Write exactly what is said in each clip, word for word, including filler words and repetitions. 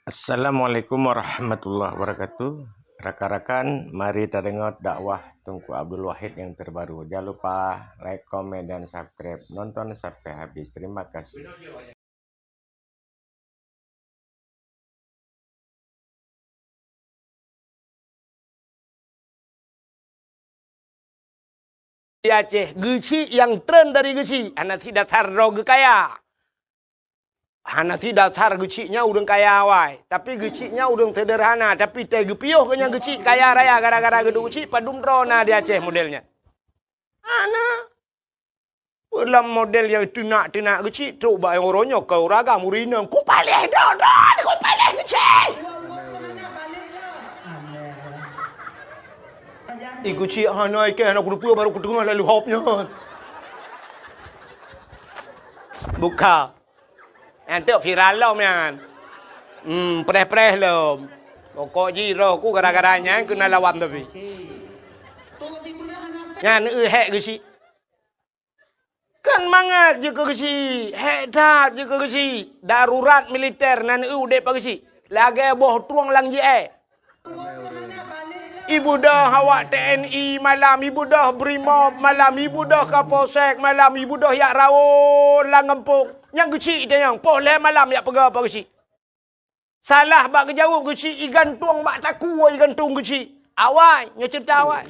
Assalamualaikum warahmatullahi wabarakatuh. Rakan-rakan, mari tadeungoe dakwah Teungku Abdul Wahid nyang terbaru. Jangan lupa like, komen, dan subscribe. Nonton sampai habis. Terima kasih. Di Aceh, geuchik nyang tren dari geuchik, hana sit dasar droe geukaya. Hana sit dasar geuchik nyan ureuëng kaya awai, tapi geuchik nyan ureuëng seuderhana, tapi teuh geupiôh geuh nyan geuchik kaya raya gara-gara geuduek geuchik, padum droe na di Aceh model nyan. Hana. Peue lam model nyang teunak-teunak geuchik, trok bak uroe nyoe keu uragam ureuëng inong, "Kupaléh droe-droe, kupaléh geuchik!" Ih, geuchik hana ikeh, hana kuteupeu, baru kuteungoh lalu hop nyan. Buka. Nyan teuk viral lom nyan. Hmm, preh-preh lom. Pokok jih roh ku gara-gara nyan keuneuk lawan tapi. Nyan eu hék geuchik. Kan mangat jikeu geuchik, hék that jikeu geuchik. Darurat militer nan eu udeb bak geuchik. Lagée boh trueng lam jiée. Ibeudôh awak T N I malam, ibeudôh Brimob malam, ibeudôh Kapolsek malam, ibeudôh jak rawon lam gampông. Nyang geuchik tanyong, poh lhée malam jak peugah bak geuchik. Salah bak geujaweueb geuchik, igantung bak takue igantung geuchik. Awai, nyoe ceurita awai.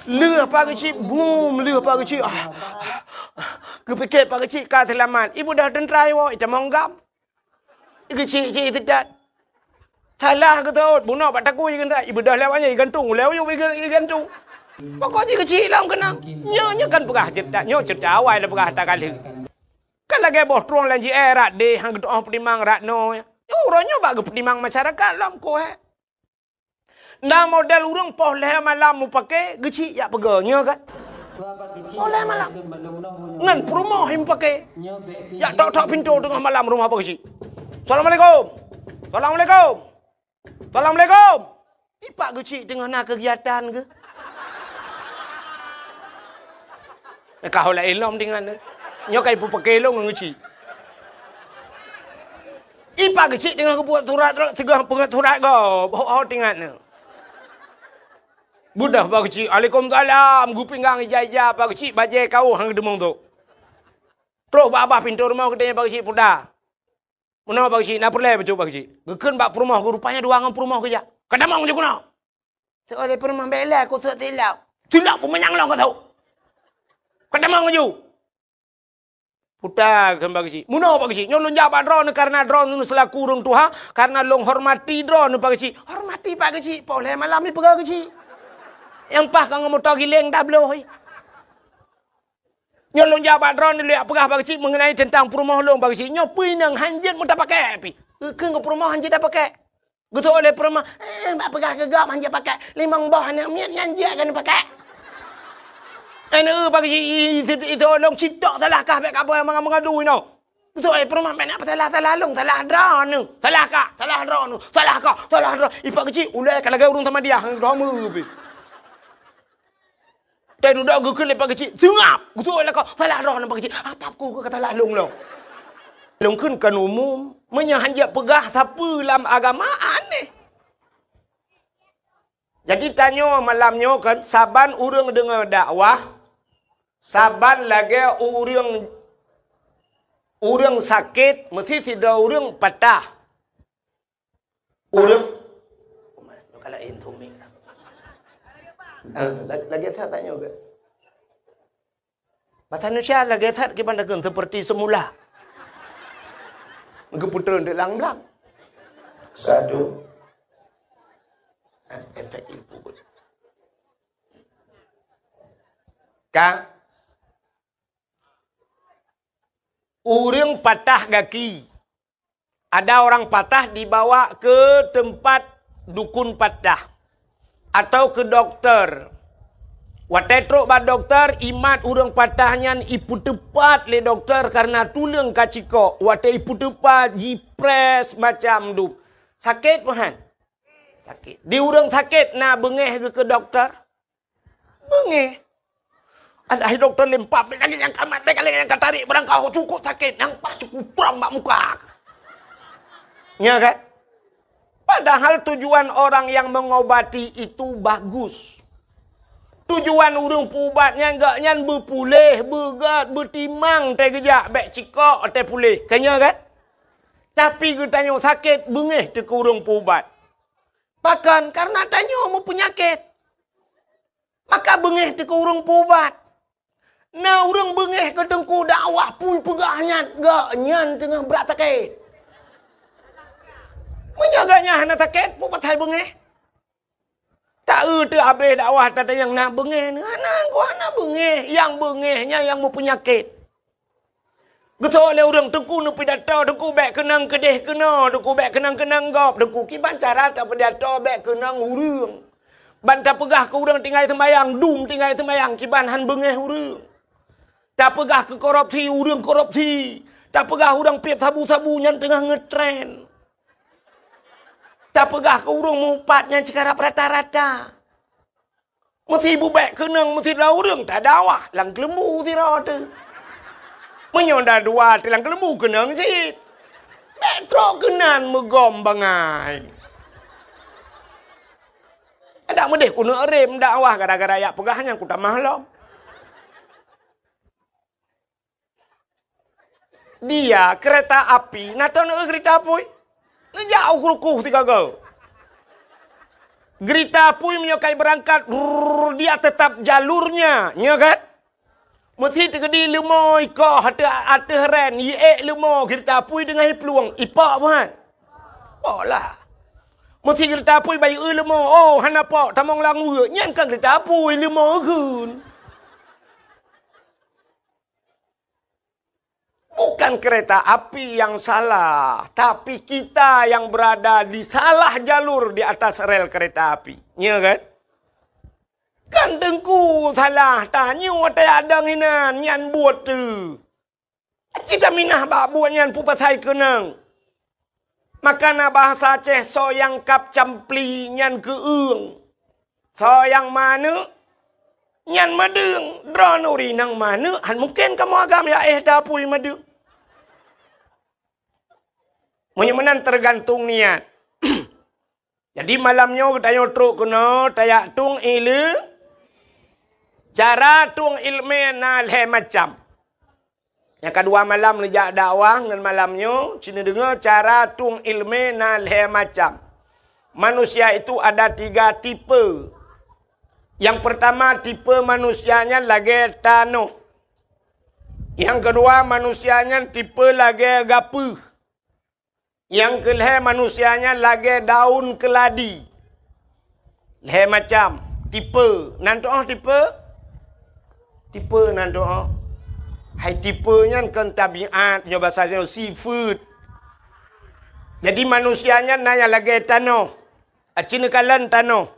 Lheueh bak geuchik, bum, lheueh bak geuchik. Ah, ah, ah. Geupike bak geuchik ka seulamat. Ibeudôh teuntra iwoe, itamong gam. Geuchik-chik seudat. Salah geutot, bunoe bak takue igantung. Ibeudôh lewat nyan, igantung. Ulée uyueb iga-, igantung. Pokok jih geuchik lom keunong. Nyoe, nyoe kan peugah ceurita, nyoe ceurita awai dah peugah takalheueh. Kan lagée boh trueng lam jiée, rat deh, han geutu'oh peutimang rat noe. Nyoe uroe nyoe bak geupeutimang masyarakat lom koh, eh. Na model ureuëng poh lhée malam mupake geuchik jak peugah, nyoe kan? Poh lhée malam. Ngon peurumoh mupake. Jak tok-tok pintoe teungoh malam rumoh bak geuchik. "Assalamualaikum. Assalamualaikum." "Assalamualaikum." Ipak geuchik teungoh na keugiatan geuh. Eh, ka ho laén lom tingat nyoe. Nyoe ka ipupake lôn ngon geuchik. Ipak geuchik teungoh geubuet surat, teungoh peungét surat gob. Ho, ho tingat nyoe. Beudôh bak geuchik, "Waalaikumsalam." Geupinggang ija-ija bak geuchik, bajée kawöh han geudeumeung tu. Trok bak babah pintoe rumoh geutanyong bak geuchik, "Peue dah?" "Meunoe bak geuchik, na peureulée bacut bak geuchik?" Geukheun bak peurumoh geuh, rupanya dua ngon peurumoh geujak. "Ka tamong ju keunoe!" Seuleh peurumoh, "Bék lé, keu sot silop." "Silop peue manyang lom ka sot. Ka tamong ju!" Puta kheun bak geuchik. "Meunoe bak geuchik, nyoe lôn jak bak droeneuh kareuna droeneuh seulaku ureuëng tuha, kareuna lôn hormati droeneuh bak geuchik." Hormati bak geuchik, poh lhée malam ipeugah geuchik. Nyang paih ka ngon moto giléng tabloe. Nyoe lôn jak bak droeneuh, lôn jak peugah bak geuchik meungenai teuntang peurumoh lôn bak geuchik. Nyoe peue inong han jeuet meutapakée pih. Geukheun keu peurumoh han jeuet tapakée. Geutôk lé peurumoh, "Eh, bak peugah keu gob han jeuet pakée. Limong boh aneuëk miet nyan jeuet keuneuk pakée." Aneuëk bak geuchik, i, i, i, itôk lôn citok salah kah bék kapeugah meunga-, meungadu inoe. Geutôk lé peurumoh, "Bék neuk peusalah-salah lôn, salah droeneuh. Salah kah, salah droeneuh. Salah kah, salah droe." Ipak geuchik, ulée ka lagée ureuëng Samadiyah, droe meu pih. Teududoe geukheun lé pak geuchik, "Seungab!" Geutôk lakoe, "Salah droeneuh pak geuchik, apa ku ka salah lôn lom?" Lôn kheun kon umum, meunyoe han jeuet peugah sapeue lam agama, aneh. Jadi tanyoe malam nyoe kan, saban ureuëng deungoe dakwah, saban lagée ureuëng, ureuëng sakét, meusti sidroe ureuëng patah. Ureuëng, nyoe ka laén thomé. Ah, la-, lagée that tanyoe geuh. Basa Indonesia lagée that kiban takheun seperti semula. Geupeutrön di lam blang. Satu. Ah, efek ibu. Ka. Ureuëng patah gaki. Ada orang patah dibawa ke tempat dukun patah atau ke dokter. Watée trok bak dokter, imat ureuëng patah nyan ipeuteupat lé dokter kareuna tuleueng ka cikok. Watée ipeuteupat, jipress macam dup. Sakét peue han? Sakét. Di ureuëng sakét na beungéh geuh keu dokter? Beungéh. Alah, dokto lempap, bék lagée nyang ka mat, bék lagée nyang ka tarék, barang ka cukôp sakét, nyang paih cukôp prong bak muka. Ya kan? Padahal tujuan orang yang mengobati itu bagus. Tujuan ureuëng peuubat nyan, gobnyan beupuléh, beugét, beutimang teuh geujak, bék cikok teuh puléh. Kan ya kan? Tapi geutanyoe sakét, beungéh teuh keu ureuëng peuubat. Pakon? Karena tanyoe meupeunyakét. Maka beungéh teuh keu ureuëng peuubat. Na ureuëng beungéh keu teungku dakwah, peue peugah nyan, gobnyan teungoh brat sakét. Meunyoe gobnyan hana sakét, peue pasai beungéh? Ta-eu teuh abéh dakwah tatanyong na beungéh, hana, hana beungéh. Nyang beungéh nyan nyang meupeunyakét. Geusoe lé ureuëng, teungku neupidato, teungku bék keunong keudeh keunoe, teungku bék keunong-keunong gob, teungku kiban cara tapidato bék keunong ureuëng. Ban tapeugah keu ureuëng tinggai seumayang, dum tinggai seumayang, kiban han beungéh ureuëng. Tapeugah keu korupsi, ureuëng korupsi. Tapeugah ureuëng piep sabu-sabu, nyan teungoh ngeutren. Tapeugah keu ureuëng meuupat, nyan cit karab rata-rata. Meusi bubek keunong, meusi droe ureuëng tadakwah lam keuleumbu sidroe teuh. Meunyoe na dua teuh lam keuleumbu keunong cit. Bék trok keunan meugom bangai. Adak meudeh keuneuk rem dakwah gara-gara jak peugah nyang kutamah lom. Dia kereta api, na teuh neu-eu geurita apui. Neujak u krukuh sigoe-goe. Geurita apui meunyoe ka ibeurangkat, rrrr, dia tetap jalurnya, nya kan? Meusi teukeudi leumo ikoh ateueh, ateueh ren, iék leumo geurita apui deungon iplueng, ipok buhan. Pok lah. Meusi geurita apui bayeue leumo, oh, hana pok, tamong lam weue, nyan kan geurita apui, leumo geun. Bukan kereta api yang salah, tapi kita yang berada di salah jalur di atas rel kereta api. Ya kan? Kan teungku salah, tanyoe watée adong inan, nyan buet teuh. Cit taminah bak buet nyan peue pasai keunong. Maka na bahasa Aceh, soe nyang kab campli nyan keueung. Soe nyang manök nyan meudeueng. Droeneuh ureuëng nyang manök, han mungken kamoe agam ya éh tapui meudeueng. Meunyoe meunan teugantung niat. Jadi malam nyoe geutanyoe trok keunoe tajak tueng ileumèe. Cara tueng ileumèe na lhée macam. Nyang keudua malam neujak dakwah ngon malam nyoe, ci neudeungoe cara tueng ileumèe na lhée macam. Manusia itu ada tiga tipe. Nyang peurtama tipe manusia nyan lagée tanoh. Nyang keudua manusia nyan tipe lagée gapeuh. Nyang keulhée manusia nyan lagée daun keuladi. Lhée macam tipe. Nan tuoh tipe? Tipe nan tuoh. Hai tipe nyan kon tabiat, nyoe basa nyoe sifeuet. Jadi manusia nyan na nyang lagée tanoh. Aci neukalon tanoh.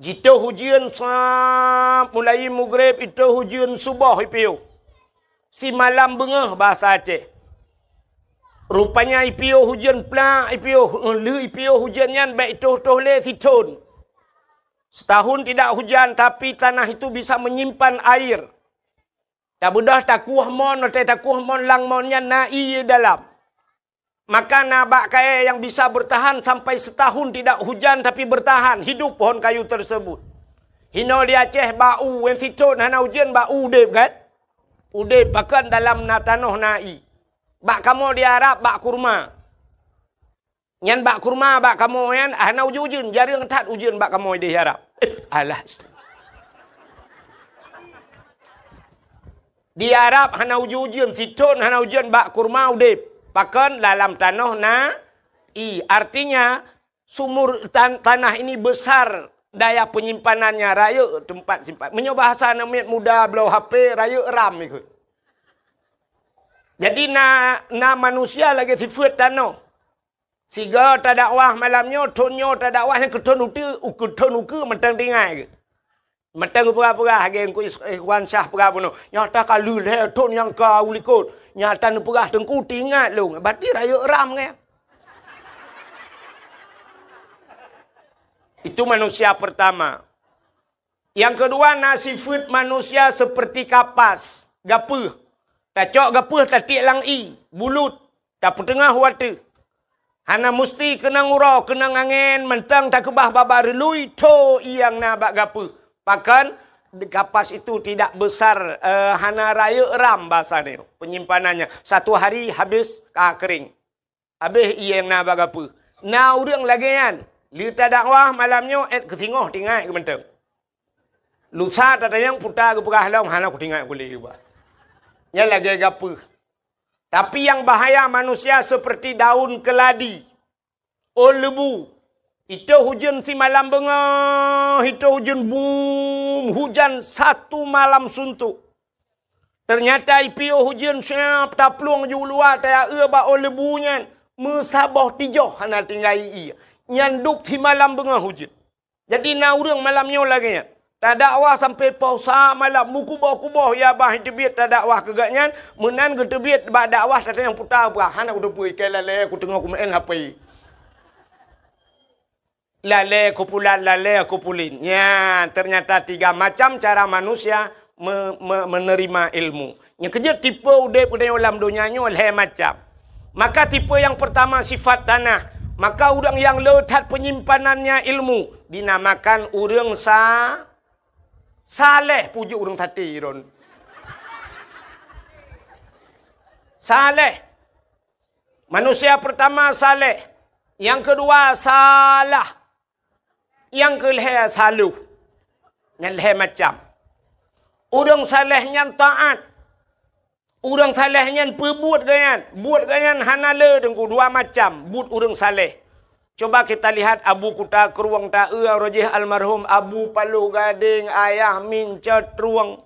Jitoh ujeuen sab mulai mugreb, itoh ujeuen suboh ipiôh. Simalam beungoh basa Aceh. Rupanya ipiôh ujeuen plak, ipiôh, lheueh ipiôh ujeuen nyan bék itoh-toh lé sithon. Setahun tidak hujan, tapi tanah itu bisa menyimpan air. Tabeudôh takueh mon, watée takueh mon lam mon nyan na ié dalam. Maka na bak kayée nyang bisa bertahan sampai setahun tidak hujan tapi bertahan hidup pohon kayu tersebut. Hinoe di Aceh bak u, nyang sithon hana ujeuen bak u udeb kan? Udeb pakon dalam na tanoh na ié. Bak kamoe di Arab bak kurma. Nyan bak kurma bak kamoe nyan hana ujeuen-ujeuen, jareueng that ujeuen bak kamoe di Arab. Eh, alah. Di Arab hana ujeuen-ujeuen, sithon hana ujeuen bak kurma udeb. Pakon dalam tanoh na ié. Artinya sumur tan-, tanah ini besar daya penyimpanannya, rayeuk tempat simpan. Meunyoe bahasa aneuk miet muda bloe H P, rayeuk RAM ikot. Jadi na, na manusia lagée sifeuet tanoh. Sigoe tadakwah malam nyoe, thon nyoe tadakwah nyang keuthon uteue, u keuthon ukeue mantong tinggai. Mantong peugah-peugah lagée Teungku Is-, Ikhwan Syah peugah bunoe. Nyata ka lheueh lhée thon nyang ka u likot. Nyata neupeugah teungku teuingat lôn. Berarti rayeuk RAM nyan. Itu manusia pertama. Nyang keudua na sifeuet manusia seperti kapas, gapeuh. Tacok gapeuh tatiek lam ié, bulut, tapeuteungoh u ateueh. Hana musti keunong uroe, keunong angén, mantong takeubah babah reului, tho ié nyang na bak gapeuh. Pakon, kapas itu tidak besar, eh, hana rayeuk ram bahasa nyoe, penyimpanannya. Satu hari habis ka kering. Habéh ié nyang na bak gapeuh. Na ureuëng lagée nyan, lheueh tadakwah malam nyoe, ék keu singoh tingai geuh mantong. Lusa tatanyong puta geupeugah lom, hana kutingai kulé geuba. Nyan lagée gapeuh. Tapi nyang bahaya manusia seperti daun keladi, ôn leubu. Itôh ujeuen simalam beungoh, itôh ujeuen bum, hujan satu malam suntuk. Teunyata ipiôh ujeuen siab taplueng ju luwa tayaue bak ôn leubu nyan, meusaboh tijoh hana tinggai ié. Nyan dub simalam beungoh ujeuen. Jadi na ureuëng malam nyoe lagée nyan. Tadakwah sampai poh sa malam, meukuboh-kuboh ya bah teubiet tadakwah keu gobnyan, meunan geuteubiet bak dakwah tatanyong puta bah, hana kuteupeue ikai lalée kuteungoh kumeu'en H P. Lalée kupulan, lalée kupulan. Nyan, ternyata tiga macam cara manusia me-, me-, menerima ilmu. Nyang keujeuet tipe udeb geutanyoe lam donya nyoe lhée macam. Maka tipe nyang peurtama sifat tanah. Maka ureuëng nyang le that penyimpanannya ilmu dinamakan ureuëng sa-, saleh, puji ureuëng saté ron. Saleh. Manusia peurtama saleh, nyang keudua salah, nyang keulhée saloh. Nyan lhée macam. Ureuëng saleh nyan taát. Ureuëng saleh nyan peubuet gobnyan. Buet gobnyan hana le teungku, dua macam buet ureuëng saleh. Coba kita lihat Abu Kuta Krueng taeu roh jih almarhum Abu Paloh Gadeng, Ayah Mincot Trueng.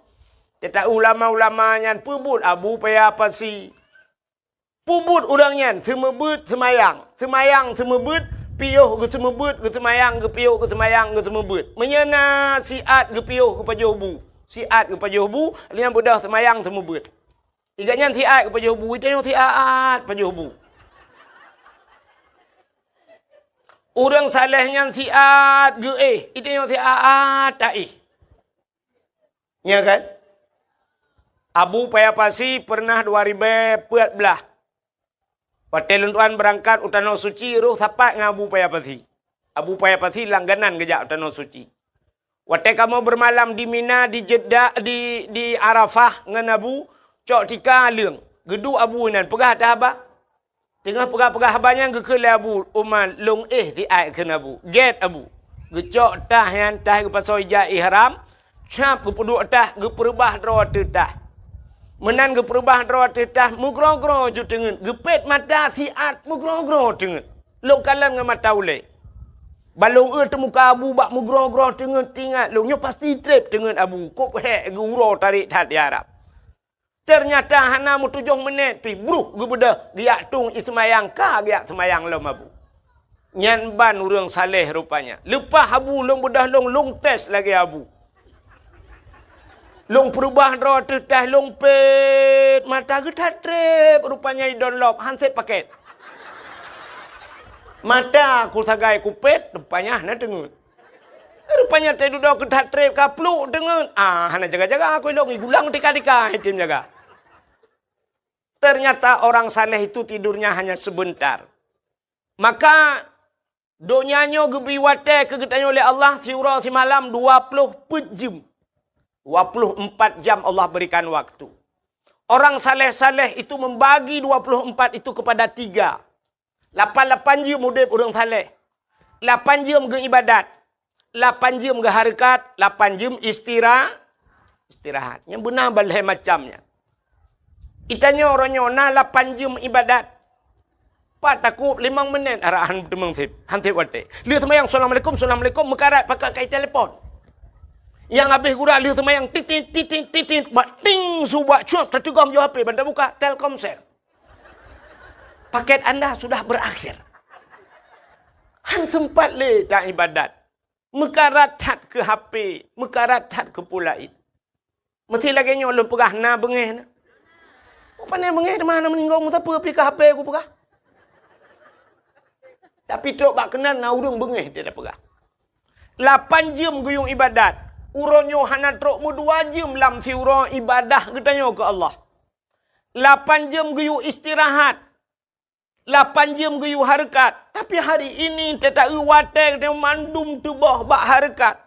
Teuta ulama-ulama nyan peubuet Abu Paya Pasi. Peubuet ureuëng nyan seumeubeuet seumayang, seumayang seumeubeuet, piôh geuseumeubeuet, geuseumayang, geupiôh geuseumayang, geuseumeubeuet. Meunyoe na siat geupiôh geupajoh bu, siat geupajoh bu, lheueh nyan beudôh seumayang seumeubeuet. Iga nyan siat geupajoh bu, itanyoe siat pajoh bu. Ureuëng saleh nyan siat geuéh, itanyoe siat taéh. Nya kan? Abu Paya Pasi pernah dua ribée peuet blaih. Watée lôn tuan beurangkat u Tanoh Suci, roh sapat ngon Abu Paya Pasi. Abu Paya Pasi langganan geujak u Tanoh Suci. Watée kamoe beumalam di Mina, di Jeddah, di, di Arafah ngon Abu, cok tika leueng. Geuduek Abu inan, peugah that haba. Teungoh peugah-peugah haba nyan geukheun lé Abu Umar, lôn éh siat kheun Abu. Gét Abu. Geucok tah nyan, tah geupasoe ija ihram, cap geupeuduek tah, geupeureubah droe ateueh tah. Meunan geupeureubah droe ateueh tah, meugroe-groe ju teungeut, geupét mata siat meugroe-groe teungeut. Lôn kalon ngon mata ulée. Ban lôn eu teumuka Abu bak meugroe-groe teungeut, teuingat lôn nyoe pasti treb teungeut Abu, kop hék geu-uroe tarék that di Arab. Ternyata hana meutujoh minét pih, bruh geubeudôh geujak tueng ié seumayang, ka geujak seumayang lom Abu. Nyan ban ureuëng saleh rupanya. Leupah Abu lôn beudôh lôn, lôn tes lagée Abu. Lôn peureubah droe ateueh tah, lôn pét mata, geuthat treb rupanya idon lom, han sép pakét. Mata ku sagai kupét, rupanya hana teungeut. Rupanya teududoe geuthat treb ka pluek teungeut. Ah, hana jaga-jaga aku ilong, igulang tika-tika item jaga. Ternyata orang saleh itu tidurnya hanya sebentar. Maka donya nyoe geubri watée keu geutanyoe lé Allah siuroe simalam dua ploh peuet jeuem. Dua ploh empat jam Allah berikan waktu. Orang saleh-saleh itu membagi dua ploh empat itu kepada tiga. Lapan-lapan jeuem udeb ureuëng saleh. Lapan jeuem geuibadat. Lapan jeuem geuhareukat, lapan jeuem istira-, istirahat. Nyang beuna ban lhée macam nyan. Itanyoe uroe nyoe na lapan jeuem ibadat. Pat takub limong minét arahan teumeung sép, han sép watée. Lheueh seumayang, "Assalamualaikum, assalamualaikum," meukarat pakat kai telepon. Nyang habéh gura lheueh seumayang, titit, titit, titit, bak ting su bak cuak, tateugom jaweueb H P, ban tabuka, Telkomsel. Paket anda sudah berakhir. Han seumpat lé ta ibadat. Meukarat that keu H P, meukarat that keu peue laén. Meusti lagée nyoe lôn peugah na beungéh na. Pane beungéh teuma hana meuninggoe meusapeue pih keu H P kupeugah. Tapi trok bak keunan na ureuëng beungéh dia peugah. Lapan jeuem geuyue ibadat. Uroe nyoe hana trok meudua jeuem lam siuroe ibadah geutanyoe keu Allah. Lapan jeuem geuyue istirahat. Lapan jeuem geuyue hareukat, tapi hari ini teuta-eu watée geutanyoe mandum teuboh bak hareukat,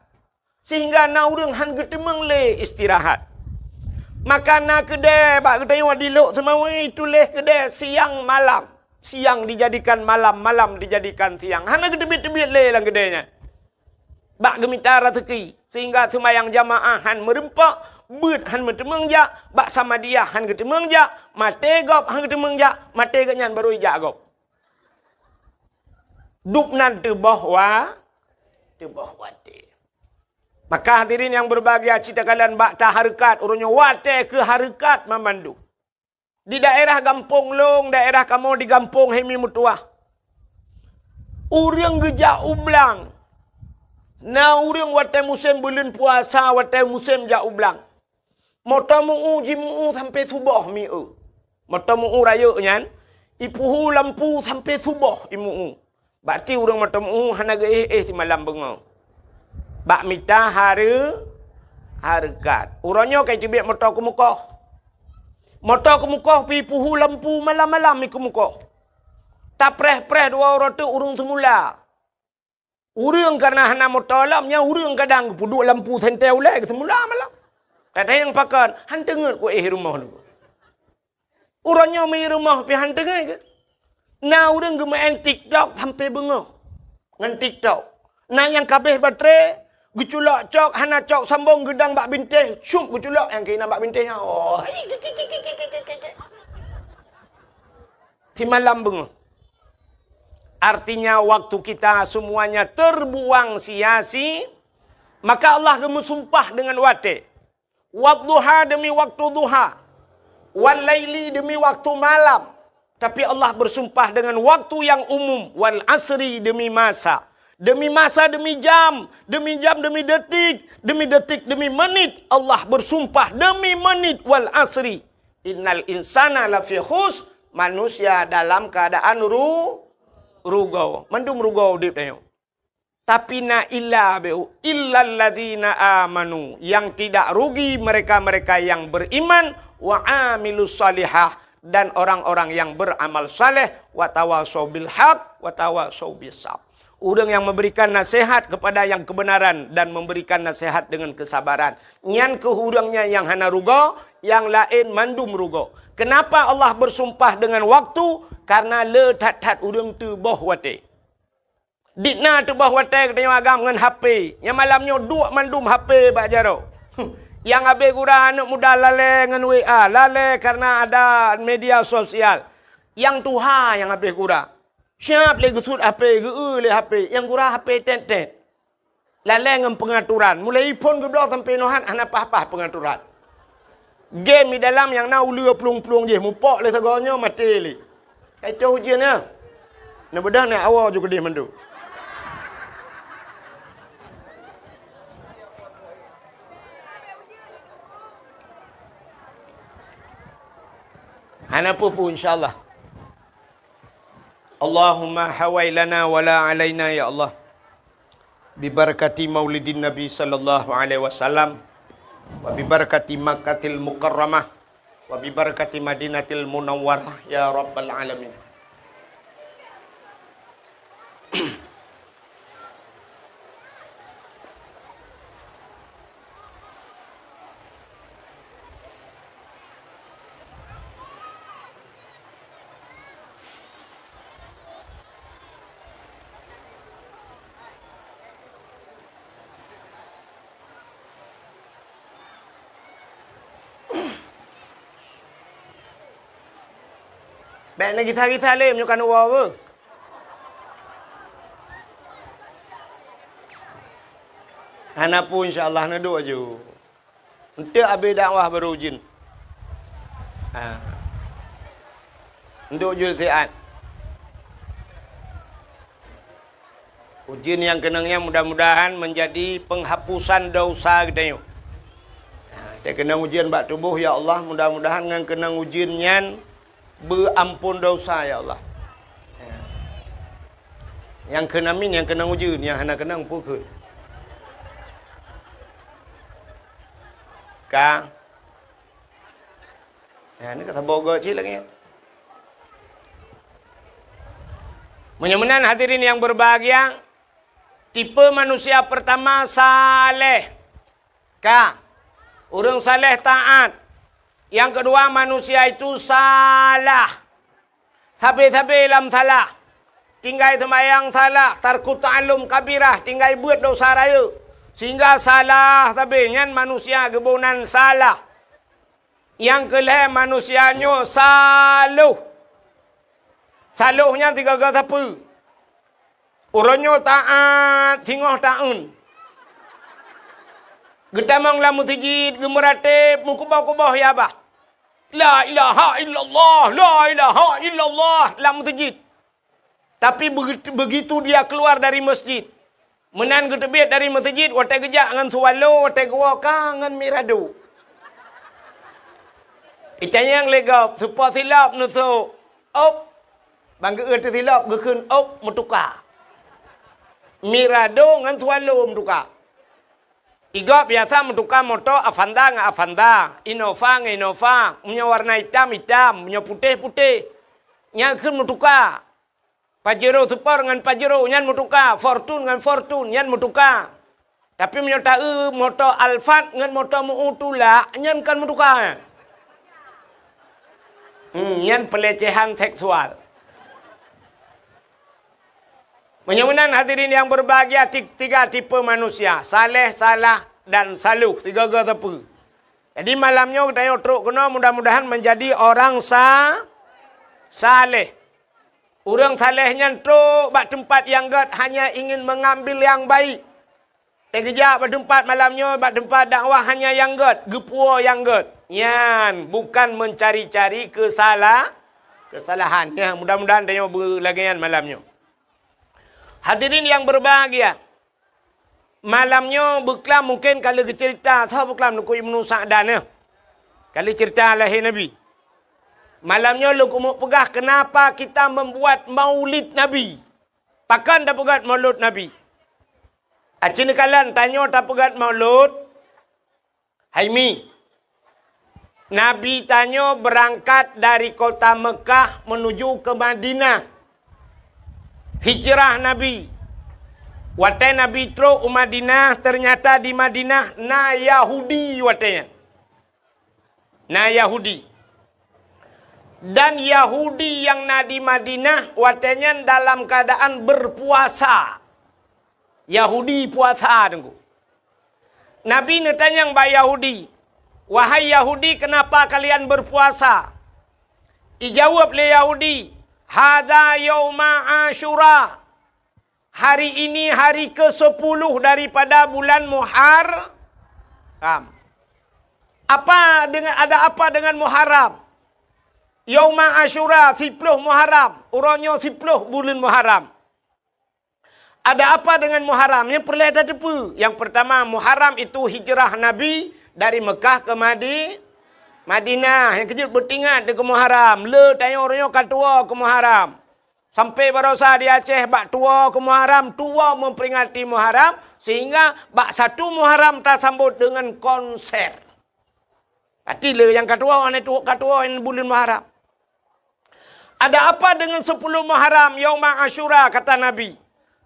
sehingga na ureuëng hán geuteumeung lé istirahat. Maka na keudée bak geutanyoe di Lhokseumawe tuléh keudée siang malam, siang dijadikan malam, malam dijadikan siang. Hana geuteubiet-teubiet lé lam keudée nyan. Bak geumita raseuki, sehingga seumayang jamaah hán meureumpok, beuet hán meuteumeung jak, bak samadiyah hán geuteumeung jak, maté gob hán geuteumeung jak, maté geuhnyan barô ijak gob. Dub nan teuboh wa-, teuboh watée. Maka hadirin nyang berbahagia, cit takalon bak tahareukat, uroe nyoe watée keu hareukat mamandum. Di daerah gampông lôn, daerah kamoe di gampông Hemi Meutuwah, ureuëng geujak u blang. Na ureuëng watée musém buleuen puasa, watée musém jak u blang. Moto meu-u, jimu-u sampoe suboh mi-eu. Moto meu-u rayeuk nyan, ipuhu lampu sampoe suboh imu-u. Bak ti ureuëng moto meu-u hana geuéh-éh simalam beungoh. Bak mita hareu-, hareukat. Uroe nyoe ka iteubiet moto keumukoh. Moto keumukoh pi puhu lampu malam-malam mi keumukoh. Tapreh-preh dua uroe teuk ureuëng seumula. Ureuëng kareuna hana moto lom, nyan ureuëng kadang geupeuduek lampu sentée ulée geuseumula malam. Kadang nyang pakon, han teungeut ku éh rumoh nyoe. Uroe nyoe mi rumoh pih han teungeut keu. Na ureuëng geumeu'en TikTok sampoe beungoh ngon TikTok. Na nyang ka abéh baterai, geuculok cok, hana cok sambong, geudong bak bintéh, cup geuculok nyang keunan bak bintéh nyan. Oh. Simalam beungoh. Artinya, waktu kita semuanya terbuang sia-si, maka Allah geumeusumpah dengan watée. Wadduha demi waktu duha. Wal laili demi waktu malam. Tapi Allah bersumpah dengan waktu yang umum. Wal asri demi masa. Demi masa, demi jam. Demi jam, demi detik. Demi detik, demi menit. Allah bersumpah demi menit. Wal asri. Innal insana lafi khus. Manusia dalam keadaan ru-, rugoe. Mandum rugoe udeb tanyoe. Tapi na illa beu, illalladzina amanu, yang tidak rugi mereka-mereka yang beriman, wa amilus salihah, dan orang-orang yang beramal saleh, wa tawasau bil haq, wa tawasau bis sabr. Ureuëng yang memberikan nasihat kepada yang kebenaran dan memberikan nasihat dengan kesabaran. Nyan keuh ureuëng nyan nyang hana rugoe, nyang laén mandum rugoe. Kenapa Allah bersumpah dengan waktu? Karena le that-that ureuëng teuboh watée. Di na teuboh watée geutanyoe agam ngon H P. Nyang malam nyoe duek mandum H P bak jaroe. Nyang abéh gura aneuëk muda lalée ngon W A, lalée karena ada media sosial. Nyang tuha nyang abéh gura. Siab lé geusuet H P, geu-eu lé H P, nyang gura H P tét-tét. Lalée ngon peungaturan, mulai iphon geubloe sampoe nohat hana paih-paih peungaturan. Game di dalam nyang na uleue plueng-plueng jih, mupok lé sagoe nyoe maté lé. Ka itoh ujeuen nyan. Neubeudôh nyan awoe ju keudeh mandum. Hana peue-peue, insya Allah. Allahumma hawai lana wala alaina, ya Allah. Bibarakati maulidin Nabi sallallahu alaihi wasallam, wa bibarakati Makkatil Mukarramah, wa bibarakati Madinatil Munawwarah, ya Rabbal Alamin. Bék neugisa-gisa lé meunyoe ka neuwoe beuh. Hana peue, insya Allah, neuduek aju. Eunteuk abéh dakwah barô ujeuen. Ha. Eunteuk ujeuen siat. Ujeuen nyang keunong nyan mudah-mudahan meunjadi peunghapusan desya geutanyoe. Ha, teukeunong ujeuen bak tuboh, ya Allah, mudah-mudahan ngon keunong ujeuen nyan beuamphon desya, ya Allah. Ha. Nyang kheun amin, nyang keunong ujeuen, nyang hana keunong peue kheun. Ka. Ya, ni ka saboh goe cit lagée nyan. Meunyoe meunan hadirin yang berbahagia, tipe manusia pertama saleh. Ka, ureuëng saleh taat. Yang kedua, manusia itu salah. Sabe-sabe lam salah. Tinggai seumayang salah, tarku ta'allum kabirah, tinggai beuet dosa rayeuk. Sehingga salah sabe nyan manusia geuboh nan salah. Nyang keu lhée manusia nyoe saloh. Saloh nyan sigoe-goe sapeue. Uroe nyoe taát singoh taeun. Geutamong lam meuseujid, geumeuratéb, meukuboh-kuboh ya bah. La ilaha illallah, la ilaha illallah lam meuseujid. Tapi begitu, begitu dia keluar dari masjid, meunan geuteubiet dari meuseujid, watée geujak ngon swallow, watée geuwoe ka ngon mirado. Itanyong lé gob, seupôt silop neusok, op, ban geu-eu teusilop geukheun op, meutuka. Mirado ngon swallow meutuka. Igob biasa meutuka moto Avanza ngon Avanza, Innova ngon Innova, meunyoe warna itam, itam, meunyoe putéh, putéh. Nyan kheun meutuka. Pajero Sport ngon Pajero nyan meutuka, Fortuner ngon Fortuner nyan meutuka. Tapi meunyoe taeu moto Alphard ngon moto meu tulak, nyan kon meutuka. Hmm, nyan pelecehan seksual. Meunyoe meunan hadirin yang berbahagia, ti-, tiga tipe manusia, saleh, salah, dan saloh, sigoe-goe sapeue. Jadi malam nyoe geutanyoe trok keunoe, mudah-mudahan menjadi orang sa-, saleh. Ureuëng saleh nyan trok bak teumpat nyang gét hanya ingin mengambil yang baik. Teugeujak bak teumpat malam nyoe, bak teumpat dakwah hanya nyang gét, geupuwoe nyang gét. Nyan bukan mencari-cari kesala-, kesalahan. Ya, mudah-mudahan tanyoe beulagée nyan malam nyoe. Hadirin yang berbahagia, malam nyoe beuklam mungken ka lheueh geuceurita, soe beuklam Teungku Ibnu Sa'dan nyoe. Ka lheueh ceurita lahé Nabi. Malam nyoe lôn keumeung peugah kenapa kita membuat maulid Nabi. Pakon tapeugét maulud Nabi? Aci neukalon tanyoe tapeugét maulud, hai mi. Nabi tanyoe beurangkat dari kota Meukah menuju ke Madinah. Hijrah Nabi. Watée Nabi trok u Madinah, ternyata di Madinah na Yahudi watée nyan. Na Yahudi. Dan Yahudi nyang na di Madinah watée nyan dalam keadaan berpuasa. Yahudi puasa, Teungku. Nabi neutanyong bak Yahudi, "Wahai Yahudi, kenapa kalian berpuasa?" Ijaweueb lé Yahudi, "Hadza yauma Asyura." Hari ini hari kesepuluh daripada bulan Muharram. Apa dengan, ada apa dengan Muharram? Yauma Asyura, siploh Muharram. Uroe nyoe siploh buleuen Muharram. Ada apa dengan Muharram? Nyang peureulée tateupeue. Nyang pertama, Muharram itu hijrah Nabi dari Mekah ke Madi-, Madinah. Nyang keujeuet beutingat di keu Muharram. Le tanyoe uroe nyoe ka tuwoe keu Muharram. Sampai barosa di Aceh bak tuwoe keu Muharram, tuwoe memperingati Muharram, sehingga bak satu Muharram tasambot dengan konser. Pati le nyang ka tuwoe, aneuëk tuwoe ka tuwoe nyan buleuen Muharram. Ada apa dengan sepuluh Muharram, Yauma Asyura, kata Nabi.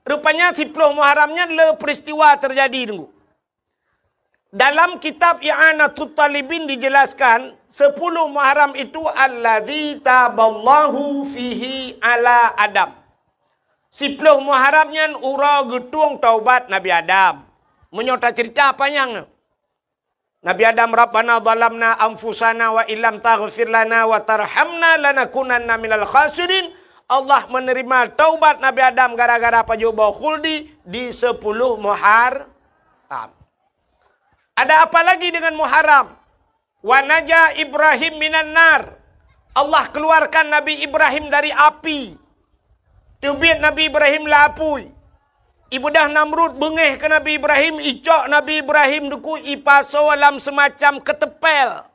Rupanya siploh Muharram nyan le peristiwa terjadi, Teungku. Dalam kitab I'anatut Talibin dijelaskan, sepuluh Muharram itu alladzi taballahu fihi ala Adam. Siploh Muharram nyan uroe geutueng taubat Nabi Adam. Meunyoe taceurita panyang, Nabi Adam, "Rabbana zalamna anfusana wa illam taghfir lana wa tarhamna lanakunanna minal khasirin." Allah menerima taubat Nabi Adam gara-gara pajoh boh khuldi di sepuluh Muharram. Ada apa lagi dengan Muharram? "Wa naja Ibrahim minan nar." Allah keluarkan Nabi Ibrahim dari api. Teubiet Nabi Ibrahim lam apui. Ibeudôh Namrud beungéh keu Nabi Ibrahim, icok Nabi Ibrahim, Teungku, ipasoe lam seumacam keuteumpél.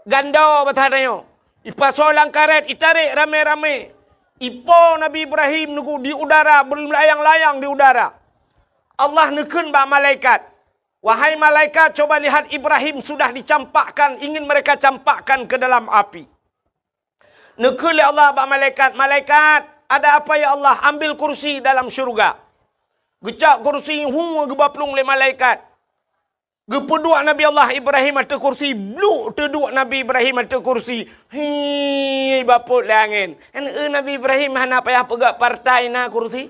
Gandoe basa tanyoe. Ipasoe lam karét, itarek ramé-ramé. Ipo Nabi Ibrahim, Teungku, di udara, beulayang-layang di udara. Allah neukheun bak malaikat, "Wahai malaikat, coba lihat Ibrahim sudah dicampakkan, ingin mereka campakkan ke dalam api." Neukheun lé Allah bak malaikat, "Malaikat, "Ada apa, ya Allah?" "Ambil kursi dalam syurga." Geucok kursi, hu, geuba plueng lé malaikat. Geupeuduek Nabi Allah Ibrahim ateueh kursi, bluk teuduek Nabi Ibrahim ateueh kursi. Hi, bapot lé angén. Kan, eh, Nabi Ibrahim hana payah peugah partai na kursi.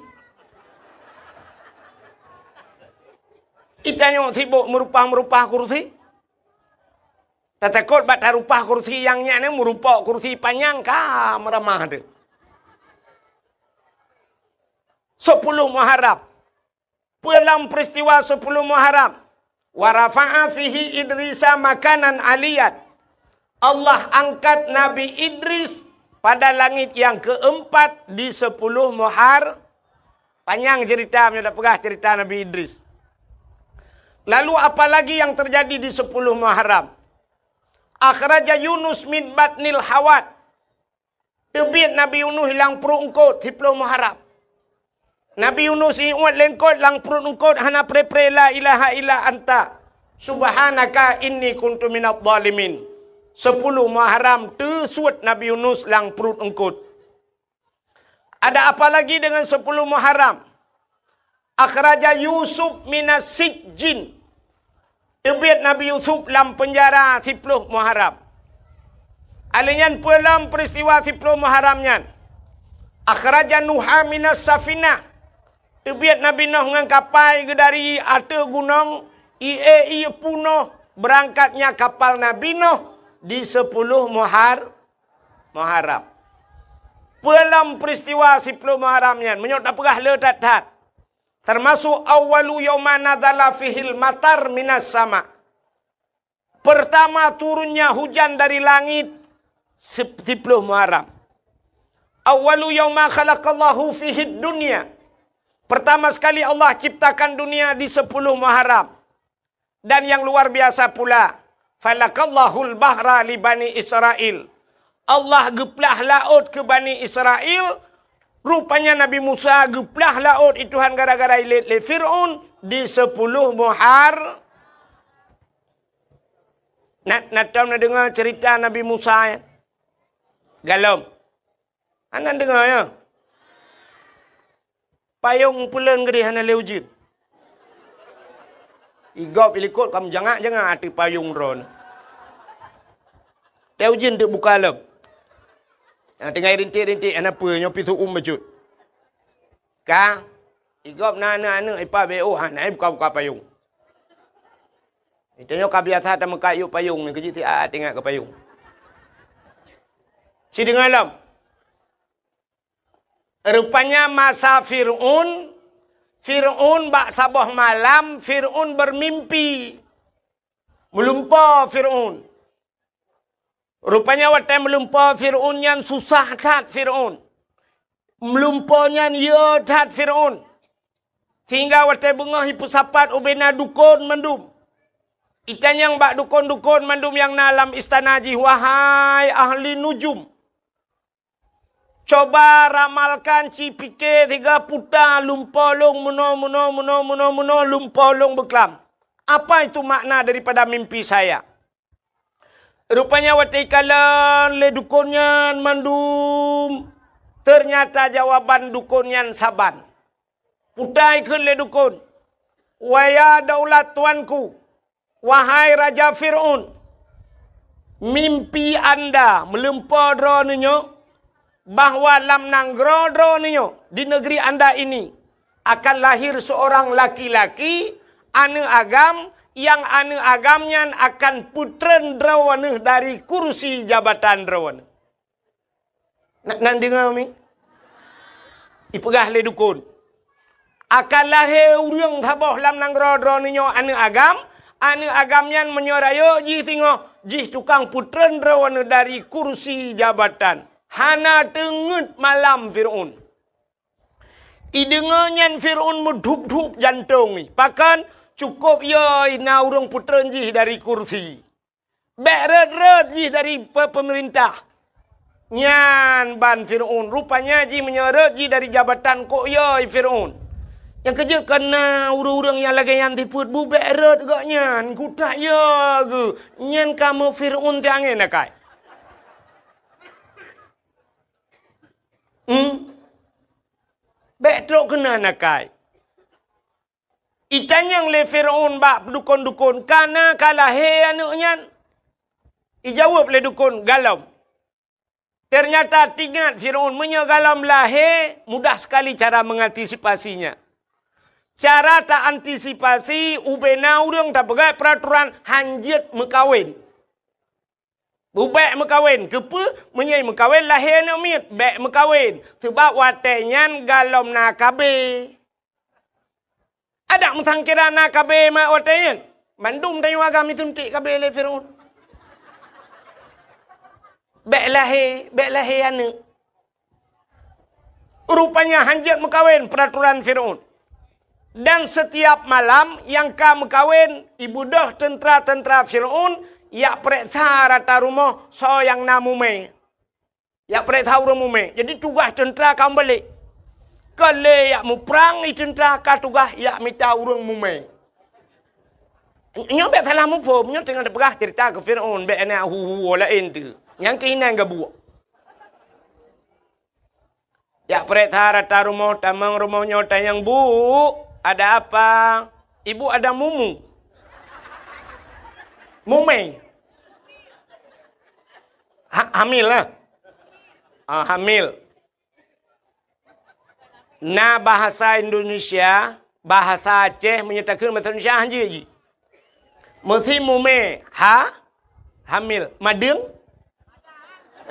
Itanyoe sibok meurupah-meurupah kursi. Tatakot bak tarupah kursi nyang nyan, eh, meurupok kursi panyang ka meuramah teuh. Sepuluh Muharram. Peue lam peristiwa sepuluh Muharram? "Wa rafa'a fihi Idrisa makanan aliyan." Allah angkat Nabi Idris pada langit yang keempat di sepuluh Muhar-, panyang cerita, meunyoe tapeugah cerita Nabi Idris. Lalu apa lagi yang terjadi di sepuluh Muharram? "Akhraja Yunus min batnil hawat." Teubiet Nabi Yunus lam pruet eungkot, siploh Muharram. Nabi Yunus iuet lé eungkot lam pruet eungkot, hana pre-pre, "La ilaha illa anta, subhanaka inni kuntu minadh dhalimin." Sepuluh Muharram teusuet Nabi Yunus lam pruet eungkot. Ada apa lagi dengan sepuluh Muharram? "Akhraja Yusuf minas sijjin." Teubiet Nabi Yusuf lam peunjara siploh Muharram. Alèh nyan peue lam peristiwa siploh Muharram nyan? "Akhraja Nuha minas safinah." Teubiet Nabi Nuh ngon kapai geudari ateueh gunong, ie-ie punoh beurangkatnya kapal Nabi Nuh di siploh Muhar-, Muharram. Peue lam peristiwa siploh Muharram nyan? Meunyoe tapeugah le that-that. Teumasok awwalu yauma nazala fihil matar minas sama. Pertama turunnya hujan dari langit sip-, siploh Muharram. Awwalu yauma khalaqallahu fihid dunya. Pertama sekali Allah ciptakan dunia di sepuluh Muharram. Dan yang luar biasa pula, "Falakallahul bahra li Bani Israil." Allah geuplah laôt keu Bani Israil, rupanya Nabi Musa geuplah laôt i Tuhan gara-gara ilét lé Fir'aun di sepuluh Muhar-, na, na tom na deungoe cerita Nabi Musa, ya? Galom. Hana deungoe, ya? Payong peuleuen geudeh hana lé ujeuen. Igop ilikot ka meujangak-jangak ateueh payong droeneuh. Teu ujeuen teuk buka lom. Nyang tinggai rintik-rintik hana peue, nyoe pih su'um bacut. Ka, igop na aneuk-aneuk ipa B O hana buka-buka payong. Itanyoe ka biasa tameukat yub payong nyoe, keujih siat ingat keu payong. Sideungoe lom. Rupanya masa Fir'aun, Fir'aun bak saboh malam, Fir'aun beurmimpi. Meulumpoe Fir'aun. Rupanya watée meulumpoe Fir'aun nyan susah that Fir'aun. Meulumpoe nyan yö that Fir'aun. Sehingga watée beungoh ipeusapat ubena dukon mandum. Itanyong bak dukon-dukon mandum nyang na lam istana jih, "Wahai ahli nujum, coba ramalkan, ci pike siga puta lumpoe lôn meunoe, meunoe, meunoe, meunoe, meunoe lumpoe lôn beuklam. Apa itu makna daripada mimpi saya?" Rupanya watée ikalon lé dukon nyan mandum, ternyata jawaban dukon nyan saban. Puta ikheun lé dukon, "Waya daulat tuanku, wahai Raja Fir'aun, mimpi anda meulumpoe droeneuh nyoe, bahwa lam nanggroe droeneuh nyoe, di negeri anda ini, akan lahir seorang laki-laki, aneuk agam, nyang aneuk agam nyan akan peutreun droeneuh dari kursi jabatan droeneuh." Na, na deungoe mi? Ipeugah lé dukon, "Akan lahé ureuëng saboh lam nanggroe droeneuh nyoe aneuk agam, aneuk agam nyan meunyoe rayeuk jih singoh, jih tukang peutreun droeneuh dari kursi jabatan." Hana teungeut malam Fir'aun. Ideungoe nyan Fir'aun meudhup-dhup jantong jih. Pakon? Cukôp yö na ureuëng peutreun jih dari kursi. Bék rhot-rhot jih dari pe-, peumeurintah. Nyan ban Fir'aun. Rupanya jih meunyoe rhot jih dari jabatan, kok yö Fir'aun. Nyang keujeuet kon na ureuëng-ureuëng nyang lagée nyan sifeuet, bu bék rhot gobnyan, kutak yö geuh. Nyan kamoe Fir'aun teuh angén akai. Hmm? Bék trok keunan akai. Itanyong lé Firaun bak dukon-dukon, "Ka na ka lahé aneuëk nyan?" Ijaweueb lé dukon, "Galom." Ternyata tingat Firaun, meunyoe galom lahé, mudah sekali cara mengantisipasinya. Cara ta antisipasi, ubena ureuëng tapeugah peraturan hanjeuet meukawen. Bubék meukawen, keupeue? Meunyoe meukawen lahé aneuëk miet, bék meukawen. Seubab watée nyan galom na K B. Adak meusangkira na K B mak watée nyan. Mandum tanyoe agam isuntik K B lé Firaun. Bék lahé, bék lahé aneuëk. Rupanya hanjeuet meukawen peraturan Firaun. Dan setiap malam nyang ka meukawen, ibeudôh teuntra-teuntra Firaun yak pereksa rata rumoh soe nyang na mumé. Yak pereksa ureuëng mumé. Jadi tugaih teuntra ka meubalek. Ka lé yak muprang i teuntra ka tugaih yak mita ureuëng mumé. Nyoe bék salah muphom, nyoe teungoh teupeugah cerita keu Firaun, bék na hu-hu laén tu. Nyang keuh inan gabuek. Yak pereksa rata rumoh, tamong rumoh nyoe tanyong, "Bu, ada apa?" "Ibu ada mumu." Mumé. Ha-, hamil lah. Ah, hamil. Na bahasa Indonesia, bahasa Aceh, meunyoe takheun bahasa Indonesia hanjeuet jih. Meusi mumé, ha? Hamil. Madeueng?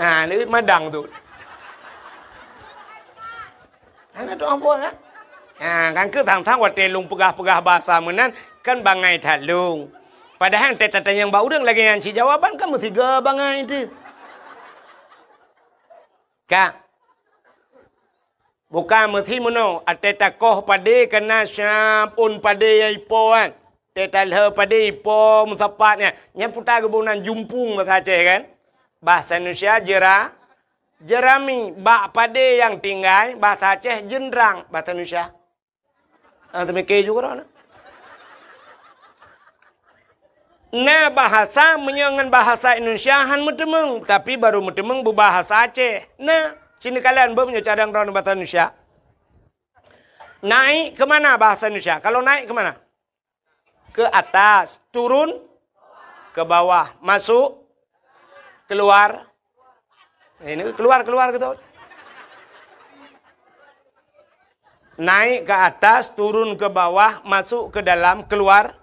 Ha, ni madang tu. Hana tu ambo, ha? Ha, kan keu sang-sang watée lôn peugah-peugah bahasa meunan, kan bangai that lôn. Padahai teutatanyong bak ureuëng lagée nyan cit jawaban kan meusiga bangai tu. Ka. Bukan meusi meunoe, até takoh padé kana siap ôn padé nyang ipo kan. Até talheu padé ipo meusapat nyan. Nyan puta geuboh nan jumpung bahasa Aceh kan. Bahasa Indonesia jera-, jerami. Bak padé nyang tinggai, bahasa Aceh jeundrang, bahasa Indonesia. Ah, teumike juga dah. Na bahasa meunyoe ngon bahasa Indonesia han meuteumeung, tapi baru meuteumeung beubahasa Aceh. Na, sini kalian beu meunyoe cadang droe bahasa Indonesia. Naik ke mana bahasa Indonesia? Kalau naik ke mana? Ke atas, turun ke bawah, masuk, keluar. Eh, ini keluar, keluar gitu. Naik ke atas, turun ke bawah, masuk ke dalam, keluar.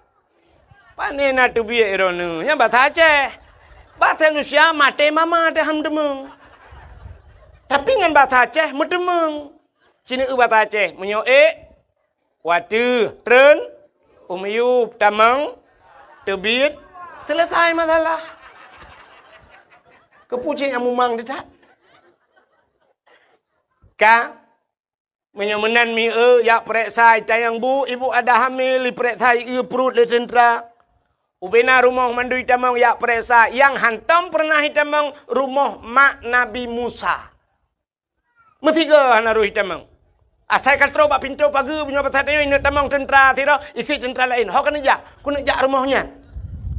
Pane na teubiet droeneuh? Nyan bahasa Aceh. Bahasa Indonesia maté mama teuh han meuteumeung. Tapi ngon bahasa Aceh meuteumeung. Sini eu bahasa Aceh, meunyoe ék, wateuh, treun, u miyueb, tamong, teubiet, selesai masalah. Keupeue cit nyang mumang teutab? Ka, meunyoe meunan mi eu, jak pereksa i tanyong bu, ibu ada hamil, ipereksa i eu pruet lé teuntra. Ubena rumoh mandum itamong jak pereksa, nyang hantom peureunah itamong rumoh mak Nabi Musa. Meusigoe hana roh itamong. Asai ka trok bak pintoe pageue, meunyoe pasai tanyoe ineuk tamong teuntra sidroe, isit teuntra laén. Ho keuneuk jak, keuneuk jak rumoh nyan.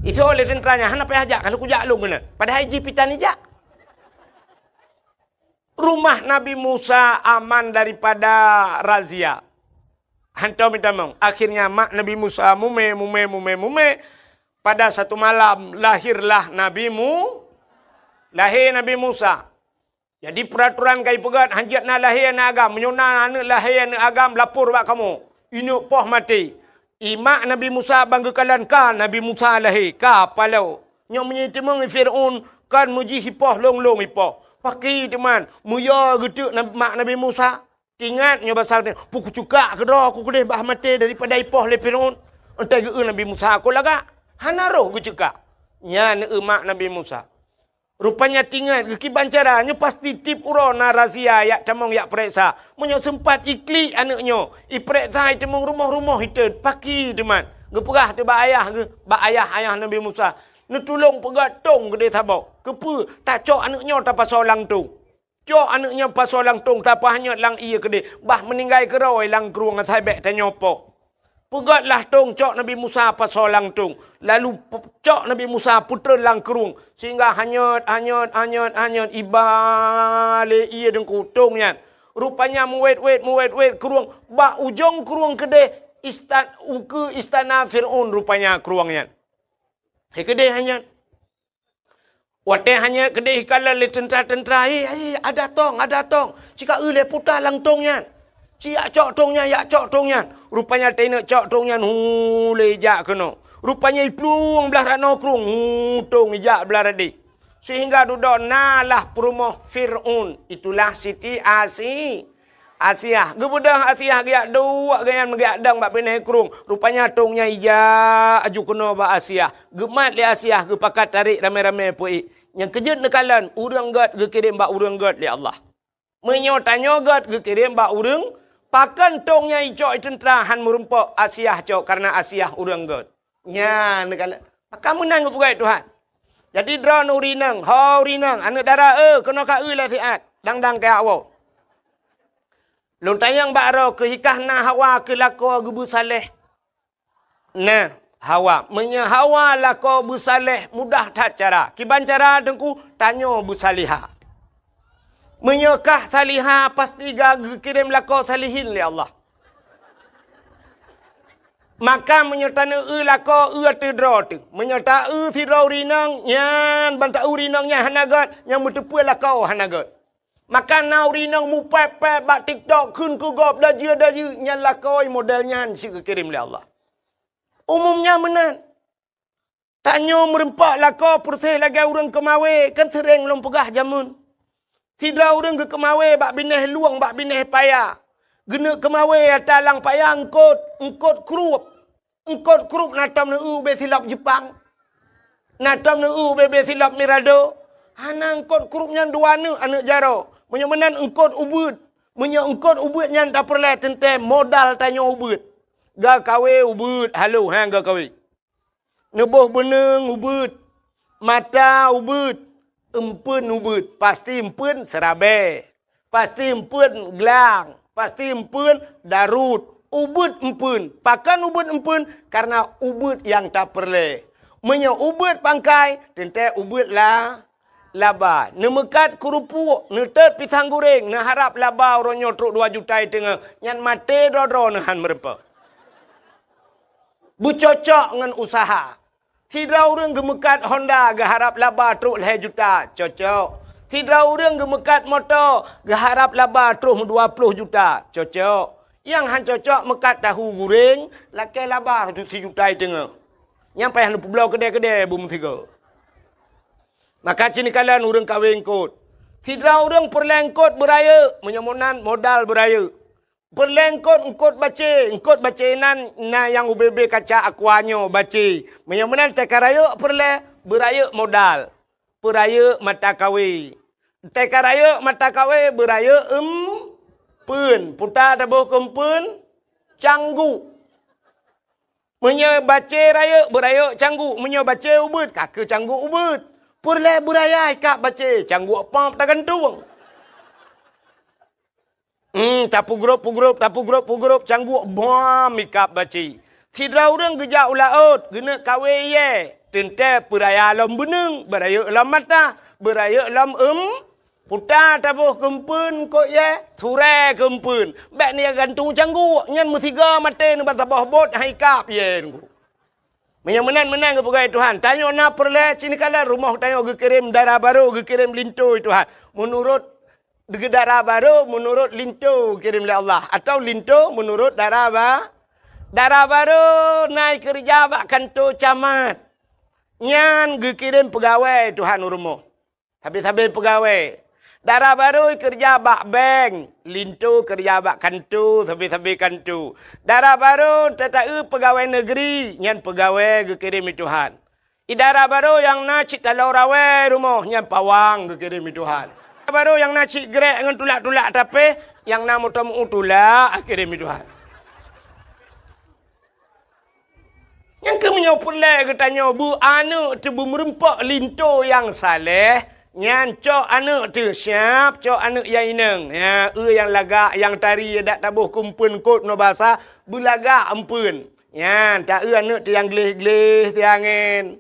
Isoe lé teuntra nyan, hana payah jak, ka lheueh kujak lôn keunoe. Padahai jih pih tan ijak. Rumah Nabi Musa aman daripada razia. Hantom itamong. Akhirnya mak Nabi Musa mumé, mumé, mumé, mumé. Pada satu malam lahirlah Nabi Mu-, lahé Nabi Musa. Jadi peuratoran ka ipeugét, hanjeuet na lahé aneuk agam. Meunyoe na aneuk lahé aneuk agam, lapor bak kamoe. Ineuk poh maté. I mak Nabi Musa ban geukalon ka Nabi Musa lahé, ka paloe. Nyoe meunyoe iteumeung Fir'aun, kon meujih ipoh lôn-lôn ipoh. Pakri teuma, meuyue geuteuk na-, mak Nabi Musa. Ingat nyoe basa, "Peue kucukak keudroe ku keudeh bah maté daripada ipoh lé Fir'aun." Enteuk geu-eu Nabi Musa, "Kon lagak?" Hana roh geucukak. Nyan eu mak Nabi Musa. Rupanya tingat geukiban cara, nyoe pasti tiep uroe na razia jak tamong jak pereksa. Meunyoe seumpat iklik aneuk nyoe, ipereksa iteumeung rumoh-rumoh itot, pakri teuma. Geupeugah teuh bak ayah geuh, bak ayah, ayah Nabi Musa, "Neutulông peugét tông keudeh saboh. Keupeue? Tacok aneuk nyoe tapasoe lam tông." Cok aneuk nyoe pasoe lam tông, tapeuhanyot lam ié keudeh, bah meuninggai keudroe lam krueng asai bék tanyoe poh. Peugét lah tông, cok Nabi Musa pasoe lam tông. Lalu pe-, cok Nabi Musa peutreun lam krueng, sehingga hanyot, hanyot, hanyot, hanyot, iba lé ié deungku tông nyan. Rupanya meuwét-wét, meuwét-wét krueng. Bak ujong krueng keudeh istan-, ukeue istana Fir'aun rupanya krueng nyan. Hai keudeh nyan. Watée hana keudeh ikalon lé teuntra-teuntra, "Hei, hei, ada tong, ada tong." Cika eu lé puta lam tong nyan. "Ci yak cok tong nyan, yak cok tong nyan." Rupanya teuneuk cok tong nyan, hu, lé ijak keunoe. Rupanya iplueng blah ranoe krueng, hu, tong ijak blah radeh. Sehingga dudoe na lah peurumoh Fir'aun, itulah Siti Asi-, Asiah. Geubeudôh Asiah geujak duek geuh nyan meugeuyak dong bak binéh krueng. Rupanya tong nyan ijak aju keunoe bak Asiah. Geumat lé Asiah geupakat tarék ramé-ramé peuék. Nyang keujeuet neukalon, ureuëng gét geukirém bak ureuëng gét lé Allah. Meunyoe tanyoe gét geukirém bak ureuëng, pakon tong nyan icok i teuntra han meurumpok Asiah cok kareuna Asiah ureuëng gét. Nyan neukalon. Maka meunan geupeugah Tuhan. Jadi droeneuh ureuëng inong, ho ureuëng inong, aneuëk dara, eh, keunoe ka eu lé siat, dang-dang keu awoe. Lôn tanyong bak droe keuh, hikah na Hawa keu lakoe geubeusaléh? Nah, Hawa. Meunyoe Hawa lakoe beusaléh, mudah that cara. Kiban cara Teungku, tanyoe beusalihah. Meunyoe kah salihah, pasti ka geukirém lakoe salihin lé Allah. Maka meunyoe taneueu lakoe, eu ateueh droe teuh. Meunyoe taeu sidroe ureuëng inong, nyan ban taeu ureuëng inong nyan hana gét, nyang meuteupeue lakoe hana gét. Maka na ureuëng inong mupéb-péb bak TikTok kheun keu gob dajeu-dajeu, nyan lakoe model nyan cit geukirém lé Allah. Umum nyan meunan. Tanyoe meurumpok lakoe peureséh lagée ureuëng keumawé, kan seuréng lôn peugah jameun. Sidroe ureuëng geukeumawé bak binéh lueng, bak binéh paya. Geuneuk keumawé ata lam paya eungkot, eungkot krueb. Eungkot krueb na tom neueu ubé silop Jeupang. Na tom neueu ubé-bé silop Mirado. Hana eungkot krueb nyan dua neuk aneuëk jaroe. Meunyoe meunan eungkot ubeuet. Meunyoe eungkot ubeuet nyan tapeureulée teuntée modal tanyoe ubeuet. Geukawé ubeuet, halo, ha, geukawé. Neuboh beuneueng ubeuet, mata ubeuet, eumpeuen ubeuet, pasti eumpeuen seurabée, pasti eumpeuen glang, pasti eumpeuen daruet, ubeuet eumpeuen. Pakon ubeuet eumpeuen? Kareuna ubeuet nyang tapeureulée. Meunyoe ubeuet pangkai, teuntée ubeuet la, laba. Neumeukat keurupuek, neutot pisang goreng, neuharab laba uroe nyoe trok dua juta i teungoh, nyan maté droe-droe neuhan meurumpok. Beucocok ngon useuha. Sidroe ureuëng geumeukat Honda geuharab laba trok lhée juta, cocok. Sidroe ureuëng geumeukat moto geuharab laba troh dua ploh juta, cocok. Nyang han cocok meukat tahu goreng, lakée laba sijuta i teungoh. Nyang payah neupeubloe keudée-keudée beumeusigoe. Maka cit neukalon ureuëng kawé eungkot. Sidroe ureuëng peureulée eungkot beurayeuk, meunyoe meunan modal beurayeuk. Peureulée eungkot, eungkot bacé. Eungkot bacé nan na nyang ubé-bé kaca aqua nyoe bacé. Meunyoe meunan teuka rayeuk peureulée, beurayeuk modal. Peurayeuk mata kawé. Teuka rayeuk mata kawé, beurayeuk eumpeuen. Puta taboh keu eumpeuen, cangguek. Meunyoe bacé rayeuk, beurayeuk cangguek. Meunyoe bacé ubeuet, ka keu cangguek ubeuet. Peureulée beuraya ikab bacé, cangguek pop tagantung. Hmm, tapeugrôp-peugrôp, tapeugrôp-peugrôp, cangguek bom ikab bacé. Sidroe ureuëng geujak u laôt, geuneuk kawé iyée, teuntée peuraya lom beuneueng, beurayeuk lom mata, beurayeuk lom eum, puta taboh keu eumpeuen eungkot iyée, surée keu eumpeuen. Bék neugantung cangguek, nyan meusigoe maté neuban saboh bot hai ikab iyée Teungku. Meunyoe meunan, meunan geupeugah Tuhan, tanyoe na peureulée cit neukalon rumoh tanyoe geukirém dara barô, geukirém linto Tuhan. Meunurot dara barô, meunurot linto geukirém lé Allah, atawa linto meunurot dara ba-, dara barô na keureuja bak kanto camat. Nyan geukirém peugawée Tuhan u rumoh. Sabe-sabe peugawée. Dara barô keureuja bak bank, linto keureuja bak kanto, sabe-sabe kanto. Dara barô teuta-eu peugawée neugri, nyan peugawée geukirém lé Tuhan. Dara barô nyang na cit taloe rawée rumoh, nyan pawang geukirém lé Tuhan. Dara barô nyang na cit grek ngon tulak-tulak tapéh, nyang na moto meu tulak geukirém lé Tuhan. Nyang keuh meunyoe peureulée geutanyoe beu aneuëk teuh beumeurumpok linto nyang saléh, nyan cok aneuëk teuh siab, cok aneuëk nyang inong. Ya, eu nyang lagak, nyang tari, dak taboh keu eumpeuen eungkot ngon basa, beulagak eumpeuen. Nyan, ta eu aneuëk teuh nyang gleh-gleh siangén.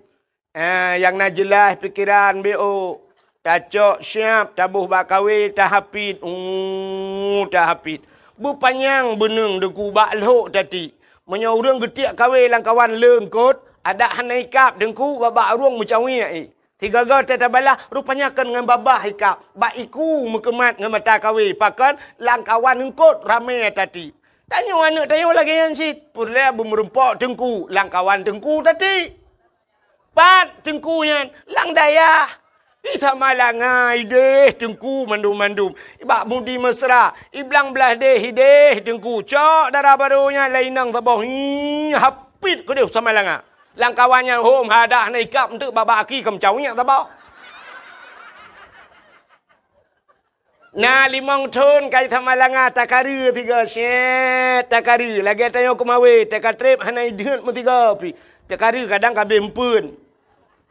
Ah, nyang na jeulaih pikeran B O. Tacok siab, taboh bak kawé, tahapit. Uh, tahapit. Beupanyang beuneueng Teungku bak lhok tatiek. Meunyoe ureuëng geutiek kawé lamkawan le eungkôt, adak hana ikab Teungku, babah ureuëng meucawiek i. Sigoe-goe teutabalaih, rupanya kon ngon babah ikab, bak iku meukeumat ngon mata kawé, pakon lamkawan eungkôt ramé tatiek. Tanyoe aneuëk tanyoe lagée nyan cit, peureulée beumeureumpok Teungku, lamkawan Teungku tatiek. Pat Teungku nyan? Lam dayah. Di Samalanga ideh Teungku mandum-mandum. Bak Mudi Mesra, i Blang Blahdeh ideh Teungku. Cok dara barô nyan lam inong saboh. Hi, hapit keudeh Samalanga. Lamkawan nyan hom hadah na ikab eunteuk babah aki ka meucawiek saboh. Na limong thon ka i Samalanga, takareu sigoe, syet, takareu. Lagée tanyoe keumawé, takatreb hana ideuet meusigoe pih. Takareu kadang ka abéh eumpeuen.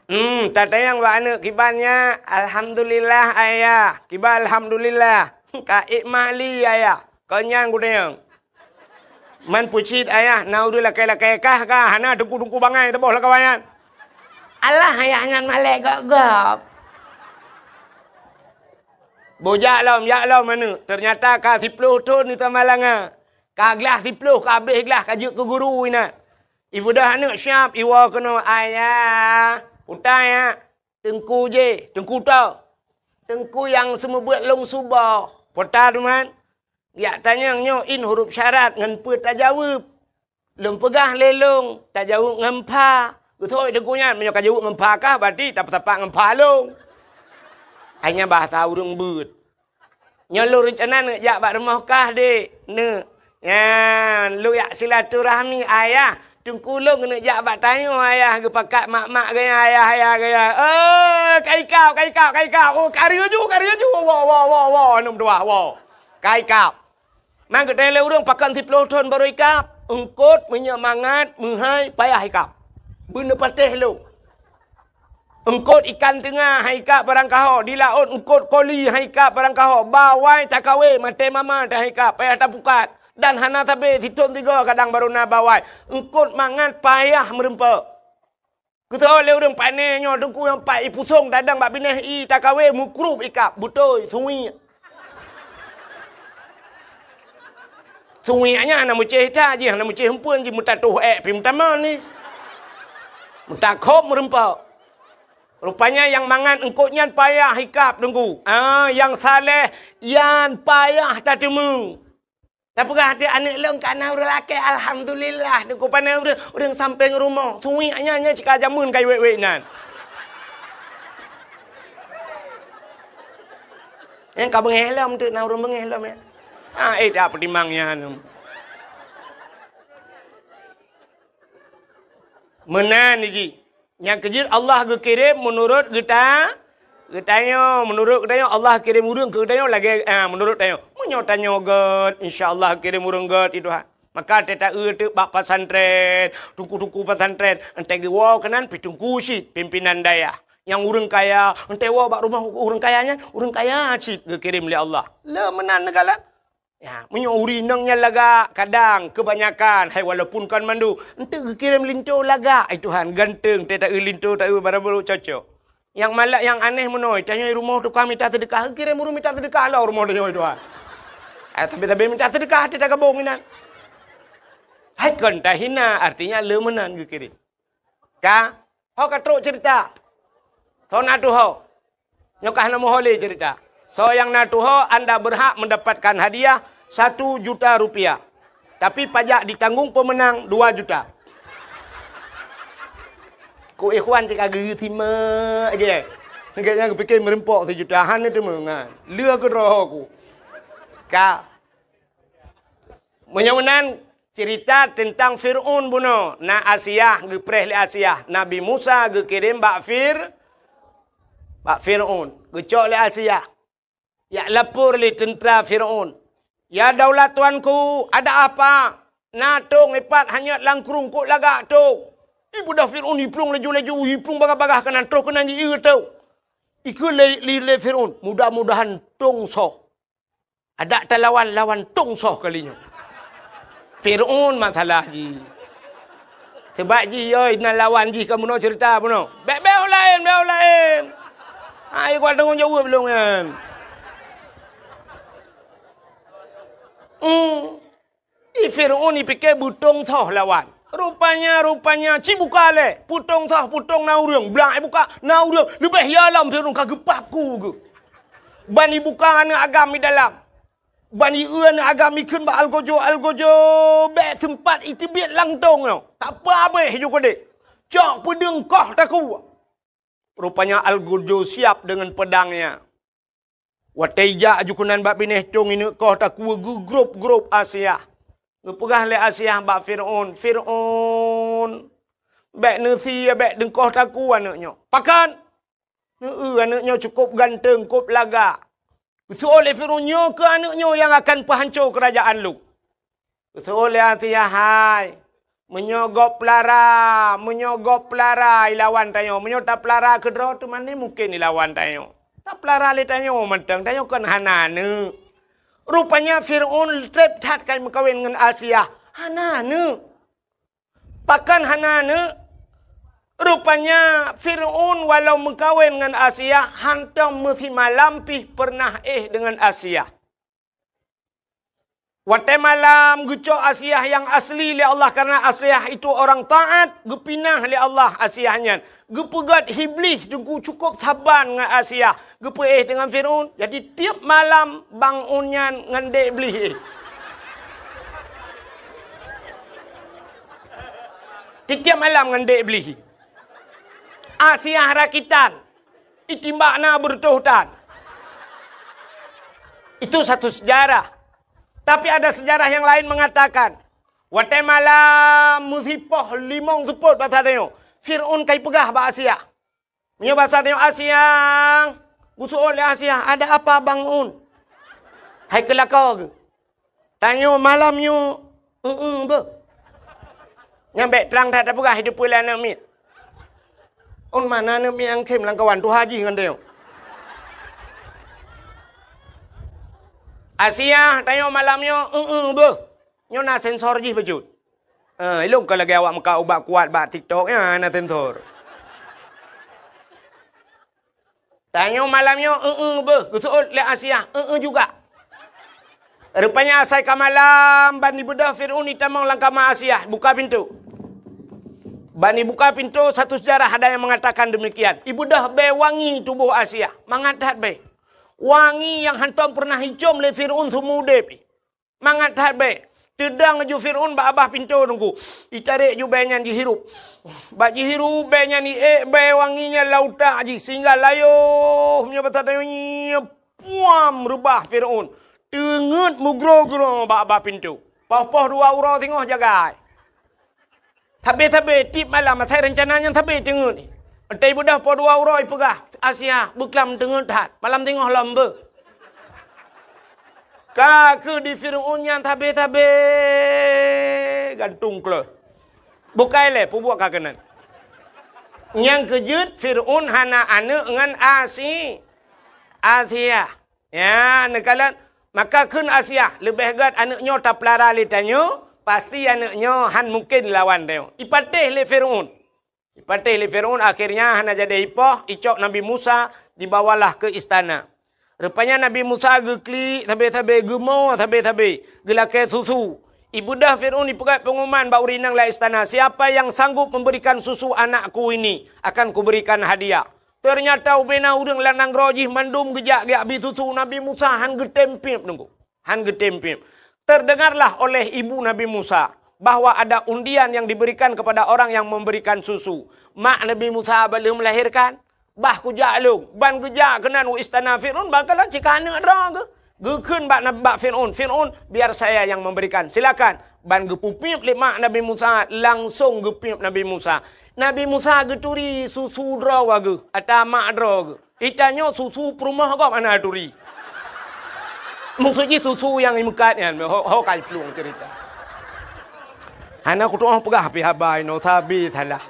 Hmm, tatanyong bak aneuëk kiban nyan, "Alhamdulillah, Ayah." Kiban alhamdulillah. "Ka ék mak li, Ayah?" Kon nyan kutanyong. Man peucit Ayah, na ureuëng lakée-lakée kah ka, hana Teungku-teungku bangai saboh lam kawan nyan. Alah, Ayah nyan malée gob-gob. Boh jak lom, jak lom aneuëk. Teunyata ka siploh thon di Samalanga. Ka glah siploh, ka abéh glah, ka jeuet keu guru inan. Ibeudôh aneuëk siab, iwoe keunoe, "Ayah, utai ya, Teungku jih, Teungku toh. Teungku nyang seumeubeuet lôn suboh." Pota duman. Jak tanyong nyoe in huruf syarat ngon peue tajaweueb. Lôn peugah lé lôn, tajaweueb ngon pha. Geutôi Teungku nyan, meunyoe ka jaweueb ngon pha kah, berarti tapeutapak ngon pha lôn. Hai nyan bahasa ureuëng beuet. Nyoe lôn reuncana neuk jak bak rumoh kah, Dek. Neuk. Nyan, lôn jak silaturahmi, Ayah. Teungku lôn keuneuk jak bak tanyoe, Ayah, geupakat mak-mak gaya, Ayah, Ayah gaya. Oh, ka ikab, ka ikab, ka ikab. Oh, kareu ju, kareu ju. Woe, woe, woe, woe, aneuëk meutuah, woe. Ka ikab. Man geutanyong lé ureuëng, "Pakon siploh thon barô ikab?" Eungkôt meunyoe mangat, meuhai, payah ikab. Beuneupatéh lôn. Eungkôt ikan teunga hai ikab barangkaho, di laôt eungkôt koli hai ikab barangkaho, bawai takawé maté mama ta hai ikab, payah tapukat. Dan hana sabé sithon sigoe kadang barô na bawai. Eungkôt mangat payah meureumpok. Geutanyong lé ureuëng, "Pane nyoe Teungku nyang pat ipusong tadong bak binéh i takawé meukrub ikab?" Beutôi, suwiek. Suwiek nyan hana meucéh that jih, hana meucéh eumpeuen jih, meutatoh ék pih meutamong ni. Meutakhob meureumpok. Rupanya nyang mangat eungkôt nyan payah ikab Teungku. Ah, nyang saleh nyan payah tateumeung. Tapeugah até aneuëk lôn ka na ureuëng lakée, alhamdulillah, Teungku. Pane ureuëng, ureuëng sampéng rumoh. Suwiek nyan, nyan cit ka jameun ka wék-wék nyan. Nyang ka beungéh lom tu, na ureuëng beungéh lom ya. Ah, eh, tak peutimang nyan. Meunan jih. Nyang keujeuet Allah geukirém meunurot geuta-, geutanyoe. Meunurot geutanyoe, Allah kirém ureuëng keu geutanyoe lagée, ah, meunurot tanyoe. Meunyoe tanyoe gét, insya Allah kirém ureuëng gét, ya Tuhan. Maka teuta-eu teuk bak pesantren, teungku-teungku pesantren, entée geuwoe keunan pih teungku cit, pimpinan dayah. Nyang ureuëng kaya, entée woe bak rumoh ureuëng kaya nyan, ureuëng kaya cit geukirém lé Allah. Le meunan neukalon. Ya, meunyoe ureuëng inong nyan lagak, kadang keubanyakan, hai walaupun kon mandum, eunteuk geukirém linto lagak, ai Tuhan, ganteng, teuta-eu linto, ta-eu barang barô cocok. Nyang malak, nyang aneh meunoe, tanyoe rumoh tukang mita seudeukah, geukirém ureuëng mita seudeukah lom rumoh tanyoe, ai Tuhan. Eh, tapi-tapi mita seudeukah, hati tagabong inan. Hai kon tahina, artinya le meunan geukirém. Ka, ho ka trok cerita. Soe na tuho? Nyoe ka hana meuho lé cerita. Soe nyang na tuho, anda berhak mendapatkan hadiah satu juta rupiah. Tapi pajak ditanggung pemenang dua juta. Ku ikhwan cit ka geusimak je. Gobnyan geupike meureumpok sijuta, hana teumeungan. Lheueh keudroe ku. Ka. Meunyoe meunan, cerita teuntang Fir'aun bunoe. Na Asiah, geupreh lé Asiah. Nabi Musa geukirém bak Fir-, bak Fir'aun. Geucok lé Asiah. Jak lapor lé teuntra Fir'aun. "Ya daulat tuanku, ada apa? Na tong ipat hanyot lam krueng, kok lagak tong?" Ibeudôh Fir'aun, iplueng laju-laju, iplueng bagah-bagah keunan, troh keunan jieu tong. Ikheun lé, lé, lé Fir'aun, "Mudah-mudahan tong soh." Adak talawan, lawan tong soh kali nyoe. Fir'aun masalah jih. Sebab jih, yoi, na lawan jih ka bunoe cerita bunoe. Bék, bék laén, bék laén. Hai, kuat tanggong jaweueb lôn nyan. Hmm. Di Fir'aun ipike beutông thoh lawan. Rupanya, rupanya, ci buka lé. Peutông thoh, peutông na ureuëng. Blak ibuka, na ureuëng. Leubeh ya lom Fir'aun ka geupap ku geuh. Ban ibuka aneuëk agam di dalam. Ban ieu aneuëk agam ikheun bak Algojo, Algojo, bék seumpat iteubiet lantông nyoe. Tak apa abéh ju keudeh. Cok peudeueng koh takue. Rupanya Algojo siap deungon peudangnya. Watée ijak aju keunan bak binéh tông ineuk koh takue geugrôp-grôp Asiah. Geupeugah lé Asiah bak Fir'aun, "Fir'aun, bék neusie, bék deungkoh takue aneuëk nyoe." "Pakon?" "Neu-eu aneuëk nyoe cukôp ganteng, kôp lagak." Geuseuôt lé Fir'aun, "Nyoe keuh aneuëk nyoe nyang akan peuhanco keurajeuen lôn." Geuseuôt lé Asiah, "Hai, meunyoe gob peulara, meunyoe gob peulara ilawan tanyoe, meunyoe tapeulara keudroe teuma ni mungken ilawan tanyoe. Tapeulara lé tanyoe mantong, tanyoe kon hana aneuëk." Rupanya Fir'aun treb that ka meukawen ngon Asiah, hana aneuëk. Pakon hana aneuëk? Rupanya Fir'aun walau meukawen ngon Asiah, hantom meusimalam pih peureunah éh deungon Asiah. Watée malam geucok Asiah nyang asli lé Allah, karena Asiah itu orang taat, geupinah lé Allah Asiah nyan. Geupeugét Iblih teungku cukôp saban ngon Asiah, geupeuéh deungon Fir'aun. Jadi tieb malam Bang Un nyan ngon dek Iblih éh. Tieb-tieb malam ngon dek Iblih. Asiah rakitan. Itimbak na beureutoh tan. Itu satu sejarah. Tapi ada sejarah yang lain mengatakan, watée malam meusipoh limong seupôt basa tanyoe, Fir'aun ka ipeugah bak Asiah. Meunyoe basa tanyoe, "Asiah," geuseuôt lé Asiah, "Ada apa, Bang Un?" Hai keu lakoe geuh. Tanyoe malam nyoe, eu-eu beuh. Nyan bék trang that tapeugah di depan aneuëk miet. Un mana aneuëk miet nyang khém lam kawan tuha jih ngon tanyoe. Asiah, tanyoe malam nyoe, eu-eu beuh. Nyoe na sensor jih bacut. Eh, ilong ka lagée awak meukat ubat kuat bak TikTok nyan na sensor. Tanyoe malam nyoe, eu-eu beuh, geuseuôt lé Asiah, eu-eu juga. Rupanya asai ka malam, ban ibeudôh Fir'aun itamong lam kama Asiah, buka pintoe. Ban ibuka pintoe, satu sejarah ada yang mengatakan demikian. Ibeudôh bée wangi tuboh Asiah, mangat that bée. Wangi nyang hantom peureunah icom lé Fir'aun seumeu udeb jih. Mangat that bée. Teudong ju Fir'aun bak babah pintoe teungku. Itarek ju bée nyan jihirup. Bak jihirup bée nyan iék bée wangi nyan lam utak jih sehingga layoh meunyoe basa tanyoe nyoe puam reubah Fir'aun. Teungeut meugroe-groe bak babah pintoe. Poh-poh dua uroe singoh jagai. Sabe-sabe tieb malam asai reuncana nyan sabe teungeut. Watée ibeudôh poh dua uroe ipeugah, "Asiah, beuklam teungeut that, malam singoh lom beuh." Ka kheueh di Fir'aun nyan sabe-sabe gantung kleuh. Bukai lé peubuet ka keunan. Nyang keujeuet Fir'aun hana aneuëk ngon Asi-, Asiah. Ya, neukalon. Maka kheun Asiah, "Leubeh gét aneuëk nyoe tapeulara lé tanyoe, pasti aneuëk nyoe han mungken lawan tanyoe." Ipatéh lé Fir'aun. Ipatéh lé Fir'aun, akhirnya hana jadi ipoh, icok Nabi Musa, dibawalah ke istana. Rupanya Nabi Musa geuklik sabe-sabe, geumo sabe-sabe, geulakée susu. Ibeudôh Fir'aun ipeugét pengumuman bak ureuëng inong lam istana, "Siapa yang sanggup memberikan susu anakku ini, akan kuberikan hadiah." Teunyata ubena ureuëng lam nanggroe jih mandum geujak geubri susu. Nabi Musa han geutem piep teungku. Han geutem piep. Terdengarlah oleh ibu Nabi Musa bahwa ada undian yang diberikan kepada orang yang memberikan susu. Mak Nabi Musa bak lheueh melahirkan, bah kujak lôn, ban geujak keunan u istana Fir'aun, bah kalon cit ka aneuëk droe geuh. Geukheun bak Nab-, bak Fir'aun, "Fir'aun, biar saya yang memberikan. Silakan." Ban geupeupiep lé mak Nabi Musa, langsong geupiep Nabi Musa. Nabi Musa geuturi susu droe geuh, ata mak droe geuh. Itanyoe susu peurumoh gob hana turi. Maksud jih susu nyang imeukat nyan, ho, ho ka iplueng cerita. Hana kutu'oh peugah pih haba inoe sabe salah.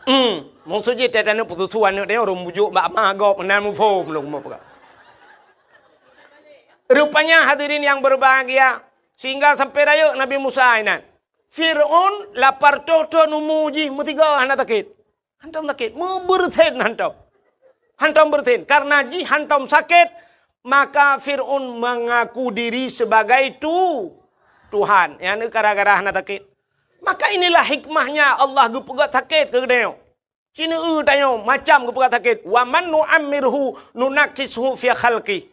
Hmm, maksud jih teutanyoe peususu aneuëk tanyoe rhom bujok bak ma gob meunan muphom lôn meupeugah. Rupanya hadirin yang berbahagia, sehingga sampai rayeuk Nabi Musa inan. Fir'aun lapar thon-thon umu jih meusigoe hana sakét. Hantom sakét, meubeureusen hantom. Hantom beureusen. Karena jih hantom sakét, maka Fir'aun mengaku diri sebagai tu-, Tuhan. Nyan gara-gara hana sakét. Maka inilah hikmahnya Allah geupeugah sakét keu geutanyoe. Sineue tanyoe macam geupeugah sakét, "Wa man nu'ammirhu nunakkishu fi khalqih."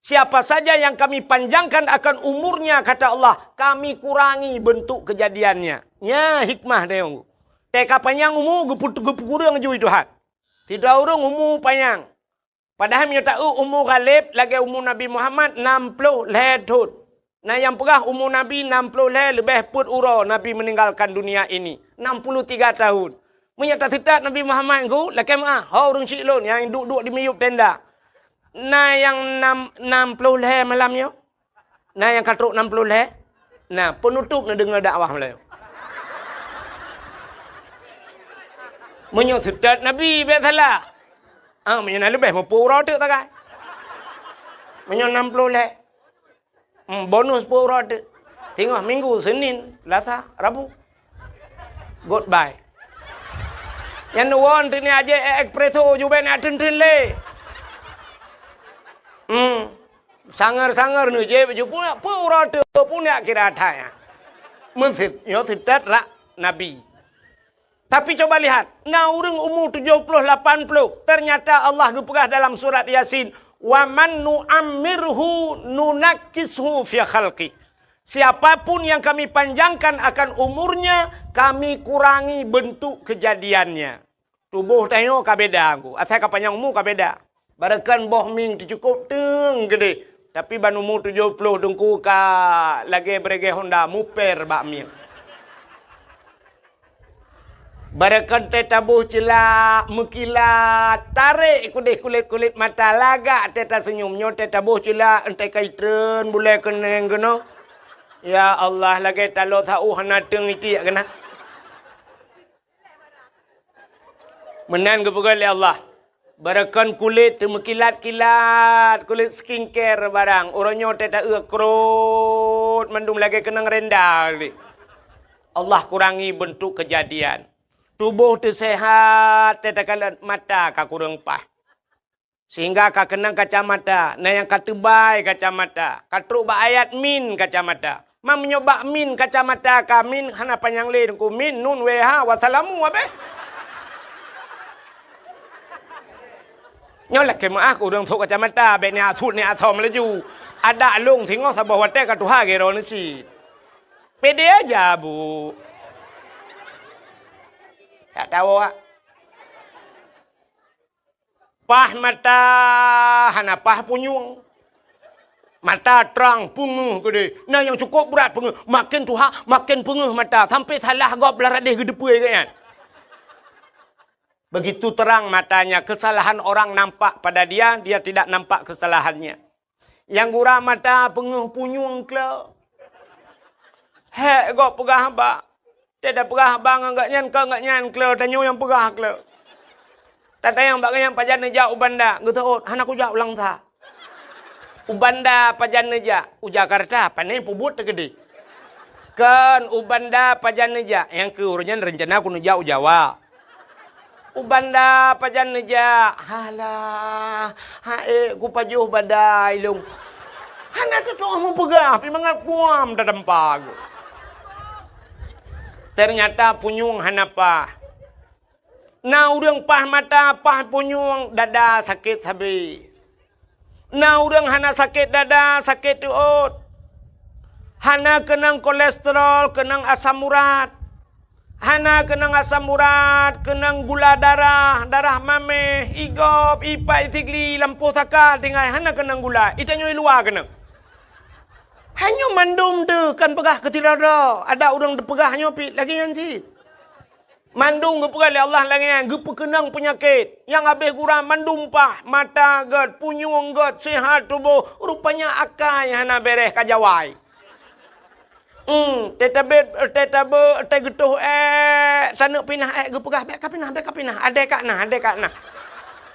Siapa saja yang Kami panjangkan akan umurnya, kata Allah, Kami kurangi bentuk kejadiannya. Nya hikmah tanyoe. Teuka panyang umu geupeu-, geupeukureueng ju Tuhan. Sidroe ureuëng umu panyang. Padahai meunyoe taeu umu Ghalib lagée umu Nabi Muhammad nam ploh lhée thon. Na nyang peugah umu Nabi nam ploh lhée leubeh peuet uroe Nabi meninggalkan dunia ini, enam puluh tiga tahun. Meunyoe taseutôt Nabi Muhammad ngon lakée meuah, ho ureuëng syiek lôn nyang duek-duek di miyueb tenda. Na nyang nam, nam ploh lhée malam nyoe? Na nyang ka trok nam ploh lhée? Na, peunutôb neudeungoe dakwah meulayeue. Meunyoe seutôt Nabi, bék salah. Ah, meunyoe na leubeh, meupeu uroe teuk tagai. Meunyoe nam ploh lhée, hmm, bonus peu uroe teuk. Singoh Minggu, Senin, Selasa, Rabu. Goodbye. Nyan neuwon teuk ni aje espresso jubek nak tren-tren lé. Hmm. Sanger-sanger neujép ju pun, pun uroe teuk pun yak kira that nyan. Meuseuti, nyoe seutôt rak Nabi. Tapi coba lihat, na ureuëng umu tujoh ploh lapan ploh, ternyata Allah geupeugah dalam surat Yasin, "Wa man nu'ammirhu nunakkishu fi khalqih." Siapapun yang Kami panjangkan akan umurnya, Kami kurangi bentuk kejadiannya. Tuboh tanyoe ka beda, Teungku. Asai ka panyang umu ka beda. Barokon boh mieng teucukôp teung geudeh, tapi ban umu tujoh ploh Teungku ka lagée bregée honda muper bak mieng. Barokon tée taboh ceulak meukilat, tarek keudeh kulét-kulét mata, lagak tée taseunyum. Nyoe tée taboh ceulak, entée ka itreun bulée keuneng keunoe. Ya Allah, lagée taloe sa-ueh hana teung itiek keunan. Meunan geupeugah lé Allah, "Barokon kulét teumeukilat-kilat, kulét skincare barang, uroe nyoe tée taeu krot mandum lagée keunong renda lé." Allah kurangi bentuk kejadian. Tuboh teuseuhat, tée takalon mata ka kureueng paih. Sehingga ka keunong kacamata, na nyang ka teubai kacamata, ka trok bak ayat min kacamata. Ma meunyoe bak min kacamata ka min hana panyang lé Teungku, min, nun, weh, ha, wassalamu, abéh. Nyoe lakée meuáh keu ureuëng sôk kacamata, bék niat sut niat asom laju. Adak lông singoh saboh watée ka tuha geuroe neusi. Pede aja, Bu. Tak tahu, ah. Paih mata hana paih punyueng. Mata trang, peungeuh keudeh. Na nyang cukôp brat peungeuh. Maken tuha, maken peungeuh mata. Sampai salah gob lam radeh geuteupeue gobnyan. Begitu terang matanya, kesalahan orang nampak pada dia, dia tidak nampak kesalahannya. Nyang gura mata peungeuh punyueng kle. Hék gob peugah haba. Teuka peugah haba ngon gobnyan, kon gobnyan kle, tanyoe nyang peugah kle. Tatanyong bak gobnyan pajan neujak u Banda, geuteuôt, hana kujak u Langsa. U Banda pajan neujak, u Jakarta, pane peubuet teukeudeh. Kon u Banda pajan neujak, nyang keu uroe nyan reuncana kuneujak u Jawa. U Banda pajan neujak, halah, ha ék kupajoh badai lôn. Hana teutoh meupeugah, pi mangat kuam tatampa geuh. Ternyata punyueng hana paih. Na ureuëng paih mata, paih punyueng, dada sakét sabe. Na ureuëng hana sakét dada, sakét teuôt. Hana keunong kolesterol, keunong asam urat. Hana keunong asam urat, keunong gula darah, darah maméh, igob, ipat, isigli, lampôh saka, tinggai hana keunong gula. Itanyoe i luwa keunong. Hai nyoe mandum teuh kan peugah keu sidroe-droe. Ada ureuëng teupeugah nyoe pih lagée nyan cit. Mandum geupeugah lé Allah lagée nyan, geupeukeunong peunyakét. Nyang habéh gura mandum paih, mata gét, punyueng gét, seuhat tuboh, rupanya akai hana béréh ka jawai. Hmm, teutabét, teutabé, teugeutôh ék, taneuk pinah ék geupeugah, "Bék kapinah, bék kapinah, adée ka na, adée ka na."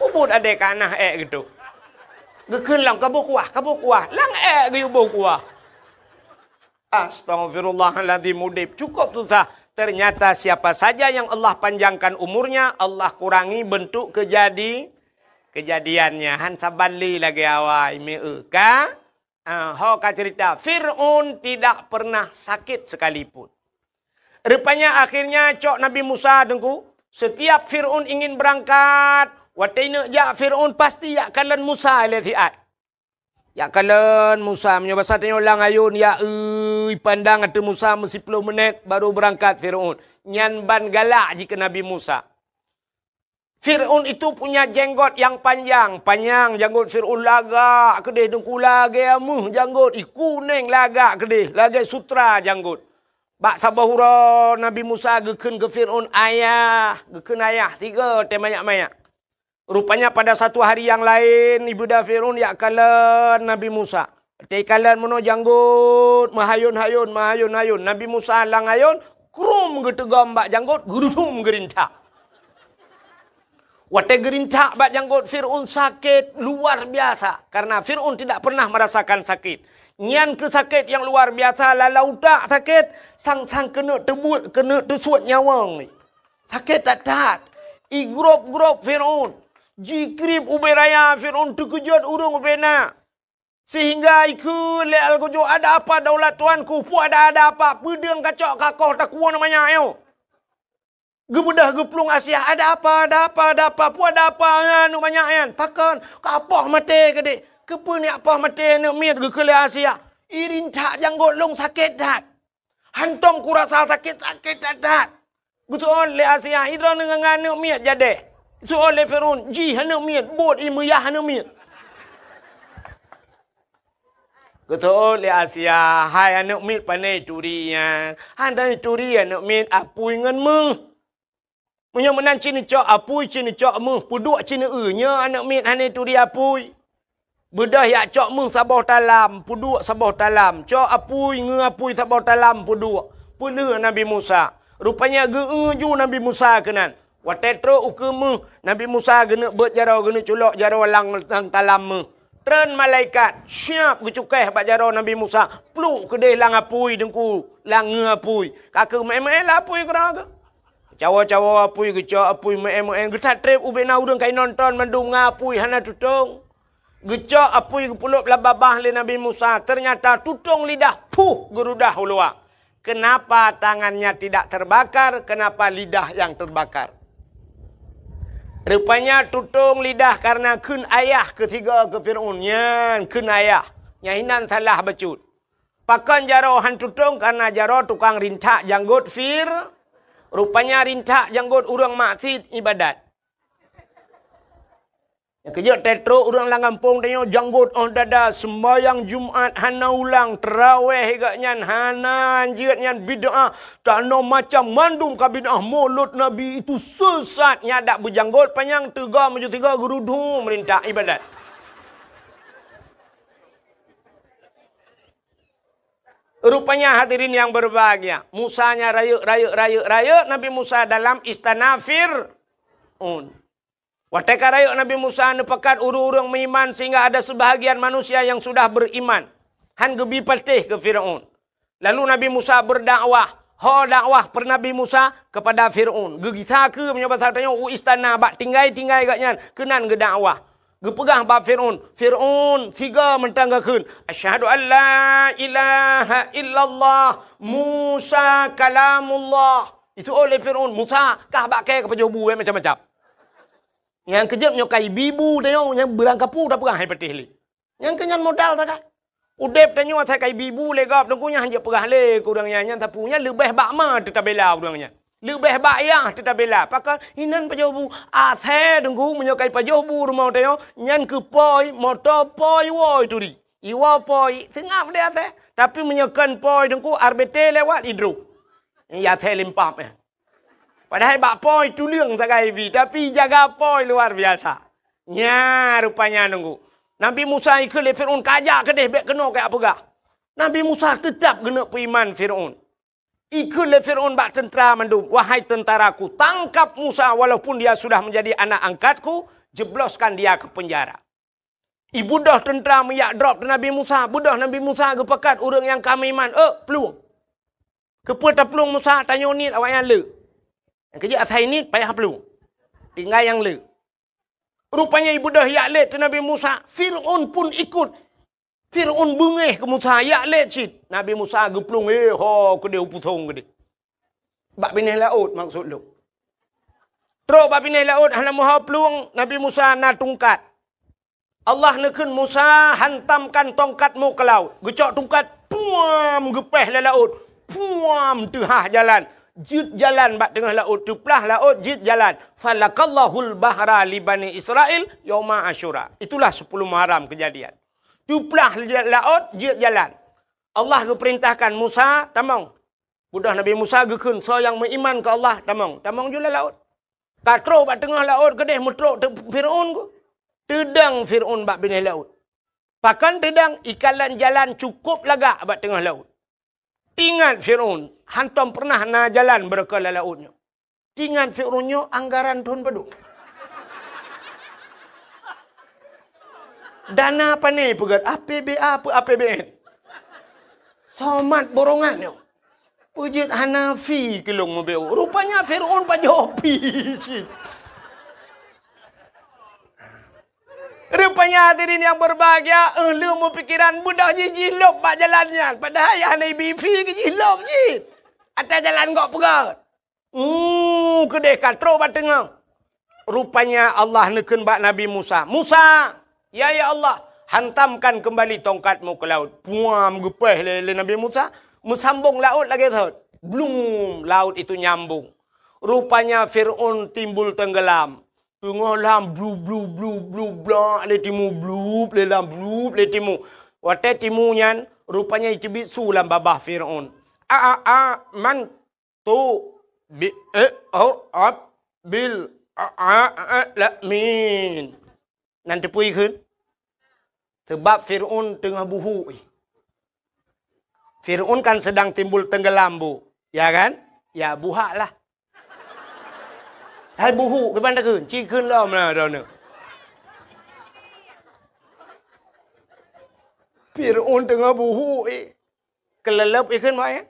Ubit adée ka na ék geutôh. Geukheun lom, "Ka boh kuah, ka boh kuah." Lam ék geuyue boh kuah. Astaghfirullahalazim, udeb cukôp susah. Ternyata siapa saja yang Allah panjangkan umurnya, Allah kurangi bentuk kejadi-, kejadiannya. Han saban lé lagée awai, meu ka? Ah, ho ka cerita, Fir'aun tidak pernah sakit sekalipun. Rupanya akhirnya cok Nabi Musa, Teungku, setiap Fir'aun ingin berangkat, watée neuk jak Fir'aun pasti jak kalon Musa lé siat. Jak kalon Musa, meunyoe basa tanyoe lam ayôn, jak, eu, ipandang ateueh Musa meusiploh menét baru beurangkat Fir'aun. Nyan ban galak jih keu Nabi Musa. Fir'aun itu punya jenggot yang panjang, panyang janggot Fir'aun, lagak keudeh, Teungku, lagée meuh janggot, i kunéng lagak keudeh, lagée sutra janggot. Bak saboh uroe Nabi Musa geukheun keu Fir'aun, "Ayah," geukheun ayah, tiga teuh manyak-manyak. Rupanya pada satu hari yang laén, ibeudôh Fir'aun jak kalon Nabi Musa. Watée kalon meunoe janggot, meuhayôn-hayôn, meuhayôn-hayôn. Nabi Musa lam ayôn, krum geuteugom bak janggot, geurudum geurintak. Watée geurintak bak janggot Fir'aun sakét luar biasa, karena Fir'aun tidak pernah merasakan sakit. Nyan keuh sakét nyang luar biasa, lala utak sakét, sang-sang keuneuk teubuet, keuneuk teusuet nyawöng ni. Sakét that-that. Igrôb-grôb Fir'aun. Jikrieb ubé raya, Fir'aun teukeujot ureuëng ubé na. Sehingga ikheun lé algojo, "Ada apa daulat tuanku? Peue ada, ada apa? Peudeueng kacok kakoh takuwoe na manyak nyoe." Geubeudôh geuplueng Asia, "Ada apa, ada apa, ada apa? Peue ada apa nyan, aneuk manyak nyan? Pakon? Ka poh maté keudeh?" "Keupeue nyak poh maté, aneuk miet?" geukheun lé Asia. "Irintak janggot lôn sakét that. Hantom kurasa sakét, sakét that-that." Geuseuôt lé Asia, "Idroe ngon aneuk miet jadeh?" Geuseuôt lé Fir'aun, "Jih aneuk miet, buet ie meuyah aneuk miet." Geuseuôt lé Asia, "Hai aneuk miet, pane turi nyan?" "Hana turi aneuk miet, apui ngon méuh." "Meunyoe meunan, ci neucok apui, ci neucok méuh, peuduek ci neueu, nyoe aneuk miet hana turi apui." Beudôh jak cok méuh saboh talam, peuduek saboh talam, cok apui, ngeu apui saboh talam, peuduek, peulheueh Nabi Musa. Rupanya geu-eu ju Nabi Musa keunan. Watée trok ukeue méuh, Nabi Musa geuneuk beuet jaroe, geuneuk culok jaroe lam, lam talam méuh. Treun malaikat, siab geucukéh bak jaroe Nabi Musa, pluek keudeh lam apui, Teungku, lam ngeu apui. Ka keuh meu'én-meu'én lam apui keudroe geuh. Cawoe-cawoe apui, geucok apui, meu'én-meu'én, geutatreb ubé na ureuëng ka inonton mandum ngon apui hana tutong. Geucok apui, geupeulop lam babah lé Nabi Musa, ternyata tutong lidah, puh, geurudah u luwa. Kenapa tangannya tidak terbakar? Kenapa lidah yang terbakar? Rupanya tutong lidah karena kheun ayah keu tiga keu Fir'aun. Nyan kheun ayah. Nyan hinan salah bacut. Pakon jaroe han tutong? Karena jaroe tukang rintak janggot Fir-, rupanya rintak janggot ureuëng maksiet ibadat. Nyang keujeuet tetrok ureuëng lam gampông tanyoe janggot óh dada, seumbahyang Jumat hana ulang, teurawéh gak nyan hana, anjeut nyan bid'ah, tanoh macam mandum ka bid'ah, mulod Nabi itu sesat, nyan dak beujanggot panyang teuga meujutiga geurudhu meurintak ibadat. Rupanya hadirin yang berbahagia, Musa nya rayeuk, rayeuk, rayeuk, rayeuk Nabi Musa dalam istana Fir'aun. Watée ka rayeuk Nabi Musa neupakat ureuëng-ureuëng meuiman sehingga ada sebahagian manusia yang sudah beriman, han geubi patéh keu Fir'aun. Lalu Nabi Musa berdakwah, ho dakwah per Nabi Musa kepada Fir'aun. Geugisa keu meunyoe basa tanyoe u istana bak tinggai-tinggai gak nyan keunan geudakwah. Geupeugah bak Fir'aun, "Fir'aun, tiga mantong geukheun, 'Asyhadu an la ilaha illallah, Musa kalamullah.'" Itu oleh Fir'aun, "Musa, kah bak kée ka pajoh bu, eh, macam-macam." Nyang keujeuet nyoe kai bibu tanyoe nyang beurangkapu tapeugah hai patéh lé. Nyang keu nyan modal takai. Udeb tanyoe asai kai bibu lé gob, Teungku, nyan hanjeuet peugah lé keu ureuëng nyan, nyan sapeue nyan leubeh bak ma teutabela ureuëng nyan. Leubeh bak yah teutabela. Pakon? Inan pajoh bu. Asai, Teungku, meunyoe kai pajoh bu rumoh tanyoe, nyan keu poi, moto poi, woi turi. Iwoe poi, seungab deh asai. Tapi meunyoe kon poi, Teungku, R B T lewat idroh. Iya asai limpap, eh. Padahai bak poi tuleueng sagai bi, tapi jaga poi luar biasa. Nya rupanya nunggu. Nabi Musa ikheun lé Fir'aun, "Kajak keudeh, bék keunoe kajak peugah." Nabi Musa teutab geuneuk peuiman Fir'aun. Ikheun lé Fir'aun bak teuntra mandum, "Wahai tentaraku, tangkap Musa walaupun dia sudah menjadi anak angkatku, jebloskan dia ke penjara." Ibeudôh teuntra meujak drop Nabi Musa, beudôh Nabi Musa geupakat ureuëng nyang ka meuiman, "Eh, plueng." Keupeue taplueng Musa? Tanyoe niet awaknyan le. Nyang keujeuet asai niet payah plueng. Tinggai nyang le. Rupanya ibeudôh jak lé teuh Nabi Musa, Fir'aun pun ikut. Fir'aun beungéh keu Musa, jak lé cit. Nabi Musa geuplueng, eh, ho keudéh u pusong keudéh. Bak binéh laôt maksud lôn. Trok bak binéh laôt hana meuho plueng, Nabi Musa na tungkat. Allah neukheun Musa, "Hantamkan tongkatmu ke laut." Geucok tungkat, puam, geupéh lé laôt. Puam, teuhah jalan. Jeuet jalan bak teungoh laôt, teuplah laôt, jeuet jalan. "Falakallahul bahra li Bani Israil yauma Asyura." Itulah sepuluh Muharram kejadian. Teuplah laôt, jeuet jalan. Allah geupeurintahkan Musa, "Tamong." Beudôh Nabi Musa geukheun, "Soe nyang meuiman keu Allah, tamong." Tamong ju lam laôt. Ka trok bak teungoh laôt keudéh, meutrok teuk Fir'aun ku. Teudong Fir'aun bak binéh laôt. Pakon teudong? Ikalon jalan cukôp lagak bak teungoh laôt. Teuingat Fir'aun, hantom peureunah na jalan beureukoh lam laôt nyoe. Teuingat Fir'aun nyoe anggaran thon padum. Dana pané peugét, A P B A peu A P B N. Somat borongan nyoe. Peujeuet hana fi keu lôn meubeuet. Rupanya Fir'aun pajoh fi cit. Rupanya hadirin yang berbahagia, eh, lôn meupikiran beudôh jih jilôb bak jalan nyan. Padahai hana ibi fi keu jilôb jih. Atas jalan gok peugét. Hmm, keudéh ka trok bak teungoh. Rupanya Allah neukheun bak Nabi Musa, "Musa, ya, ya Allah, hantamkan kembali tongkatmu ke laut." Puam, geupéh lé, lé Nabi Musa, meusambong laôt lagée thot. Blum, laut itu nyambung. Rupanya Fir'aun timbul tenggelam. Teungoh lam blu, blu, blu, blu, blak lé timu, blup lé lam, blup lé timu. Watée timu nyan, rupanya iteubiet su lam babah Fir'aun. "A, a, a, man tu bi, eh, oh, ab, bil, a, a, a, la, min." Nan teupeue kheun? Sebab Fir'aun teungoh buhuk. Fir'aun kan sedang timbul tenggelam, Bu. Ya kan? Ya, buhak lah. Hai buhuk, kiban takheun? Ci kheun lom lah droeneuh. Fir'aun teungoh buhuk, eh. Keuleuleub ikheun, Mak, ya?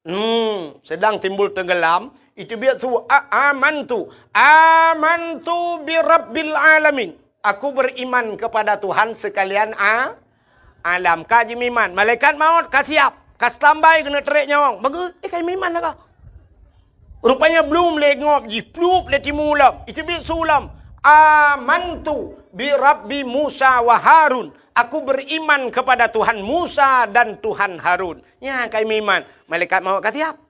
Hmm, sedang timbul tenggelam, iteubiet su, a, amantu, amantu bi rabbil alamin. Aku beriman kepada Tuhan sekalian a, alam. Ka jimeuiman, malaikat maut ka siap, ka standby keuneuk trek nyawöng. Bagus, eh, ka jimeuiman lah ka. Rupanya blum lé ngop jih, plup lé timu lom. Iteubiet su lom, amantu bi rabbi Musa wa Harun. Aku beriman kepada Tuhan Musa dan Tuhan Harun. Nyan ka jimeuiman, malaikat maut ka siap.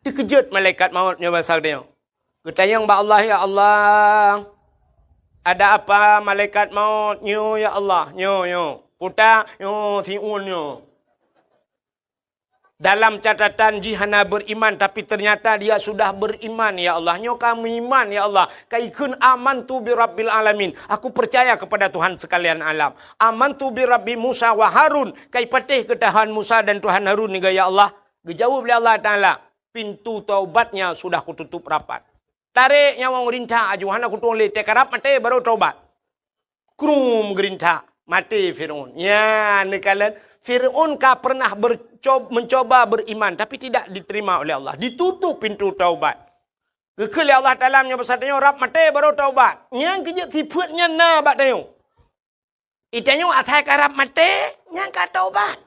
Teukeujot malaikat maut nyoe basa geutanyoe. Geutanyong bak Allah, "Ya Allah, ada apa malaikat maut nyoe, ya Allah? Nyoe, nyoe. Puta, nyoe, siun nyoe." Dalam catatan jih hana beriman, tapi ternyata dia sudah beriman, ya Allah. Nyoe ka meuiman, ya Allah. Ka ikheun, "Amantu bi rabbil alamin." Aku percaya kepada Tuhan sekalian alam. "Amantu bi rabbi Musa wa Harun." Ka ipatéh keu Tuhan Musa dan Tuhan Harun niga, ya Allah. Geujaweueb lé Allah Taala, "Pintu taubatnya sudah kututup rapat." Tarek nyawöng rintak aju, hana kutueng lé, teukarab maté baru taubat. Krum geurintak, maté Fir'aun. Ya, neukalon Fir'aun ka pernah berco-, mencoba beriman, tapi tidak diterima oleh Allah. Ditutup pintu taubat. Geukheun lé Allah Taala meunyoe basa tanyoe rab maté baru taubat. Nyang keujeuet sifeuet nyan na bak tanyoe. Itanyoe asai karab maté, nyang ka taubat.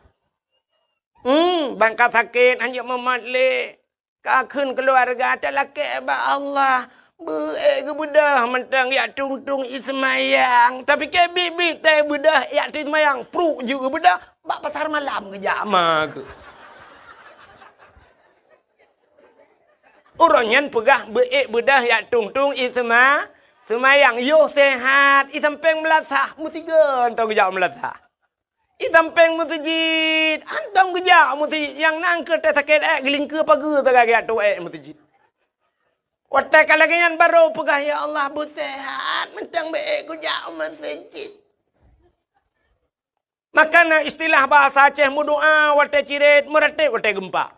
Hmm, ban ka sakét, hanjeuet mumat lé. Ka kheun keuluwarga talakée bak Allah. Beu-ék geubeudôh mantong jak tueng-tueng ié seumayang. Tapike biet-biet tée beudôh jak tueng seumayang. Pruk jeuet geubeudôh, bak pasar malam geujak ma keuh. Uroe nyan peugah beu-ék beudôh jak tueng-tueng ié seuma-, seumayang. Yoh sehat, ié sampéng meulasah, meusigoe mantong geujak meulasah. Ié sampéng meuseujid, mantong geujak meuseujid. Nyang na keuh tée sakét ék, geulingkeue pageue sagai geujak tueng ék meuseujid. Watée ka lagée nyan barô peugah, "Ya Allah, beu sehat, mantong beu-ék kujak meuseujid." Maka na istilah bahasa Aceh meudoá watée cirét, meuratéb watée geumpa.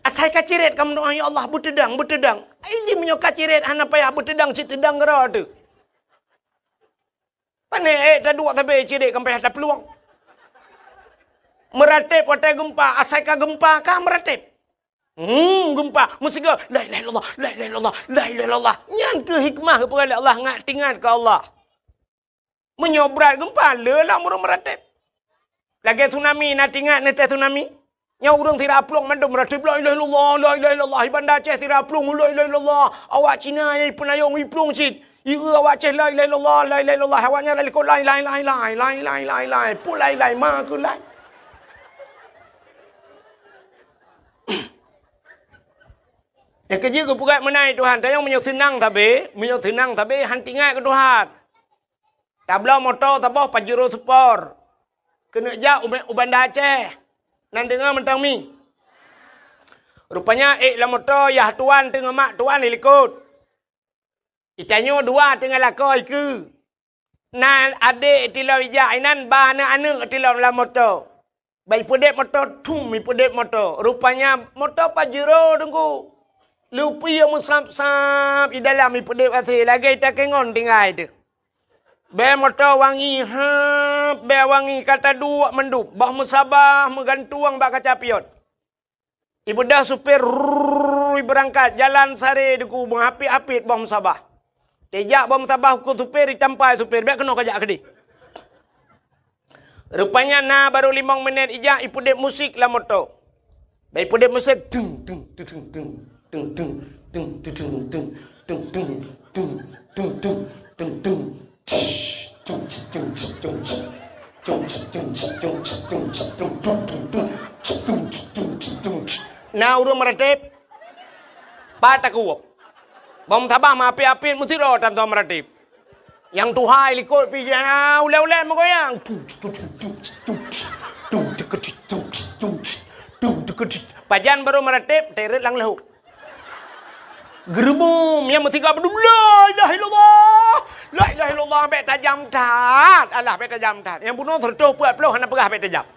Asai ka cirét ka meudoá, "Ya Allah, beuteudong, beuteudong." Ai jih meunyoe ka cirét hana payah beuteudong, cit teudong keudroe teuh. Pané ék taduek sabe cirét ka payah taplueng. Meuratéb watée geumpa, asai ka geumpa ka meuratéb. Hmm, geumpa, meusigoe, "La ilaha illallah, la ilaha illallah, la ilaha illallah." Nyan keuh hikmah geupeugah lé Allah, ngat tingat keu Allah. Meunyoe brat geumpa, le lam ureuëng meuratéb. Lagée tsunami, na tingat neutée tsunami? Nyoe ureuëng sira plueng mandum meuratéb, "La ilaha illallah, la ilaha illallah." Di Banda Aceh sira plueng, "La ilaha illallah." Awak Cina nyang ipeunayong iplueng cit. Ieu awak Aceh, "La ilaha illallah, la ilaha illallah." Awaknyan lalikot, "Lai, lai, lai, lai, lai, lai, lai, lai." Peue lai, lai, ma keuh lai. Nyang keujeuet geupeugah meunan Tuhan, tanyoe meunyoe seunang sabe, meunyoe seunang sabe, han tingat keu Tuhan. Tabloe moto saboh Pajero Sport. Keuneuk jak u, u Banda Aceh. Nan deungoe mantong mi. Rupanya ék lam moto, yah tuan teungoh mak tuan dilikot. Itanyoe dua teungoh lakoe ikeue. Na adék tilom ijak inan, ba aneuëk-aneuëk tilom lam moto. Ba ipeudeb moto, thum, ipeudeb moto. Rupanya moto Pajero teungku. Lupie meusab-sab i dalam ipeudeb asée, lagée takengon tinggai teuh. Bée moto wangi, hab, bée wangi ka taduek mandum, boh meusabah meugantueng bak kaca pion. Ibeudôh supir, rrrr, ibeurangkat, jalan sare teungku, meuhapit-hapit boh meusabah. Tejak boh meusabah keu supir, itampa supir, "Bék keunoe kajak keudeh." Rupanya na barô limong minét ijak ipeudeb musik lam moto. Ba ipeudeb musik, tung, tung, tung, tung, tung. Na ureuëng meuratéb, pat takue. Boh meusabah meuhapit-hapit meusidroe tan soe meuratéb. Nyang tuha ilikot pih, ah, ulée-ulée meugoyang. Pajan barô meuratéb, teuret lam leuhok. Geureubum, nyang meusigoe beudôh, "La ilaha illallah! La ilaha illallah!" Bék tajam that. Alah, bék tajam that. Nyang bunoe seureutôh peuet ploh hana peugah bék tajam.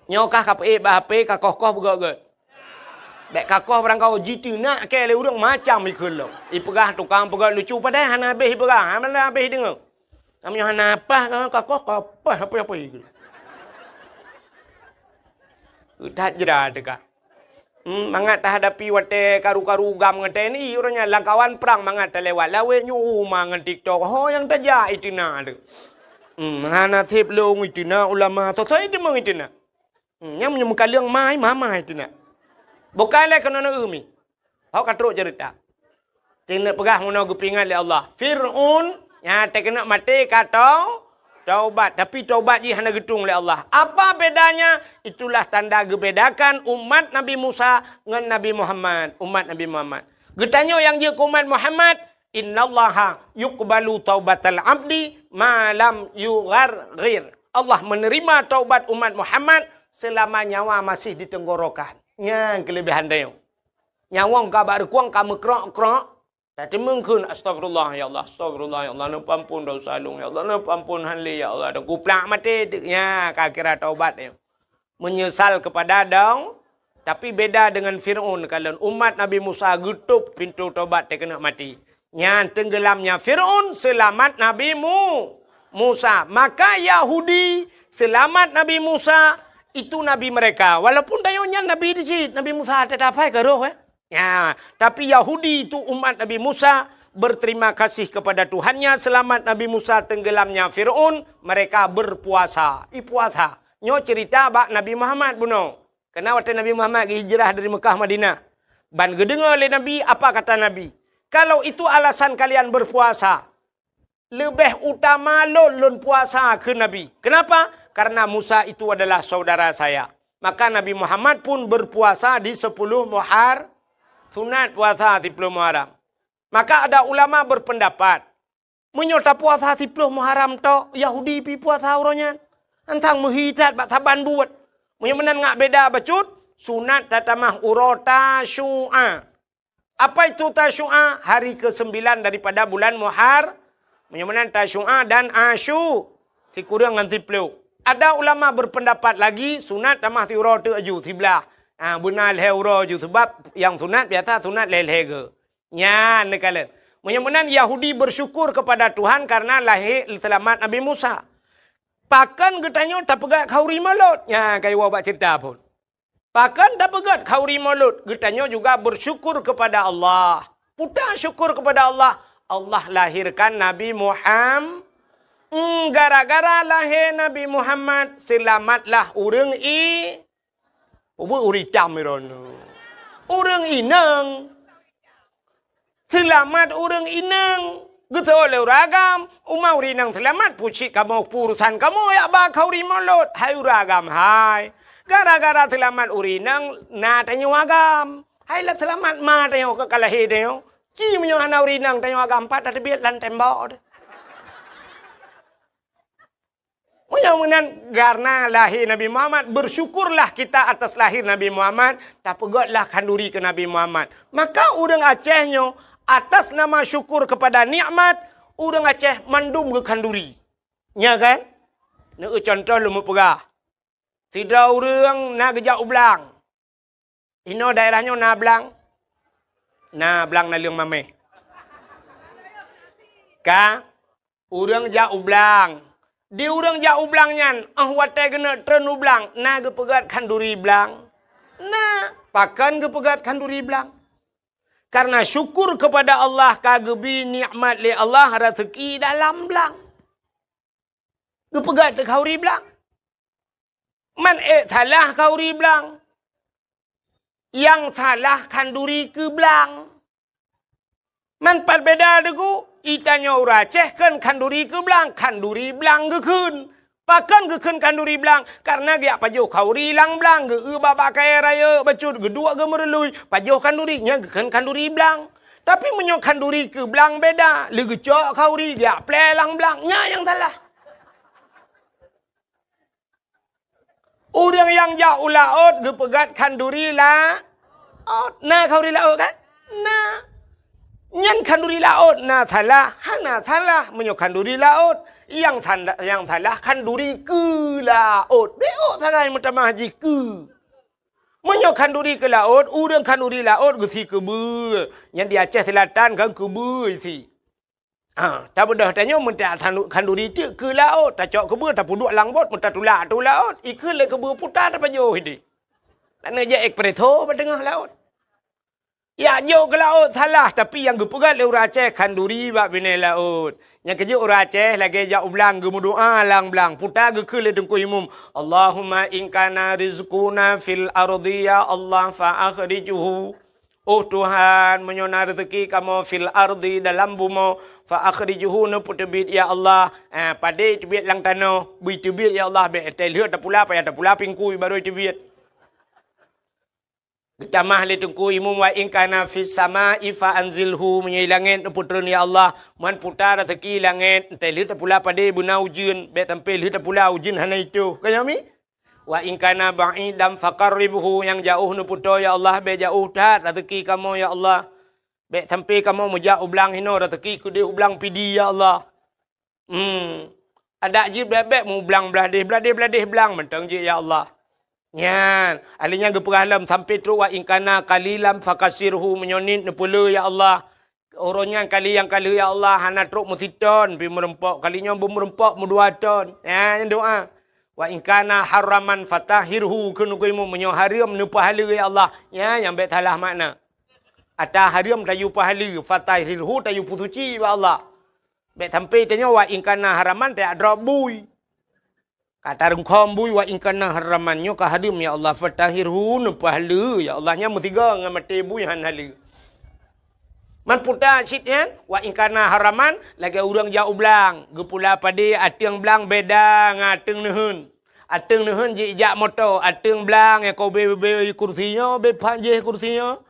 Nyoe kah ka peuék bak H P, ka koh-koh beugét-gét. Bék ka koh barangkaho jiteunak kée lé ureuëng macam ikheun lom. Ipeugah tukang peugét lucu padahai hana habéh ipeugah, hana habéh ideungoe. Kamoe hana paih, ka koh, ka paih, apa-apa ikheun. That jra teuka. Hmm, mangat tahadapi watée karu-karu GAM ngon T N I, uroe nyan lam kawan prang mangat talewat lawét nyoe uma ngon TikTok. Ho nyang tajak iteunak tu. Hmm, hana sép lôn iteunak ulama, soe-soe iteumeung iteunak. Hmm, nyang meunyoe meukaleueng mai, mama iteunak. Bukai lé keunoe neu mi. Hok ka trok ceurita. Teuneuk peugah meunoe geupeuingat lé Allah. Fir'aun nyang teukeunok maté ka tau-, taubat, tapi taubat jih hana geutueng lé Allah. Apa bedanya? Itulah tanda geubedakan umat Nabi Musa ngon Nabi Muhammad, umat Nabi Muhammad. Geutanyoe nyang jeuet keu umat Muhammad, "Innallaha yuqbalu taubatal abdi ma lam yugharghir." Allah menerima taubat umat Muhammad selama nyawa masih di tenggorokan. Nyan keuleubaihan tanyoe. Nyawöng ka bak reukueng ka meukrok-krok, tateumeung kheun, "Astagfirullah, ya Allah, astagfirullah, ya Allah, neupeuampon desya lôn, ya Allah, neupeuampon han lé, ya Allah," dan kuplak maté teuk. Nya, ka kira taubat nyoe. Menyesal kepada dong, tapi beda dengan Fir'aun. Kalon umat Nabi Musa geutôb pintoe taubat teukeunok maté. Nyan tenggelamnya Fir'aun, selamat Nabi Mu-, Musa. Maka Yahudi selamat Nabi Musa, itu nabi mereka. Walaupun tanyoe nyan nabi di cit, Nabi Musa teutab hai ka roh, eh. Ya, tapi Yahudi itu umat Nabi Musa berterima kasih kepada Tuhannya, selamat Nabi Musa tenggelamnya Fir'aun, mereka berpuasa. Ipuasa. Nyoe cerita bak Nabi Muhammad bunoe. Karena watée Nabi Muhammad geuhijrah dari Mekah Madinah. Ban geudeungoe lé Nabi, apa kata Nabi? "Kalau itu alasan kalian berpuasa, leubeh utama lôn, lôn puasa," kheun Nabi. Kenapa? "Karena Musa itu adalah saudara saya." Maka Nabi Muhammad pun berpuasa di sepuluh Muhar-, sunat puasa sepuluh Muharram. Maka ada ulama berpendapat, meunyoe tapuasa siploh Muharram tok, Yahudi pi puasa uroe nyan. Antang meuhi that bak saban buet. Meunyoe meunan ngat beda bacut, sunat tatamah uroe Tasyu'a. Apa itu Tasyu'a? Hari kesembilan daripada bulan Muhar-, meunyoe meunan Tasyu'a dan Asyu, sikureueng ngon siploh. Ada ulama berpendapat lagi, sunat tamah siuroe teuk aju, siblah. Ha, beuna lhée uroe aju, sebab nyang sunat biasa sunat lhée-lhée geu. Nyan neukalon. Meunyoe meunan Yahudi bersyukur kepada Tuhan karena lahé seulamat Nabi Musa. Pakon geutanyoe tapeugét khanuri mulod? Nyan ka iwoe bak ceurita phon. Pakon tapeugét khanuri mulod? Geutanyoe juga bersyukur kepada Allah. Peue syukur kepada Allah? Allah lahirkan Nabi Muham-, Hmm, gara-gara lahé Nabi Muhammad, seulamatlah ureuëng i-, Ubeut ureuëng itam droeneuh. Ureuëng inong. Seulamat ureuëng inong. Geusoe lé ureuëng agam, uma ureuëng inong seulamat, pucit kamoe, urusan kamoe yak ba khanuri mulod. Hai ureuëng agam, hai. Gara-gara seulamat ureuëng inong, na tanyoe agam. Hai lah seulamat ma tanyoe ka lahé tanyoe. Ci meunyoe hana ureuëng inong tanyoe agam, pat tateubiet lam tembok deh. Meunyoe meunan, karena lahé Nabi Muhammad, bersyukurlah kita atas lahir Nabi Muhammad, tapeugétlah khanduri keu Nabi Muhammad. Maka ureuëng Aceh nyoe, atas nama syukur kepada nikmat, ureuëng Aceh mandum geukhanduri. Nya kan? Neueu contoh lôn meupeugah. Sidroe ureuëng na geujak u blang. Inoe daerah nyoe na blang? Na blang naleueng mamèh. Ka, ureuëng jak u blang. Di ureuëng jak u blang nyan, óh watèe geuneuk treun u blang, na geupeugét khanduri blang? Na, pakon geupeugét khanduri blang? Karena syukur kepada Allah ka geubri nikmat lé Allah raseuki dalam blang. Geupeugét khanduri blang. Man ék salah khanduri blang. Nyang salah khanduri keu blang. Man pat beda deungon, geutanyoe ureuëng Aceh kheun khanduri keu blang, khanduri blang geukheun. Pakon geukheun khanduri blang? Karena geujak pajoh khanduri lam blang, geueu bak-bak kayèe rayeuk bacut, geuduek geumeurului, pajoh khanduri, nyan geukheun khanduri blang. Tapi meunyoe khanduri keu blang beda, lé geucok khanduri geujak plè lam blang, nyan nyang salah. Ureuëng nyang jak u laôt geupeugét khanduri laôt. Na khanduri laôt kan? Na. Nyan khanduri laôt na salah? Hana salah meunyoe khanduri laôt. Nyang sanda-, nyang salah khanduri keu laôt. Beuôt sagai meutamah jih keu. Meunyoe khanduri keu laôt, ureuëng khanduri laôt geusi keubeue. Nyan di Aceh Selatan kan keubeue isi. Ha, tabeudôh tanyoe meuntak khanduri teuk keu laôt, tacok keubeue tapeuduek lam bot, meutatulak ateueh laôt, ikheun lé keubeue puta tapajoh idéh. Laneuk jak espresso bak teungoh laôt. Yak jok keu laôt salah, tapi nyang geupeugét lé ureuëng Aceh khanduri bak binéh laôt. Nyang keujeuet ureuëng Aceh lagèe jak u blang geumeudoá lam blang, puta geukheun lé Teungku Imum, "Allahumma in kana rizquna fil ardi ya Allah fa akhrijhu." Oh Tuhan, meunyoe na reuzeuki kamoe fil ardi, dalam bumoe, fa akhrijhu, neupeuteubiet ya Allah. Ah, padé teubiet lam tanoh, bri teubiet ya Allah, bèk teuh lheueh tapula, payah tapula pingkui barô teubiet. Geutamah lé Teungku Imum, wa in kana fis sama'i fa anzilhu, meunyoe langét neupeutreun ya Allah, man puta reuzeuki langét, teuh lheueh tapula padé beuna ujeuen, bèk sampé lheueh tapula ujeuen hana itôh. Ka nyoe mi? Wa in kana ba'idan faqarribhu, nyang jaoh neupeutoe ya Allah, bèk jaoh that reuzeuki kamoe ya Allah. Bèk sampé kamoe meujak u blang hinoe reuzeuki keudéh u blang Pidie ya Allah. Hmm. Adak jih bèk-bèk mu blang blah déh, blah déh, blah déh blang mantong jih ya Allah. Nyan, alèh nyan geupeugah lom sampé trok wa in kana qalilan fakatsirhu, meunyoe niet neupeulé ya Allah. Uroe nyan kali nyang ka lheueh ya Allah hana trok meusiton pih meureumpok, kali nyoe beumeureumpok meudua ton. Nyan doa. Wa in kana haraman fatahhirhu, kheun Teungku Imum, meunyoe hareuem neupeuhaleue ya Allah. Nyan nyang bèk salah makna. Ata hareuem tayue peuhaleue, fatahhirhu tayue peusuci bak Allah. Bèk sampé tanyoe wa in kana haraman tajak drob bui. Ka tarungkhom bui wa in kana haraman, nyoe ka hareuem ya Allah, fatahhirhu, neupeuhaleue ya Allah, nyan meusigoe ngon maté bui han haleue. Man puta cit nyan, wa in kana haraman, lagèe ureueng jak u blang, geupula padé ateueng blang beda ngon ateueng neuheun. Ateueng neuheun jijak moto, ateueng blang nyang ka ubé-ubé kursi nyoe, ubé phan jéh kursi nyoe.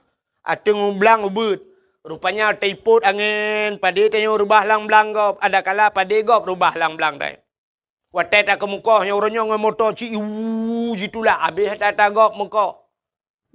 Ateueng blang ubeuet. Rupanya taipot angén, padé tanyoe reubah lam blang gob, adakala padé gob reubah lam blang tanyoe. Watèe takeumeukoh nyoe uroe nyoe ngon moto ci iwu jitulak, abéh ata-ata gob meukoh.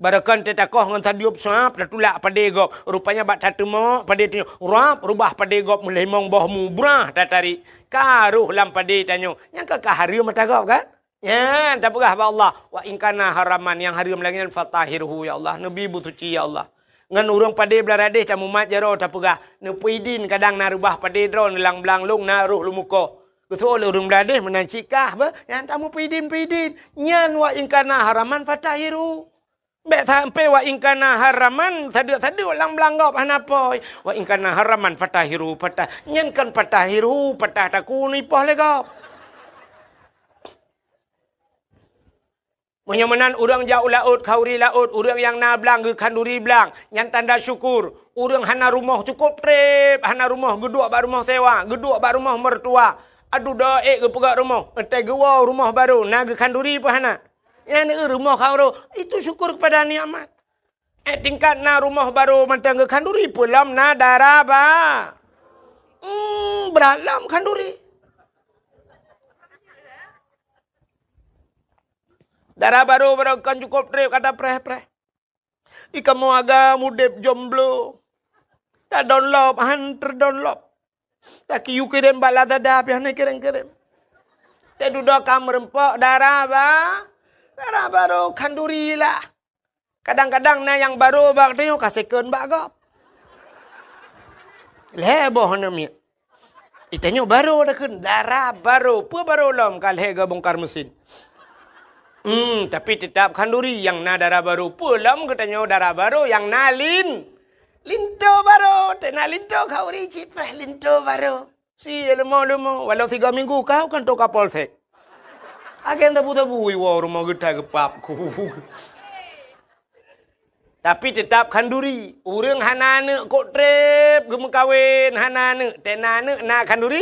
Baroekon tatakoh ngon sadeueb sab tatulak padé gob. Rupanya bak tateumok padé tanyoe, rab reubah padé gob meulimong boh mu brah tatarék. Ka roh lam padé tanyoe, nyang ka, ka hareuem ata gob kan? Nyan tapeugah bak Allah, "Wa in kana haraman," nyang hareuem lagèe nyan, "fatahhirhu, ya Allah, neubi beusuci, ya Allah." Ngon ureuëng padé Blang Radéh tamumat jaroe tapeugah, neupeuidin kadang na reubah padé droe neulang blang lông na roh lumukoh. Geuseuôt lé ureuëng Blang Radéh meunan cit kah beh, nyan tamupeidin-peidin. Nyan wa in kana haraman fatahiru. Bék sampai wa in kana haraman, sadeuk-sadeuk lam blang gob hana pôi. Wa in kana haraman fatahiru, fatah-, nyan kan fatahiru, patah takue neuipoh lé gob. Meunyoe meunan ureuëng jak u laôt, khanduri laôt, ureuëng nyang na blang geukhanduri blang, nyan tanda syukur. Ureuëng hana rumoh cukôp treb, hana rumoh geuduek bak rumoh sewa, geuduek bak rumoh mertua. Aduh, doa ék geupeugöt rumoh, watée geuwoe rumoh barô na geukhanduri peue hana? Nyan rumoh khanduri, itu syukur kepada nikmat. Eh, tingkat na rumoh barô mantong geukhanduri, peue lom na dara ba-, hmm, brat lom khanduri. Dara barô, barô kon cukôp treb ka tapreh-preh. Ih, kamoe agam udeb jomblo. Tadonlop, han teudonlop. Takiyue kirém bak Lazada, pih hana kirém-kirém. Teududoe ka meureumpok dara ba-, dara barô khanduri lah. Kadang-kadang na nyang barô bak tanyoe ka second bak gob. Lhée boh aneuk miet. Ih, tanyoe barô dah kheun, dara barô. Peue barô lom ka lhée geubongkar mesin. Hmm, tapi teutap khanduri nyang na dara barô. Peue lom geutanyoe dara barô nyang na lin-, linto barô. Teuna linto khanduri cit preh linto barô. Si leumo-leumo, walau tiga minggu kau kan toka polsek. Agen tabu-tabu iwoe rumoh geutai geupap ku. Tapi teutap khanduri. Ureuëng hana aneuk kok treb geumeukawen, hana aneuk, teuna aneuk na khanduri?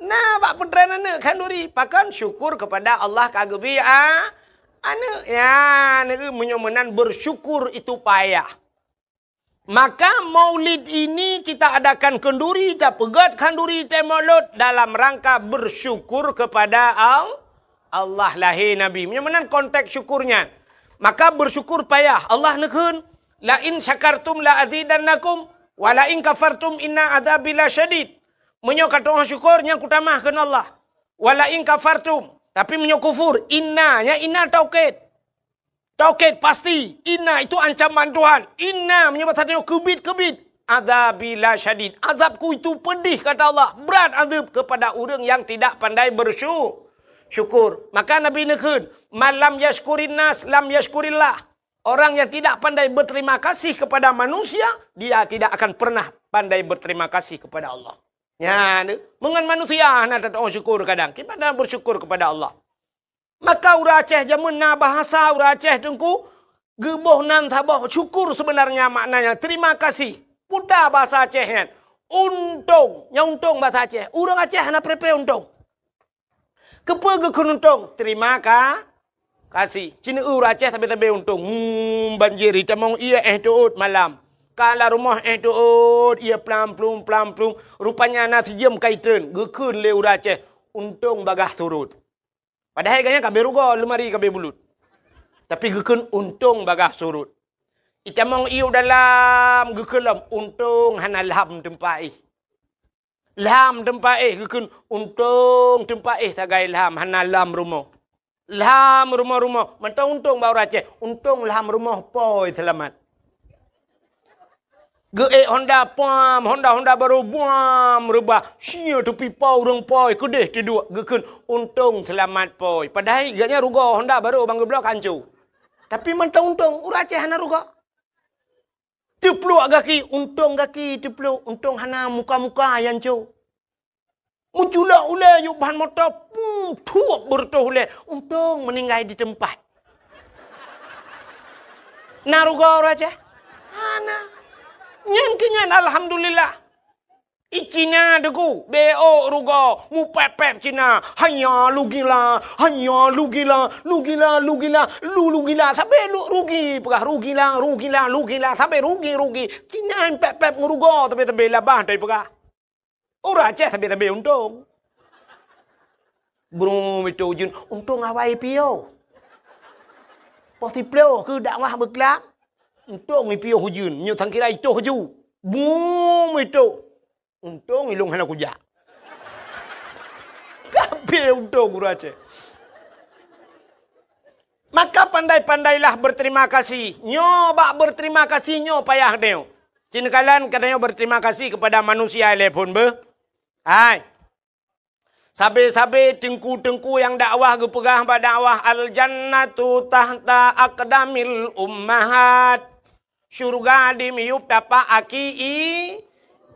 Na bak peutren aneuk khanduri. Pakon? Syukur kepada Allah ka geubri a-, aneuk. Ya, aneuk meunyoe meunan bersyukur itu payah. Maka maulid ini kita adakan khanduri, tapeugöt khanduri teuh maulud dalam rangka bersyukur kepada Al-, Allah lahé Nabi. Meunyoe meunan konteks syukur nyan. Maka bersyukur payah. Allah neukheun, "La in syakartum la azidannakum, wa la in kafartum inna adzabi lasyadid." Meunyoe ka tu'oh syukur, nyan kutamah kheun Allah. "Wa la in kafartum." Tapi meunyoe kufur, inna, nyan inna taukid. Taukid pasti, inna itu ancaman Tuhan. Inna meunyoe bahasa tanyoe keubiet-keubiet. Adzabi lasyadid. Azabku itu pedih, kata Allah. Berat azab kepada ureuëng yang tidak pandai bersyu-, syukur. Maka Nabi neukheun, "Man lam yashkurin nas, lam yashkurillah." Orang yang tidak pandai berterima kasih kepada manusia, dia tidak akan pernah pandai berterima kasih kepada Allah. Nyan, meungon manusia hana tatu'oh syukur kadang. Kiban bersyukur kepada Allah. Maka ureuëng Aceh jameun na bahasa ureuëng Aceh teungku, geuboh nan saboh syukur sebenarnya maknanya terima kasih. Puta bahasa Aceh nyan. Untông, nyan untông bahasa Aceh. Ureuëng Aceh hana preh-preh untông. Keupeue geukheun untông? Terima ka-, kasih. Ci neu ureuëng Aceh sabe-sabe untông. Hmm, banjir itamong ié éh teuôt malam. Ka lam rumoh éh teuôt ié plam-plum, plam-plum. Rupanya na sijeuem ka itreun. Geukheun lé ureuëng Aceh, untông bagaih surot. Padahai gobnyan ka abéh rugoe, leumari ka abéh bulut. Tapi geukheun untông bagaih surot. Itamong ié u dalam geukheun lom, untông hana lham teumpat éh. Lham teumpat éh geukheun, untông teumpat éh sagai lham, hana lham rumoh. Lham rumoh-rumoh, mantong untông bak ureuëng Aceh, untông lham rumoh pôi seulamat. Geuék honda, puam, honda-honda barô, buam, reubah. Sia teupi po ureuëng pôi, keudeh teuduek, geukheun untông seulamat pôi. Padahai gobnyan rugoe honda barô ban geubloe ka hanco. Tapi mantong untông, ureuëng Aceh hana rugoe. Teupluek gaki, untông gaki teupluek, untông hana muka-muka nyang hanco. Meuculok ulée yub ban moto, pum, thuep beureutoh ulée, untông meuninggai di teumpat. Na rugoe ureuëng Aceh? Hana. Nyan keuh nyan, alhamdulillah. I Cina teungku, beu rugoe, mupép-pép Cina, hanya lugila, hanya lugila, lugila, lugila, lu lugila, sabe lu rugi, peugah rugila, rugila, lugila, sabe rugi, rugi. Cina pép-pép ngon rugoe, sabe-sabe labah, tai peugah. Ureuëng Aceh sabe-sabe untông. Brum itu jeuet, untông awai piôh. Poh siplôh keu dakwah beuklam, untông i piôh ujeuen, nyoe sangkira itoh ju. Brum itu. Untông ilông hana kujak. Kabeh untông ureuëng Aceh. Maka Pandai-pandailah berterima kasih. Nyoe bak berterima kasih nyoe payah tanyoe. Ci neukalon ka tanyoe berterima kasih kepada manusia lé phon beuh. Hai. Sabe-sabe teungku-teungku nyang dakwah geupeugah bak dakwah, "Al-jannatu tahta aqdamil ummahat." Syurga di miyueb tapak aki i-,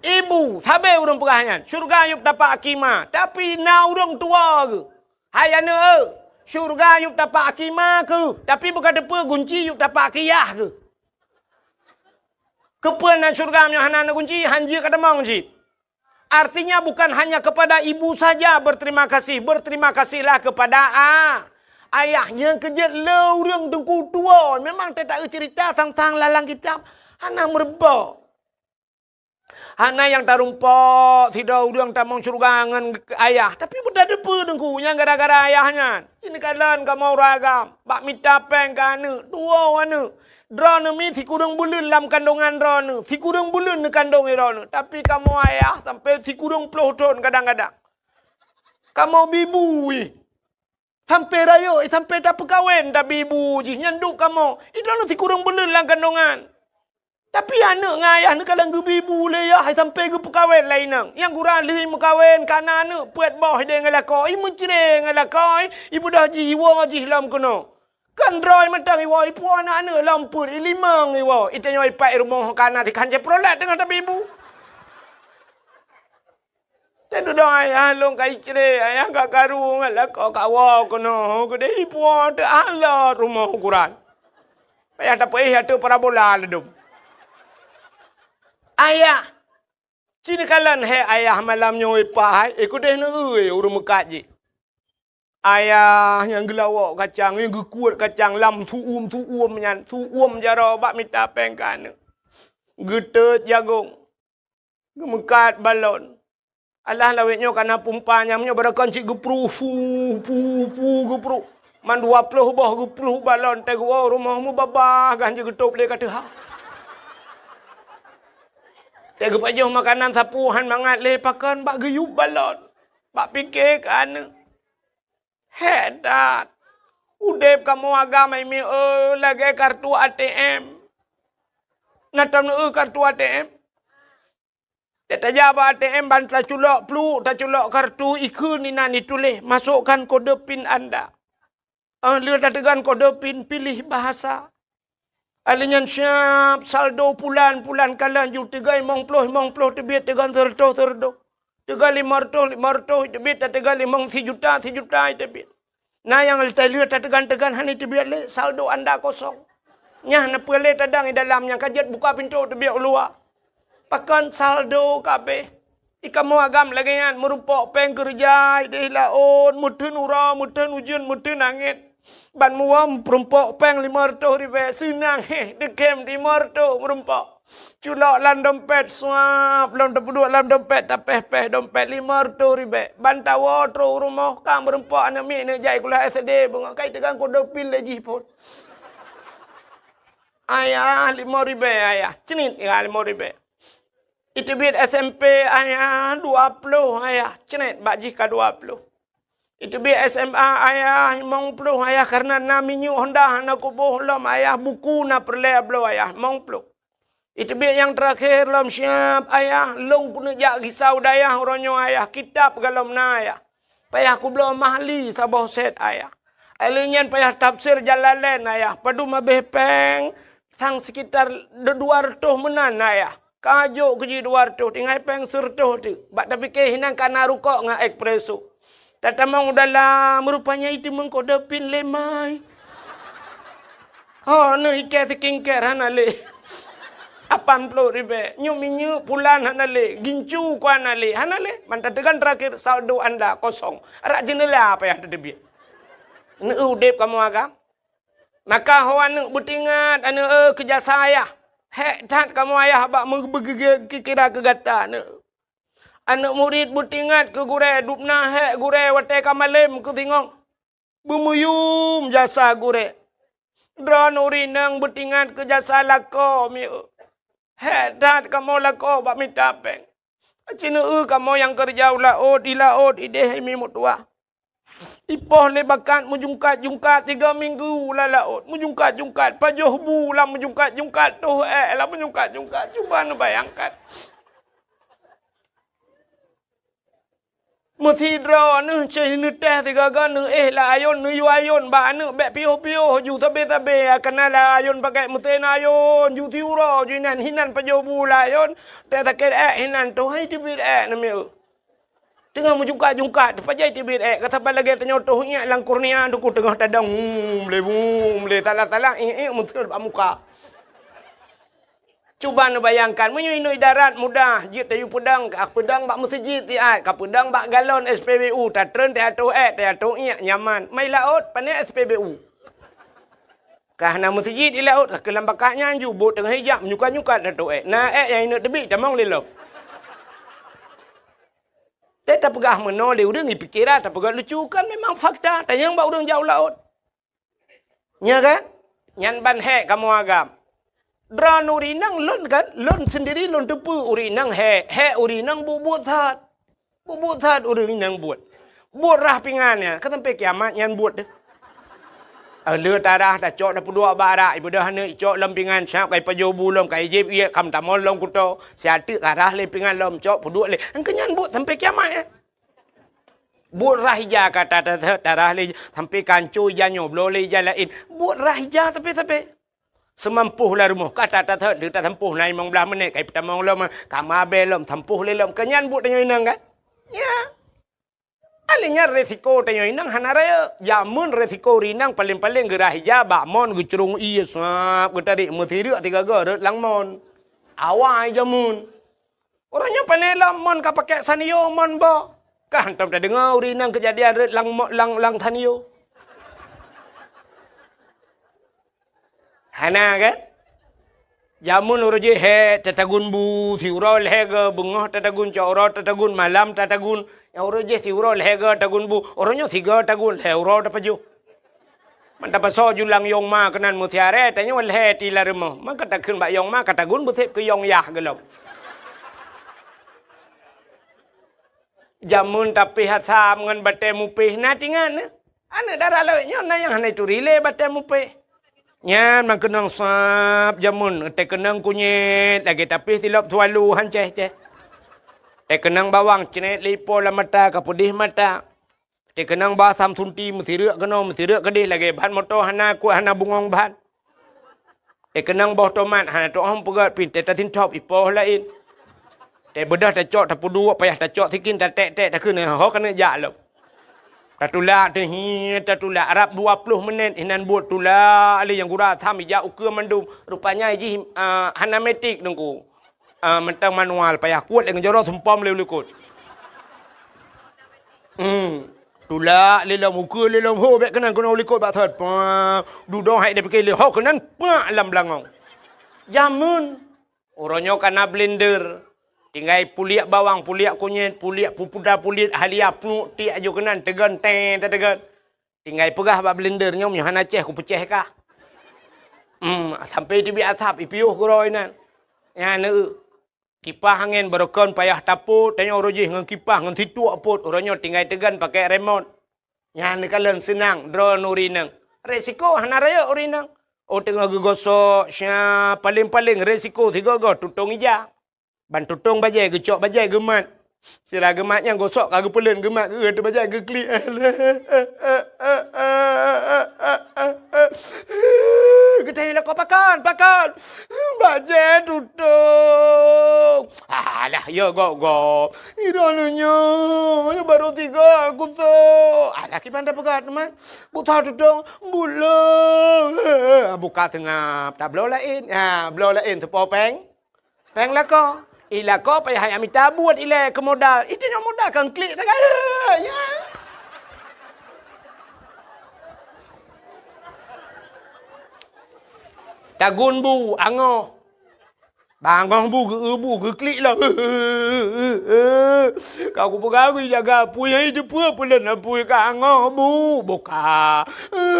ibu. Sabe ureuëng peugah nyan, syurga yueb tapak aki ma. Tapi na ureuëng tuwoe geuh, "Hai aneuëk, syurga yueb tapak aki ma keuh, tapi beuka teupeue gunci yueb tapak aki yah keuh." Keupeue na syurga meunyoe hana na gunci, hanjeuet ka tamong cit. Artinya, bukan hanya kepada ibu saja berterima kasih, berterima kasihlah kepada a-, ayah. Nyang keujeuet lé ureuëng teungku tuwoe. Memang teutak cerita sang-sang lalang kitab hana meureubok. Hana nyang tarumpok sidroe ureuëng tamong syeuruga ngon ayah, tapi beutateupeue teungku nyang gara-gara ayah nyan. Ini kalon kamoe ureuëng agam bak mita péng keu aneuëk, tuwoe aneuëk. Droeneuh mi sikureueng buleuen lam kandongan droeneuh, sikureueng buleuen neukandong droeneuh. Tapi kamoe ayah sampai sikureueng ploh thon kadang-kadang. Kamoe bibu ih. Sampai rayeuk, sampai tapeukawen tabibu jih nyan duek kamoe. Ih, droeneuh sikureueng buleuen lam kandongan. Tapi aneuëk ngon ayah neukalon geubibu lé yah sampai geupeukawen lé inong. Nyang gura lheueh meukawen ka na aneuëk peuet boh ideh ngon lakoe, ih meucre ngon lakoe, ih beudôh jih iwoe jih lom keunoe. Kan droe mantong iwoe, ipuwoe aneuëk-aneuëk lom peuet, ilimong iwoe, itanyoe ipat i rumoh ka na tikhan Chevrolet teungoh tabibu. Teududoe ayah lôn ka icre, ayah ka karu ngon lakoe kawoe keunoe, keudeh ipuwoe teualot rumoh ukuran. Payah tapeuéh ateueh parabola ladôm. Ayah, ci neukalon hék ayah malam nyoe ipat hai, eh keudeh neueu ureuëng meukat jih. Ayah nyang geulawok kacang, nyang geukuet kacang lam su'uem-su'uem nyan, su'uem jaroe bak mita péng keu aneuëk. Geutot jagong, geumeukat balon. Alah lawét nyoe ka na pumpa nyang meunyoe barokon cit geupruh, pu, pu, pu, geupruh. Man dua ploh boh geupruh balon, teuh geuwoe rumoh meubabah gan jeuet geutôb lé ka teuha. Teuh geupajoh makanan sapeue han mangat lé pakon bak geuyueb balon. Bak pike keu aneuëk. Hék that! Udeb kamoe agam hai mieu lagée kartu A T M. Na tom neueu kartu A T M? Tajak bak A T M ban taculok pluek, taculok kartu ikheun inan ituléh, "Masukkan kode pin Anda." Óh lheueh tateugon kode pin, pilih bahasa. Alheuh nyan siab saldo pulan-pulan kalon ju teugon limong ploh, limong ploh teubiet, teugon seureutôh, seureutôh. Teugon limong reutôh, limong reutôh teubiet, tateugon limong sijuta, sijuta teubiet. Na nyang lheueh tateugon-teugon hana teubiet lé, saldo anda kosong. Nyan na peue lé tadong i dalam nyang ka jeuet buka pintoe teubiet u luwa. Pakon saldo kabeh. I kamoe agam lagée nyan, meurumpok péng keureuja ideh laôt, meuteun uroe, meuteun ujeuen, meuteun angén. Ban muwöm peurumpok péng limong reutôh ribée, seunang héh, deukem limong reutôh meurumpok. Culok lam dompet, suap, lom tapeuduek lam dompet, tapéh-péh dompet limong reutôh ribée. Ban tawoe trok u rumoh, ka meurumpok aneuëk miet neujak i kuliah S D, beungoh kai teugang kode pin lé jih phon. Ayah, limong ribée, ayah. Cnit, ya, limong ribée. Iteubiet S M P, ayah, dua ploh, ayah. Cret, bak jih ka dua ploh. Iteubiet S M A, ayah, limong ploh, ayah, karena na minyeuk Honda hana kuboh lom, ayah, buku na peureulée bloe, ayah, limong ploh. Iteubiet nyang teurakhir lom siab, ayah, lôn keuneuk jak gisa u dayah uroe nyoe, ayah, kitab galom na, ayah. Payah kubloe mahli saboh set, ayah. Alheuh nyan payah tafsir Jalalain, ayah. Padum habéh péng, sang sekitar dua reutôh meunan, ayah. Ka jok keu jih dua reutôh, tinggai péng seureutôh teuk. Bak tapike hinan ka na rukok ngon espresso. Tatamong u dalam, rupanya iteumeung kode pin lé mai. Ho, neuh ikée skincare hana lé. Lapan ploh ribée. Nyoe minyeuk pulan hana lé. Gincu ku hana lé. Hana lé. Man tateugon terakhir saldo anda kosong. Arak jeuneula payah tateubiet. Neueu udeb kamoe agam. Maka ho aneuëk beutingat aneuëk, eh, keu jasa ayah. Hék that kamoe ayah bak meubeugeugét kira keu gata aneuëk. Aneuëk murit beutingat keu gurée, dubna hék gurée watée ka malém keu singoh. Beumeuyum jasa gurée. Droeneuh ureuëng inong beutingat keu jasa lakoe mieu. Hék that kamoe lakoe bak mita péng. Aci neueu kamoe nyang keureuja u laôt, di laôt ideh hai mi meutuwah. Ipoh lé bakat meujungkat-jungkat tiga minggu lam laôt, meujungkat-jungkat pajoh bu lam meujungkat-jungkat, toh ék lam meujungkat-jungkat. Cuba neubayangkan. Meusidroe neuh cit neutéh sigaga neuéh lam ayôn, neuyue ayôn bak aneuk bék piôh-piôh ju sabe-sabe, kana lam ayôn pakai meusén ayôn, ju siuroe ju inan, hinan pajoh bu lam ayôn, teuh sakét ék hinan, toh hai teubiet ék namiet. Teungoh meujungkat-jungkat, teupajoh teubiet ék, ka saban lagée tanyoe toh iék lam kornea, teungku teungoh tadong, hum, lé, hum, lé, salah-salah, iék-iék meuseuet bak muka. Cuba neubayangkan, meunyoe inoe idarat mudah, jeuet tayue peudong, ka peudong bak meuseujid siat, ka peudong bak galon S P B U, tatreun teuatoh ék, teuatoh iék, nyaman. Mai laôt, pane S P B U. Ka hana meuseujid di laôt, ka keulam bakat nyan ju, bot teungoh ijak, menyukat-nyukat teuatoh ék. Na ék nyang ineuk teubiet, tamong lé lom. Teuh tapeugah meunoe lé ureuëng, ipikeran tapeugah lucu, kan memang fakta, tanyong bak ureuëng jak u laôt. Nya kan? Nyan ban hék kamoe agam. Droeneuh ureuëng inong lôn kan, lôn sendiri lôn teupeue ureuëng inong hék, hék ureuëng inong buet-buet that. Buet-buet that ureuëng inong buet. Buet rhah pingan nyan, ka sampai kiamat nyan buet deh. Eh, le tarhah tacok tapeuduek bak arak, ibeudôh aneuk icok lom pingan, sab kai pajoh bu lom, kai jieb ié kam tamong lom kuto, siateuk tarhah lé pingan lom, cok peuduek lé. Engkeu nyan buet sampai kiamat nyan. Buet rhah ija ka ta-, ta-, ta-, tarhah lé, sampai kanco ija nyoe, bloe lé ija laén. Buet rhah ija sabe-sabe. Seumampôh lam rumoh, ka ta-, ta-, ta-, tasampôh na limong blaih menit, kai peutamong lom, ka mabée lom, sampôh lé lom. Keu nyan buet tanyoe inong kan? Ya. Akhé nyan resiko tanyoe inong hana rayeuk. Jameun resiko ureuëng inong paléng-paléng geurhah ija bak mon geucurong ié sab, geutarek meusireuk sigaga rot lam mon. Awai jameun. Uroe nyoe pane lom mon ka pakai sanio mon boh. Ka hantom tadeungoe ureuëng inong keujadian rot lam mo-, lam, lam sanio. Hana kan? Jameun uroe jih hék tatagun bu, siuroe lhée goe, beungoh tatagun, cot uroe tatagun, malam tatagun. Nyang uroe jih siuroe lhée goe tagun bu, uroe nyoe sigoe tagun, lhée uroe tapajoh. Man tapasoe ju lam yong ma keunan meusiaré, tanyoe lhée ti lam rumoh. Maka takheun bak yong ma ka tagun beuseb keu yong yah gohlom. Jameun tapéh asam ngon batée mupéh na tingat nyoe. Aneuk dara lawét nyoe na nyang hana ituri lé batée mupéh. Nyan meukeunong sab jameun, teukeunong kunyét lagée tapéh silop sualu han céh-céh. Teukeunong bawang cret lé ipo lam mata ka peudeh mata. Teukeunong ba asam sunti meusireuk keunoe meusireuk keudeh lagée ban moto hana kuat hana bungong ban. Teukeunong boh tomat hana teuôh peugét pih teuh tasintop ipoh laén. Teubeudôh tacok tapeuduek payah tacok sikin taték-ték takheun ho keuneuk jak lom. Tatulak teuh hi tatulak rab dua ploh menit inan buet tulak lé nyang gura asam ijak ukeue mandum. Rupanya jih, ah, hana metik teungku. Ah, mantong manual payah kuat lé ngeujoro sumpom lé u likot. Hmm. Tulak lé lom ukeue lé lom ho bék keunan keunoe u likot bak thot. Pah. Dudoe hai dipike lé ho keunan pak lam beulangong. Jameun. Uroe nyoe kana blender. Tinggai puliek bawang, puliek kunyét, puliek pupuda, puliek halia, pluek tiek aju keunan teugon tée tateugon. Tinggai peugah bak blender nyoe meunyoe hana céh kupeucéh kah. Hmm, sampai teubiet asap ipiôh keudroe inan. Nyan eu. Kipah angén barokon payah tapot, tanyoe uroe jih ngon kipah ngon situek pot, uroe nyoe tinggai teugon pakai remot. Nyan neukalon seunang droeneuh ureuëng inong. Resiko hana rayeuk ureuëng inong. Oh teungoh geugosok sya paléng-paléng resiko sigoe-goe tutong ija. Ban tutong bajée geucok bajée geumat. Sira geumat nyang gosok ka geupeuleuet geumat geueu teuh bajée geuklik. Geutanyoe lakoe pakon, pakon. Bajée tutong. Alah, ya gop-gop. Droeneuh nyoe, nyoe barô tiga kusok. Alah, kiban tapeugah teuma. Buta tutong, buleue. Buka seungab, tabloe laén. Ha, bloe laén teupo péng. Péng lakoe. Ih, lakoe payah jak mita buet ilée keu modal. Ih, tanyoe modal kan klik sagai. Ya. Tagun bu, angoh. Bangoh bu, geu-, bu, geuklik lom. Ka kupeugah, kujaga apui, hai teupeue peuleueh apui ka angoh bu. Buka.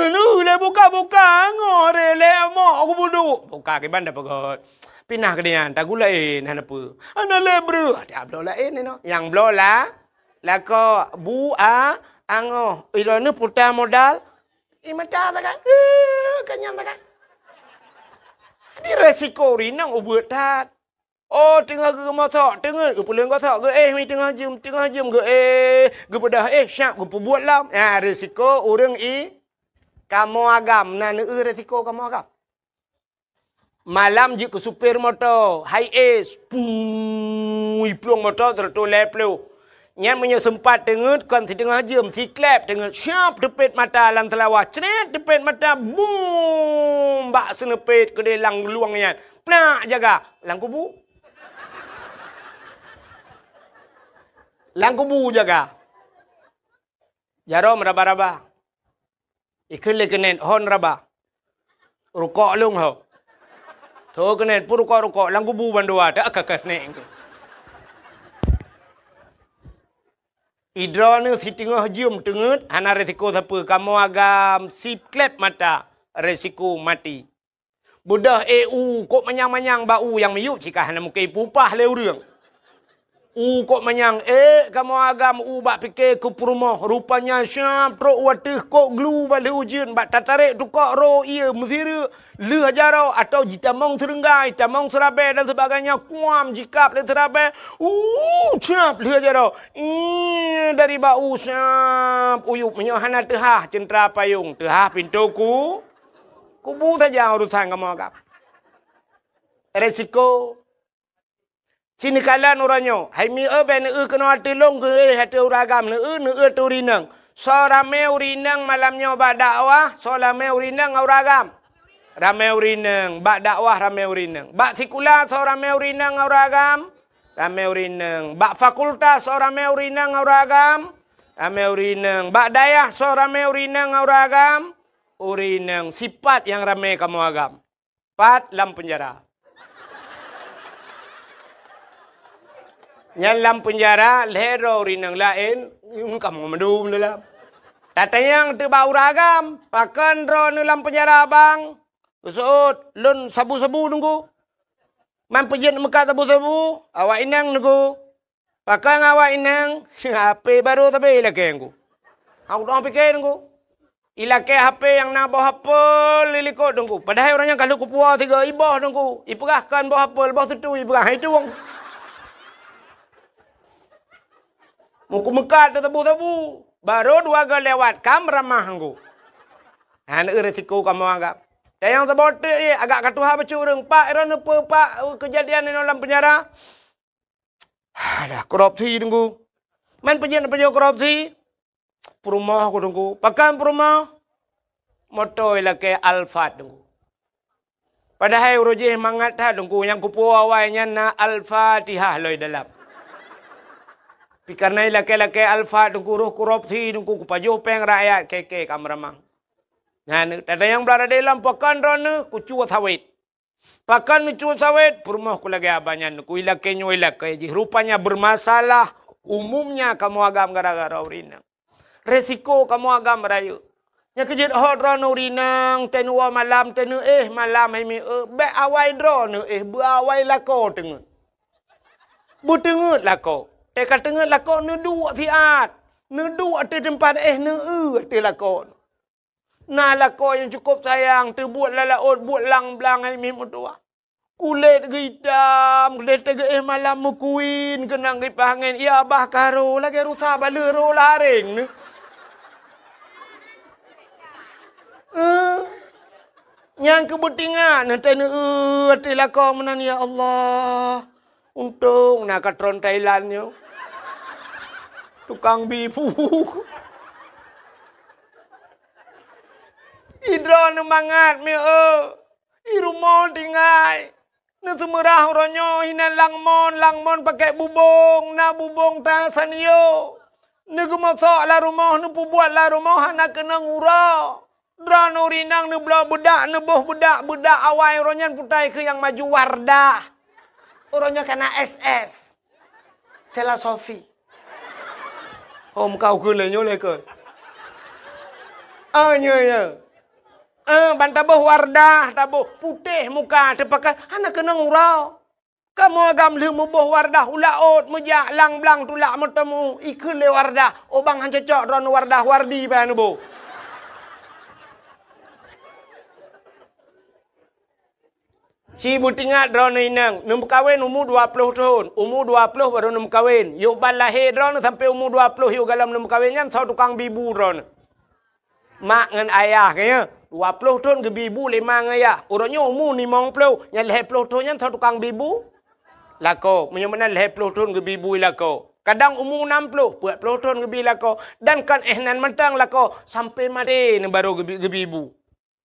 Nu lé buka, buka, angoh ré lé amok kubudu. Buka kiban tapeugöt. Pinah keu nyan, tagun laén hana peue. Hana lé breuh, tabloe laén inoe. Nyang bloe la, lakoe bu a, Angoh, ilôn puta modal, i mata takan, eh, kanyang takan. Di resiko rinang ubeuet that. Oh, teungoh geumotok, teungeut geupuléng gotok, geuéh mi teungoh jeuem, teungoh jeuem geuéh, geupeudah éh, siap geupeubuet lom. Ya, resiko ureuëng i kamoe agam, na neueu resiko kamoe agam. Malam jeuet keu supir moto, hai es, pui plueng moto teureutôh lhée ploh. Nyan meunyoe seumpat teungeut kon siteungoh jeuem, sikleb teungeut, siap teupet mata lam teulawah, cret teupet mata, bum! Bak seuneupet keudeh lam luwang nyan, plak jaga lam kubu. Lam kubu jaga. Jaroe meuraba-raba. Ikheun lé keunen hon raba. Rukok lôn ho. Tho keunen pun rukok-rukok lam kubu bandua tak ka ka snek. Idroeneuh siteungoh jeuem teungeut hana resiko sapeue, kamoe agam sikleb mata resiko maté. Beudôh éh u kok manyang-manyang bak u nyang miyueb cit ka hana mungken ipupah lé ureuëng. U kok manyang ék kamoe agam u bak pike keu peurumoh, rupanya siap trok u ateueh kok glu bak lheueh ujeuen bak tatarek tukok ro ié meusireuk lheueh jaroe atau jitamong seureunggai, tamong seurabée dan sebagainya kuam jikab lé seurabée. U siap lheueh jaroe. Ih, dari bak u siap uyueb meunyoe hana teuhah ceuntra payong, teuhah pintoe ku. Kubu saja urusan kamoe agam. Resiko. Sinikalon uroe nyoe, hai mi eu bèk neueu keunoe ateueh lôn geuéh ateueh ureueng agam, neueu, neueu ateueh ureueng inong. Soe ramé ureueng inong malam nyoe bak dakwah, soe ramé ureueng inong ngon ureueng agam? Ramé ureueng inong. Bak dakwah ramé ureueng inong. Bak sikula soe ramé ureueng inong ngon ureueng agam? Ramé ureueng inong. Bak fakultas soe ramé ureueng inong ngon ureueng agam? Ramé ureueng inong. Bak dayah soe ramé ureueng inong ngon ureueng agam? Ureueng inong. Sipat nyang ramé kamoe agam. Pat lam peunjara. Nyan lam peunjara lhèe droe ureueng inong laén, nyoe kamoe mandum dalam. Tatanyong teuk bak ureueng agam, "Pakon droeneuh lam peunjara, Bang?" Geuseuôt, "Lôn sabu-sabu, Teungku." "Man peue jeuet meukat sabu-sabu?" "Awak inong, Teungku." "Pakon awak inong?" "H P barô sabe ilakèe, Teungku." Hana pike, Teungku. Ilakèe H P nyang na boh apel di likot, Teungku. Padahai ureueng nyan ka lheueh kupuwoe sigoe, iboh, Teungku. Ipeugah kon boh apel, boh sutui ipeugah, hai tueng. Meukumeukat teusabu-sabu. Barô dua goe lewat, ka meuramah, Teungku. Hana eu resiko kamoe agam. Dan nyang saboh teuk jih, agak ka tuha bacut ureueng. "Pak, droeneuh peue, Pak, keujadian inoe lam peunjara?" "Alah, korupsi, Teungku." "Man peue jeuet neupajoh korupsi?" "Peurumoh ku, Teungku." "Pakon peurumoh?" "Moto ilakèe Alphard, Teungku." Padahai uroe jih mangat that, Teungku, nyang kupuwoe awai nyan na Al-Fatihah lom dalam. Tapi kareuna ilakèe-lakèe Alphard, Teungku, roh korupsi, Teungku, kupajoh péng rakyat, kèe-kèe ka meuramah. Nyan, tatanyong bak radé lom, "Pakon droeneuh?" "Kucue sawét." "Pakon neucue sawét?" "Peurumoh ku lagèe abah nyan, Teungku, ilakèe nyoe ilakèe jih. Rupanya bermasalah umumnya kamoe agam gara-gara ureueng inong." Resiko kamoe agam rayeuk. Nyang keujeuet hot droeneuh ureueng inong, teuh neuwoe malam, teuh neuéh malam, hai mi eu, bèk awai droeneuh éh, beu awai lakoe teungeut. Beuteungeut lakoe. Teuh ka teungeut lakoe, neuduek siat. Neuduek ateueh teumpat éh, neueu ateueh lakoe. Na lakoe nyang cukôp sayang, teubuet lam laôt, buet lam blang, hai mi meutuwah. Kulét geuitam, kulét teuh geuéh malam meukuin, keunong geuipat angén, ya bah ka ro, lagèe rusa baleueh ro lam aréng nyoe. Eh, nyang keubeuteuingat, neutai neueu ateueh lakoe meunan, ya Allah. Untông na katron Thailand nyoe. Tukang bi phu. Idroeneuh mangat mieu. I rumoh tinggai. Neuseumeurah uroe nyoe hinan lam mon, lam mon pakèk bubông, na bubông ta sanyo. Neugeumosok lam rumoh, neupeubuet lam rumoh hana keunong uroe. Droeneuh ureueng inong neubloe beudak, neuboh beudak, beudak awai uroe nyan putai keu nyang maju Wardah. Uroe nyoe ka na S S. Sela Sofi. Hom kau keu lé nyoe lé keu. Ah, nyoe, nyoe. Eh, ban taboh Wardah, taboh putéh muka, teupakai, hana keunong uroe. Kamoe agam lheueh muboh Wardah u laôt, meujak lam blang tulak meuteumu, ikheun lé Wardah, "Oh bang, han cocok droeneuh Wardah, Wardi payah neuboh." Ci beutingat droeneuh inong, neumeukawen umu dua ploh thon, umu dua ploh barô neumeukawen. Yoh ban lahé droeneuh sampoe umu dua ploh yoh gohlom neumeukawen nyan soe tukang bi bu droeneuh. Mak ngon ayah geuh nyan, dua ploh thon geubi bu lé ma ngon ayah. Uroe nyoe umu limong ploh, nyan lhèe ploh thon nyan soe tukang bi bu? Lakoe, meunyoe meunan lhèe ploh thon geubi bu lakoe. Kadang umu nam ploh, peuet ploh thon geubi lakoe. Dan kon éh nan mantong lakoe, sampoe maté neuh barô geubi, geubi bu.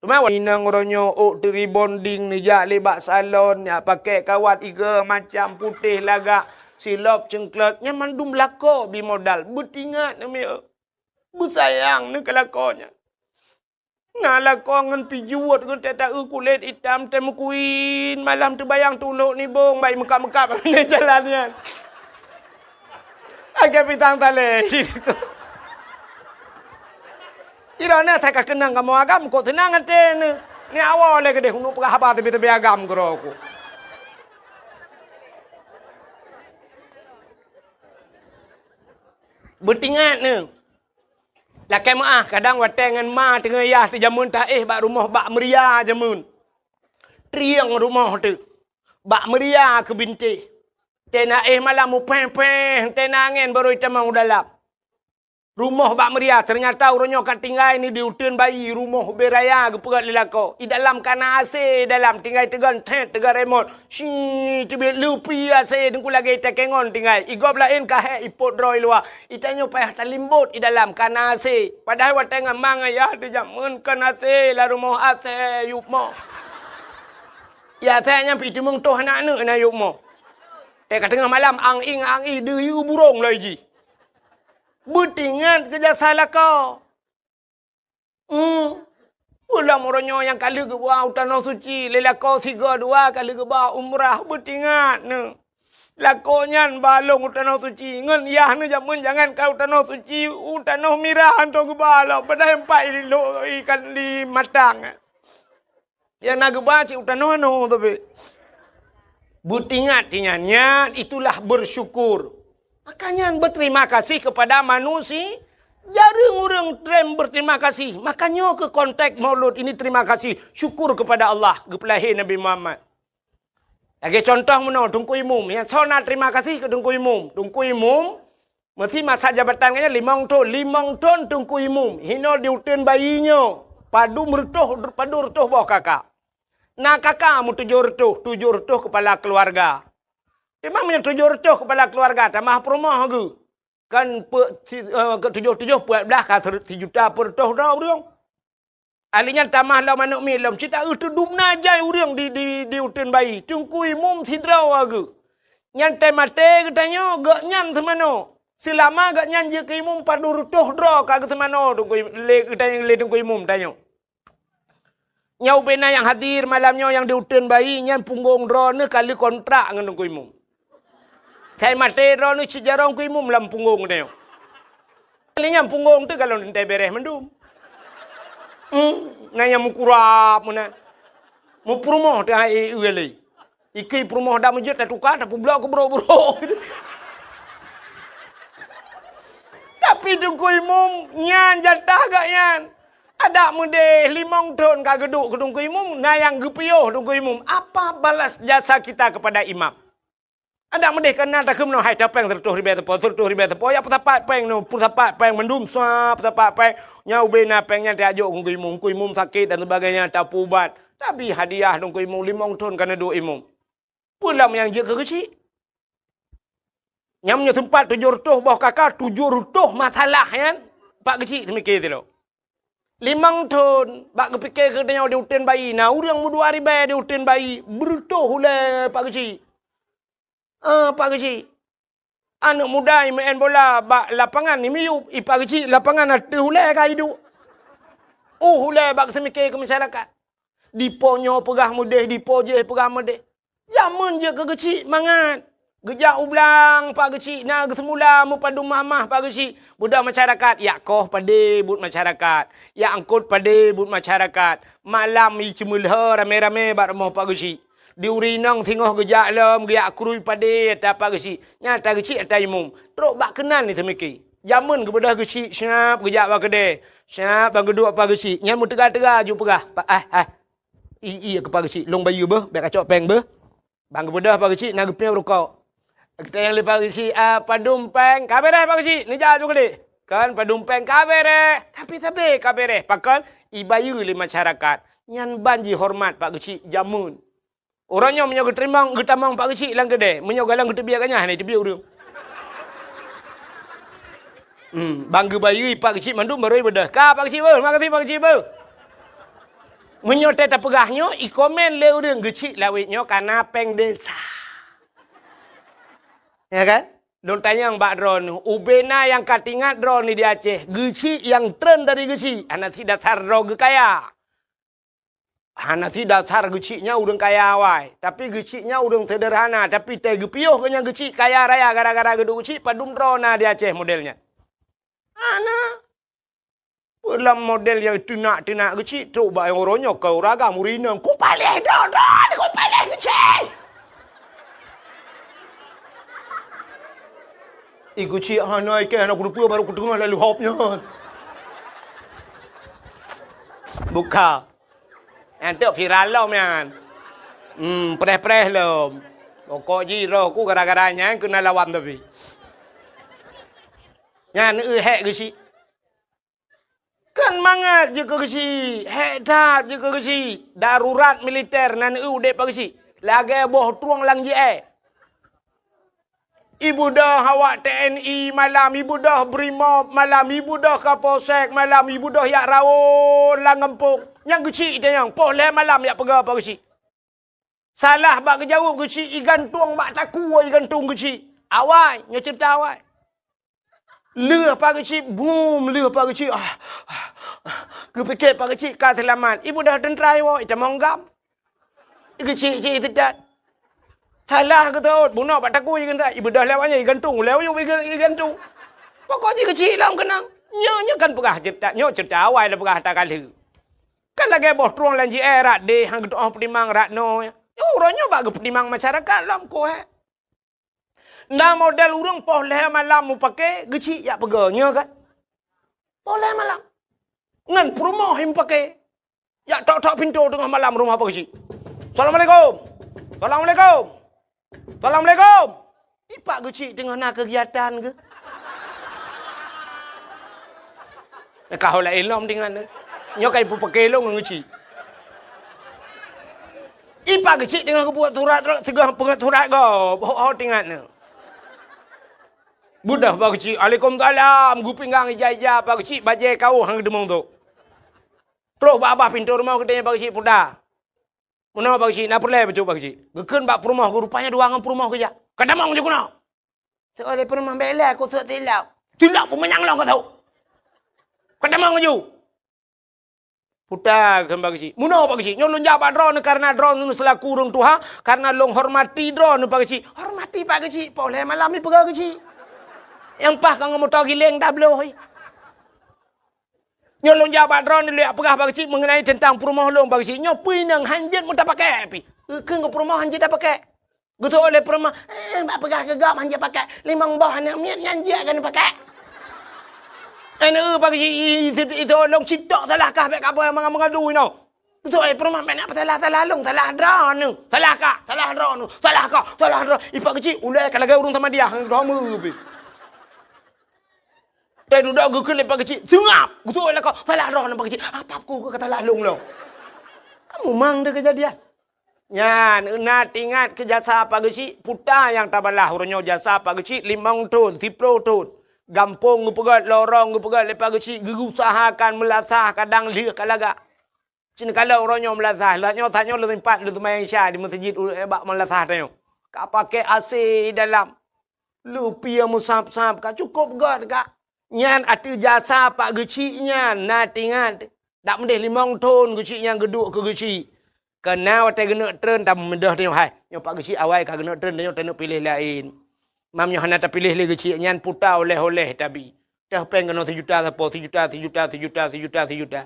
Teuma inong uroe nyoe ôk teu rebonding neujak lé bak salon, jak pakèk kawat igo macam putéh lagak, silop ceungklot, nyan mandum lakoe bi modal. Beutingat neuh mieu. Beusayang neuh keu lakoe nyan. Na lakoe ngon pijuet geuh teuta-eu kulét itam teuh meukuin, malam teubayang tulok nibong bai meukab-meukab lé jalan nyan. Agak pisang talé. Iroh na that ka keunong kamoe agam, kok seunang até neuh. Ni awai lé keudeh, uneuk peugah haba teubi-teubi agam keudroe ku. Beutingat neuh. Lakèe meu'ah, kadang watèe ngon ma teungoh yah teuh jameun taéh bak rumoh bak meuria jameun. Trieng rumoh teuh. Bak meuria keu bintéh. Teuh na éh malam mupéh-péh, teuh na angén barô itamong u dalam. Rumoh bak meuria, teunyata uroe nyoe ka tinggai ni di uteuen bayi, rumoh ubé raya geupeugöt lé lakoe. I dalam ka na AC, i dalam tinggai teugon thét, teugon remot. Shi, teubiet leupi AC, teungku lagèe itakèe ngon tinggai. I gob laén ka hék ipot droe i luwa. I tanyoe payah talimbot i dalam ka na AC. Padahai watèe ngon ma ngon yah teuh jameun kon AC, lam rumoh AC yup mo. I AC nyan pih teumeung toh aneuk-aneuk na yup mo. Teuh ka teungoh malam ang-ing, ang-ing, deuyue burông lom jih. Beutingat keu jasa lakoe. Hmm. Ulôn uroe nyoe nyang ka lheueh geuba u Tanoh Suci, lé lakoe sigoe dua ka lheueh geuba umrah, beutingat neuh. Lakoe nyan ba lôn u Tanoh Suci, ngon yah neuh jameun jangankan u Tanoh Suci, u Tanoh Mirah hantom geuba lom, padahai empat i lo-, ikan di Matang. Nyang na geuba cit u tanoh-tanoh tapi. Beutingat nyan, nyan itulah bersyukur. Maka nyan berterima kasih kepada manusia. Jareueng ureueng treb berterima kasih. Maka nyoe keuh konteks Maulud ini terima kasih, syukur kepada Allah, geupeulahé Nabi Muhammad. Lagèe contoh meunoe, Teungku Imum. Nyang soe na terima kasih keu Teungku Imum. Teungku Imum Meusi masa jabatan geuh nyan limong thon, limong thon Teungku Imum, hinoe di uteuen bayi nyoe, padum reutôh, padum reutôh boh kaka. Na kaka meutujoh reutôh, tujoh reutôh keupala keuluwarga. Teuma meunyoe tujoh reutôh keupala keuluwarga, tamah peurumoh geuh, kan peu-, si-, eh, keu tujoh-tujoh peuet blah ka sere-, sijuta peureutôh droe ureueng. Ahli nyan tamah lom aneuk miet lom, cit taeu teudum na jai ureueng di, di, di uteuen bayi. Teungku Imum sidroe geuh. Nyan teuh maté geutanyoe, gobnyan seumanoe. Seulama gobnyan jeuet keu imum padum reutôh droe ka geuseumanoe Teungku Im-, lé geutanyoe, lé Teungku Imum tanyoe. Nyoe ubé na nyang hadir malam nyoe nyang di uteuen bayi, nyan punggong droeneuh ka lheueh kontrak ngon Teungku Imum. Sai maté droeneuh cit jaroe Teungku Imum lam punggong tanyoe. Lé nyang punggong teuh galon teuntèe bèrèh mandum. Hmm, na nyang meukurab meunan. Meupeurumoh teuh hai e lé. Ikei peurumoh dak meujeuet tatuka, tapeublok keu brok-brok. Tapi Teungku Imum nyan jatah gobnyan. Adak meudeh limong thon ka geuduek keu Teungku Imum, na nyang geupiôh Teungku Imum. Apa balas jasa kita kepada imam? Adak meudeh ka na takheun meunoe, hai tapéng seureutôh ribèe teupô, seureutôh ribèe teupô, ya peusapat péng nyoe, peusapat péng mandum, sua peusapat péng. Nyan ubé na péng nyan tajok keu Teungku Imum, Teungku Imum sakét dan sebagainya, tapeuubat. Tapi hadiah Teungku Imum limong thon ka neuduek imum. Peue lom nyang jeuet keu geuchik? Nyan meunyoe seumpat tujoh reutôh boh kaka, tujoh reutôh masalah nyan, Pak Geuchik seumiké sidroe. Limong thon, bak geupike keu tanyoe di uteuen bayi, na ureueng meudua ribèe di uteuen bayi, beureutôh ulèe Pak Geuchik. Ah, Pak Geuchik. Aneuk muda imeu'en bola bak lapangan imiyup, i Pak Geuchik lapangan ateueh ulèe ka iduek. Uh, ulèe bak seumiké keu masyarakat. Dipo nyoe peugah meudeh, dipo jéh peugah meudeh. Jameun jeuet keu Geuchik mangat. Geujak u blang Pak Geuchik na geuseumula meupadum mamah Pak Geuchik. Beudôh masyarakat, jak koh padé buet masyarakat, jak eungkôt padé buet masyarakat. Malam jiceumeulhô ramé-ramé bak rumoh Pak Geuchik. Di ureueng inong singoh geujak lom, geujak krui padé ata Pak Geuchik. Nyan ata Geuchik ata imum. Trok bak keunan ni teumiki. Jameun geubeudôh Geuchik, siap geujak bak keudè. Siap ban geuduek Pak Geuchik. Nyan meuteuga-teuga ju peugah, "Pak, ah, ah. I, i keu Pak Geuchik, lôn bayeue beuh, bèk kacok péng beuh." Ban geubeudôh Pak Geuchik na geupiôh rukok. Geutanyong lé Pak Geuchik, "Ah, padum péng?" "Ka bèrèh Pak Geuchik, neujak ju keudéh." Kan padum péng ka bèrèh, tapi sabé ka bèrèh. Pakon? Ibayeue lé masyarakat. Nyan ban jihoreumat Pak Geuchik jameun. Uroe nyoe meunyoe geuteurimong, geutamong Pak Geuchik lam keudè, meunyoe galeng geuteubiet ganyah hana teubiet ureueng. Hmm, ban geubayeue Pak Geuchik mandum barô ibeudôh. "Ka Pak Geuchik beuh, makasih Pak Geuchik beuh." Meunyoe teuh tapeugah nyoe, ikomen lé ureueng Geuchik lawét nyoe kana péng desa. Ya kan? Lôn tanyong bak droeneuh, ubé na nyang ka teuingat droeneuh di Aceh, Geuchik nyang treun dari Geuchik, hana sit dasar droe geukaya. Hana sit dasar Geuchik nyan ureueng kaya awai, tapi Geuchik nyan ureueng seuderhana, tapi teuh geupiôh geuh nyan Geuchik kaya raya gara-gara geuduek Geuchik, padum droe na di Aceh model nyan. Hana. Peue lam model nyang teunak-teunak Geuchik, trok bak nyang uroe nyoe keu ureueng agam ureueng inong, "Kupaléh droe-droe, kupaléh Geuchik!" Ih, Geuchik hana ikei, hana kuteupeu, barô kuteungoh lalu hop nyan. Buka. Nyan teuk viral lom nyan. Hmm, preh-preh lom. Pokok jih roh ku gara-gara nyan keuneuk lawan tapi. Nyan eu hék Geuchik. Kan mangat jikeu Geuchik, hék that jikeu Geuchik. Darurat militer nan eu udép Pak Geuchik. Lagèe boh trueng lam J A. Ibeudôh awak T N I malam, ibeudôh Brimob malam, ibeudôh Kapolsek malam, ibeudôh jak rawon lam gampông. Nyang Geuchik tanyong, poh lhèe malam jak peugah Pak Geuchik. Salah bak geujaweueb Geuchik, igantung bak takue igantung Geuchik. Awai, nyoe ceurita awai. Lheueh Pak Geuchik, bum, lheueh Pak Geuchik. Ah, ah, ah. Geupike Pak Geuchik ka seulamat. Ibeudôh teuntra iwoe, itamong gam. Geuchik-chik iteutat. Salah geutot, bunoe bak takue igantung. Ibeudôh lewat nyan, igantung. Lewat yub iga-, igantung. Pokok jih Geuchik lom keunong. Nyoe, nyoe kan peugah ceurita, nyoe ceurita awai lôn peugah ata ka lheueh. Kan lagèe boh trueng lam J A rat deh, han geutu'oh peutimang rat noe. Nyoe uroe nyoe bak geupeutimang masyarakat lom, koh, eh. Na model ureueng poh lhèe malam mupake, Geuchik jak peugah, nyoe kan? Poh lhèe malam. Ngon peurumoh mupake. Jak tok-tok pintoe teungoh malam rumoh Pak Geuchik. "Assalamualaikum. Assalamualaikum. Assalamualaikum." Ih, Pak Geuchik teungoh na keugiatan geuh. Ka ho laén lom tingat nyoe. Nyoe ka ipupake lôn ngon Geuchik. Ih, Pak Geuchik teungoh geubuet surat, teungoh peungeut surat gob. Ho, ho tingat nyoe. Beudôh Pak Geuchik, "Waalaikumsalam." Geupinggang ija-ija Pak Geuchik, bajèe kawöh han geudeungoe tu. Trok bak babah pintoe rumoh geutanyong Pak Geuchik, "Puta, meunoe Pak Geuchik, na peureulèe bacut Pak Geuchik?" Geukheun bak peurumoh geuh, rupanya dua ngon peurumoh geujak. "Ka tamong ju keunoe." Seuleh peurumoh bèk lé, keu sôk tilok. "Tilok peue manyang lôn keu sôk. Ka tamong ju." "Puta," kheun Pak Geuchik. "Meunoe Pak Geuchik, nyoe lôn jak bak droeneuh kareuna droeneuh seulaku ureueng tuha, kareuna lôn hormati droeneuh Pak Geuchik." "Hormati Pak Geuchik, poh lhèe malam ipeugah Geuchik. Nyang paih ka ngon moto giléng tabloe." "Nyoe lôn jak bak droeneuh lôn jak peugah Pak Geuchik meungenai teuntang peurumoh lôn Pak Geuchik. Nyoe pih nyang han jeuet meutapakèk pih." Geukheun keu peurumoh han jeuet tapakèk. Geutôh lé peurumoh, "Eh, bak peugah keu gob han jeuet pakèk. Limong boh aneuk miet nyan jeuet keu neupakèk." "Eh, neu Pak Geuchik, i, i, i, itôh lôn citok salah kah bèk kapeugah mangat-mangat dui nyoe." Geutôh lé peurumoh, "Bèk na peusalah-salah lôn, salah droeneuh. Salah kah, salah droeneuh, salah kah, salah droe." Ih, Pak Geuchik, ulèe ka lagèe ureueng Samadiyah, droe meu pih. Teuh dudoe geukheun lé Pak Geuchik, "Seungab!" Geutôh lé lakoe, "Salah droeneuh Pak Geuchik, apa ku keu ka salah lôn lom." Kamu mang deh keujadian. Nyan, na teuingat keu jasa Pak Geuchik, puta nyang tabalah uroe nyoe jasa Pak Geuchik limong thon, siplôh thon. Gampông geupeugöt, lorong geupeugöt lé Pak Geuchik, geuusahakan meulasah kadang lheueh ka lagak. Cit neukalon uroe nyoe meulasah, lheueh nyoe, saat nyoe lôn sempat lôn seumayang Isya di meuseujid u-, bak meulasah tanyoe. Ka pakai A C dalam. Lupie meusab-sab ka, cukôp göt ka. Nyan ateueh jasa Pak Geuchik nyan, na teuingat. Dak meudeh limong thon Geuchik nyan geuduek keu Geuchik. Keu na watèe geuneuk treun, tameudeh tanyoe, hai. Nyoe Pak Geuchik awai ka geuneuk treun, tanyoe taneuk piléh laén. Mam nyoe hana tapiléh lé Geuchik nyan, puta oleh-oleh tabi. Teuh péng keunoe sijuta sapo, sijuta, sijuta, sijuta, sijuta, sijuta.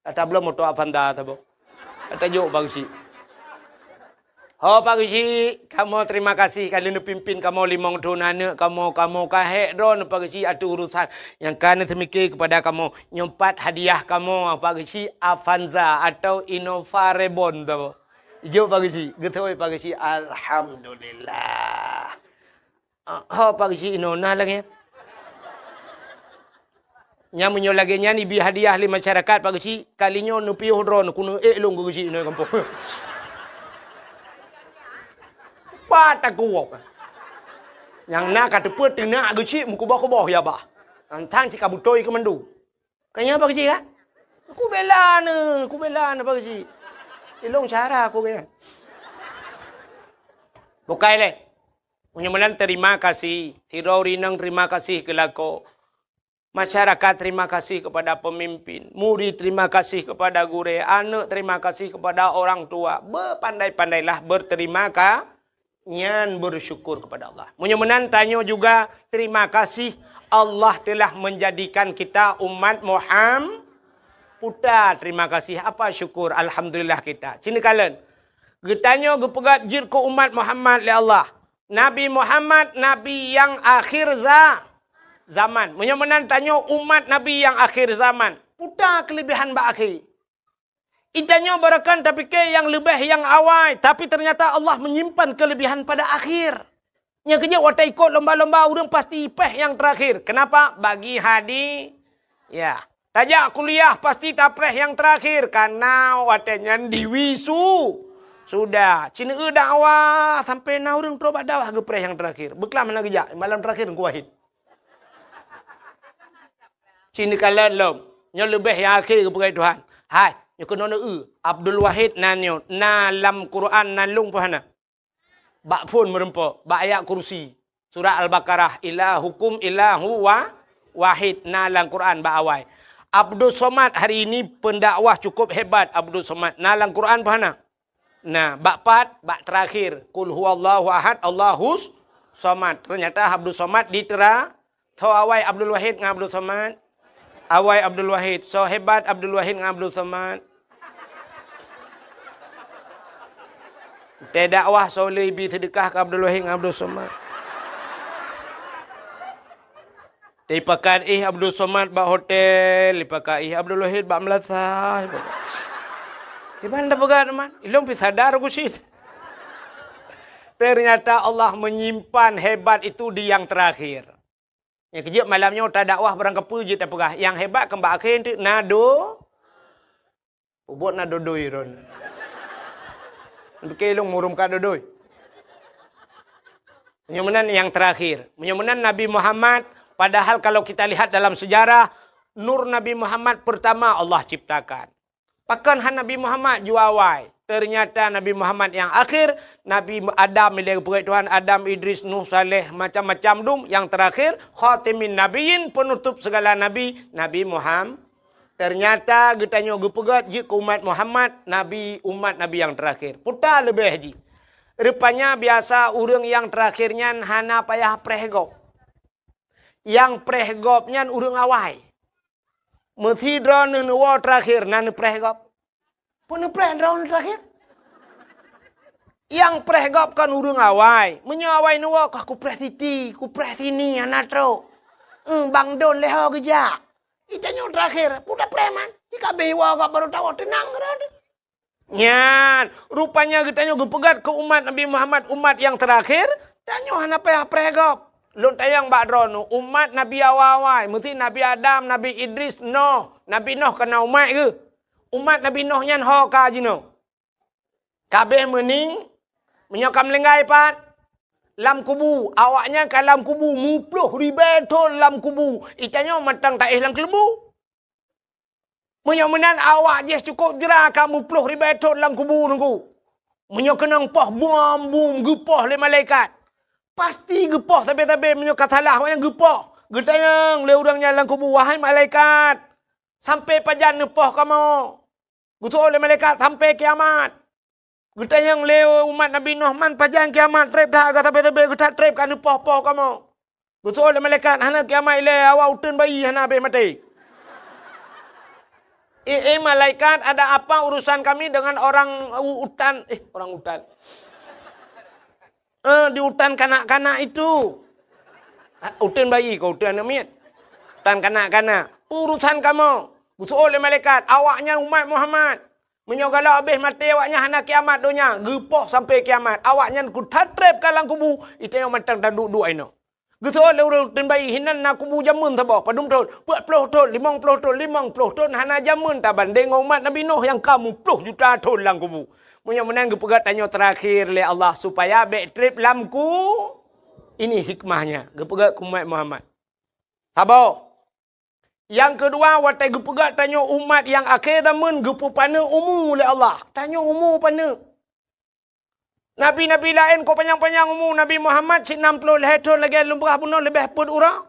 Ata bloe moto Avanza saboh. Ata jok Pak Geuchik. Ho Pak Geuchik, kamoe terima kasih ka lheueh neupimpin kamoe limong thon aneuk kamoe, kamoe ka hék droeneuh Pak Geuchik ateueh urosan nyang ka neuseumiké keupada kamoe. Nyoe pat hadiah kamoe Pak Geuchik, Avanza atau Innova Reborn tu. Jok Pak Geuchik, geutôi Pak Geuchik, alhamdulillah. Ah, ho Pak Geuchik inoe na lagèe nyan. Nyan meunyoe lagèe nyan ibi hadiah lé masyarakat Pak Geuchik, kali nyoe neupiôh droeneuh keuneuk ék lôn keu Geuchik inoe gampông. Pat takuwok. Nyang na ka teupeu teunak Geuchik meukuboh-kuboh ya bah. Tantang cit ka beutôi keu mandum. Ka nyan Pak Geuchik kan? Kubela neuh, kubela neuh Pak Geuchik. Ilong cara aku kan. Bukai lé. Meunyoe meunan terima kasih, sidroe ureueng inong terima kasih keu lakoe. Masyarakat terima kasih kepada pemimpin, murid terima kasih kepada gurèe, aneuk terima kasih kepada orang tua. Beupandai-pandailah berterima ka-, nyan bersyukur kepada Allah. Meunyoe meunan tanyoe juga terima kasih Allah telah menjadikan kita umat Muham-, puta terima kasih, apa syukur, alhamdulillah kita. Sini kalon. Geutanyoe geupeugah jeuet keu umat Muhammad lé Allah. Nabi Muhammad, Nabi nyang akhir za-, zaman. Meunyoe meunan tanyoe umat Nabi nyang akhir zaman, puta keulebihan bak akhé. Geutanyoe barangkapeue tapike nyang leubeh nyang awai, tapi ternyata Allah menyimpan keulebihan pada akhir. Nyang keujeuet watèe ikot lomba-lomba ureueng pasti péh nyang terakhir. Kenapa? Bagi hadi-, ya. Tajak kuliah pasti tapréh nyang terakhir, karena watèe nyan diwisu-, sudah. Cit neueu dakwah sampai na ureueng trok bak dakwah geupréh nyang terakhir. Beuklam hana geujak, malam terakhir Teungku Wahid. Cit neukalon lom. Nyoe leubeh nyang akhé geupeugah Tuhan. Hai, nyoe keunoe neueu. Abdul Wahid nan nyoe, na lam Quran nan lôn peue hana? Bak phon meureumpok, bak ayat kursi. Surat Al-Baqarah, "Ilahukum ilahu wa-, wahid", na lam Quran bak awai. Abdus Somad hari ini pendakwah cukup hebat Abdus Somad. Na lam Quran peue hana? Na, bak pat, bak terakhir, "Qul huwallahu ahad, Allahus Somad". Ternyata Abdus Somad di tera-, Tho awai Abdul Wahid ngon Abdul Somad. Awai Abdul Wahid. Soe hebat Abdul Wahid ngon Abdul Somad? Teudakwah soe lé ibi seudeukah keu Abdul Wahid ngon Abdul Somad? Dipakat ih Abdul Somad bak hotel, dipakat ih Abdul Wahid bak meulasah. Di mana peugah teuma? Ilong pi sadar ku sit. Ternyata Allah menyimpan hebat itu di yang terakhir. Nyang keujeuet malam nyoe tadakwah barangkapeue jeuet tapeugah, nyang hebat keu bak akhé teuk na do-, ubot na dodoi ron. Pike lôn murum ka dodoi. Meunyoe meunan nyang terakhir. Meunyoe meunan Nabi Muhammad, padahal kalau kita lihat dalam sejarah, nur Nabi Muhammad pertama Allah ciptakan. Pakon han Nabi Muhammad jua awai? Ternyata Nabi Muhammad nyang akhir, Nabi Adam ilèe geupeugèt Tuhan, Adam, Idris, Nuh, Saleh, macam-macam dum, nyang terakhir, khatimin nabiyyin, penutup segala nabi, Nabi Muham-, ternyata geutanyoe geupeugèt jeuet keu umat Muhammad, nabi, umat Nabi nyang terakhir. Peue ta leubeh jih. Rupanya biasa ureueng nyang terakhir nyan hana payah preh gob. Nyang preh gob nyan ureueng awai. Meusidroe neuwoe terakhir na neupreh gob. Peue neupreh droeneuh terakhir? Nyang preh gob kon ureueng awai. Meunyoe awai neuwoe, kah kupreh siti, kupreh sini, hana trok. Eung, bang don lé ho geujak. Geutanyoe terakhir, peue tapreh man? Jika beh iwoe gob baru tawoe, teunang keudroe. Nyan, rupanya geutanyoe geupeugèt keu umat Nabi Muhammad, umat nyang terakhir, tanyoe hana payah preh gob. Lôn tanyong bak droeneuh, umat Nabi awai-awai, meusti Nabi Adam, Nabi Idris, Noh. Nabi Noh kon na umat geuh. Umat Nabi Noh nyan ho ka jinoe. Ka abéh meuning, meunyoe ka meulinggai pat, lam kubu, awaknyan ka lam kubu, muploh ribèe thon lam kubu. Geutanyoe mantong taéh lam keuleumbu. Meunyoe meunan awak jih cukôp jra ka muploh ribèe thon lam kubu Teungku. Meunyoe keunong poh bom-bom geupoh lé malaikat, pasti geupoh sabe-sabe meunyoe ka salah awaknyan geupoh. Geutanyong lé ureueng nyan lam kubu, "Wahai malaikat, sampoe pajan neupoh kamoe?" Geutanyong lé malaikat, "Sampoe kiamat." Geutanyong lé umat Nabi Nuh, "Man pajan kiamat trép that, ka sabe-sabe geuthat trép ka neupoh-poh kamoe?" Geutanyong lé malaikat, "Hana kiamat ilèe, awak uteuen bayi hana abéh maté." "Eh, eh, malaikat, ada apa urusan kami dengan orang u-, utan?" Eh, orang utan. Eh, di utan kanak-kanak itu. Ah, uteun bayi kah, uteun aneuk miet? Utan kanak-kanak. Urusan kamoe. Geuseuôt lé malaikat, awaknyan umat Muhammad. Meunyoe galak habéh maté awaknyan hana kiamat donya, geupoh sampai kiamat. Awaknyan keu that treb ka lam kubu, geutanyoe mantong taduek-duek inoe. Geuseuôt lé ureuëng uteun bayi, hinan na kubu jameun saboh, padum thon, peuet ploh thon, limong ploh thon, limong ploh thon hana jameun tabandéng ngon umat Nabi Nuh nyang ka muploh juta thon lam kubu. Meunyoe meunan geupeugah tanyoe teurakhir lé Allah supaya bék treb lam ku-, ini hikmahnya, geupeugah keu umat Muhammad. Saboh. Nyang keudua, watée geupeugah tanyoe umat nyang akhé zameun geupeupaneuk umu lé Allah. Tanyoe umu paneuk. Nabi-nabi laén kok panyang-panyang umu, Nabi Muhammad cit nam ploh lhée thon lagée lôn peugah bunoe leubeh peuet uroe.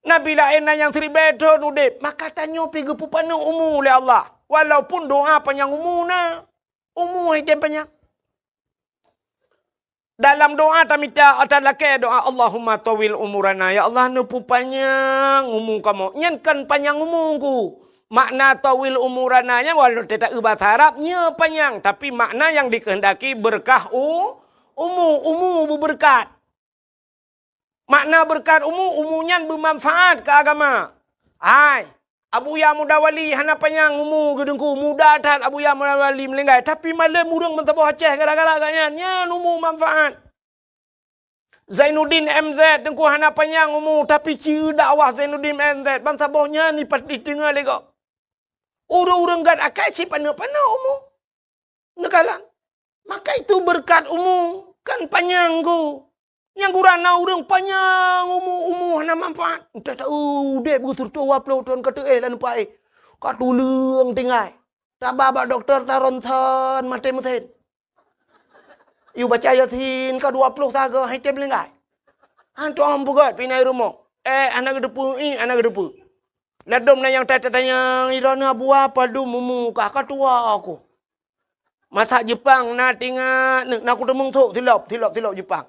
Nabi laén na nyang siribée thon udeb, maka tanyoe pih geupeupaneuk umu lé Allah. Walaupun doa panyang umu na, umu hai tem panyang. Dalam doa tamita, ata lakée doa, "Allahumma tawil umurana." Ya Allah, neupeupanyang umu kamoe. Nyan kan panyang umu ku. Makna tawil umurana nyan, walau teuta eu bahasa Arab, nyoe panyang. Tapi makna nyang dikehendaki beureukat u-, umu, umu beubeureukat. Makna beureukat umu, umu nyan beumanfaat keu agama. Hai, Abuya Muda Wali hana panyang umu geudeungku, muda that Abuya Muda Wali meulinggai, tapi malem ureuëng meusaboh Aceh gara-gara gobnyan, nyan umu manfaat. Zainuddin M Z deungku hana panyang umu, tapi ci dakwah Zainuddin M Z, bansaboh nyan ipat-, iteungoh lé gob. Ureuëng-ureuëng gét akai cit paneuk-paneuk umu. Neukalon. Maka itu beureukat umu, kan panyang ku. Nyang gura na ureuëng panyang umu, umu hana manfaat. Entah tahu udeb beutôi dua ploh thon ka teuéh lam nupa éh. Ka tuleueng tinggai. Taba bak dokto ta ronsen maté meusén. Yue baca Yasin ka dua ploh sagoe hai tem linggai. Han tuang peugét pih na i rumoh. Eh, hana geuteupeue, ih, hana geuteupeue. Ladom na nyang ta-, tatanyong, "Droeneuh Abuya padum umu kah?" "Ka tuha ku." Masa Jepang na tingat, na kuteumeung thok silop, silop, silop Jepang.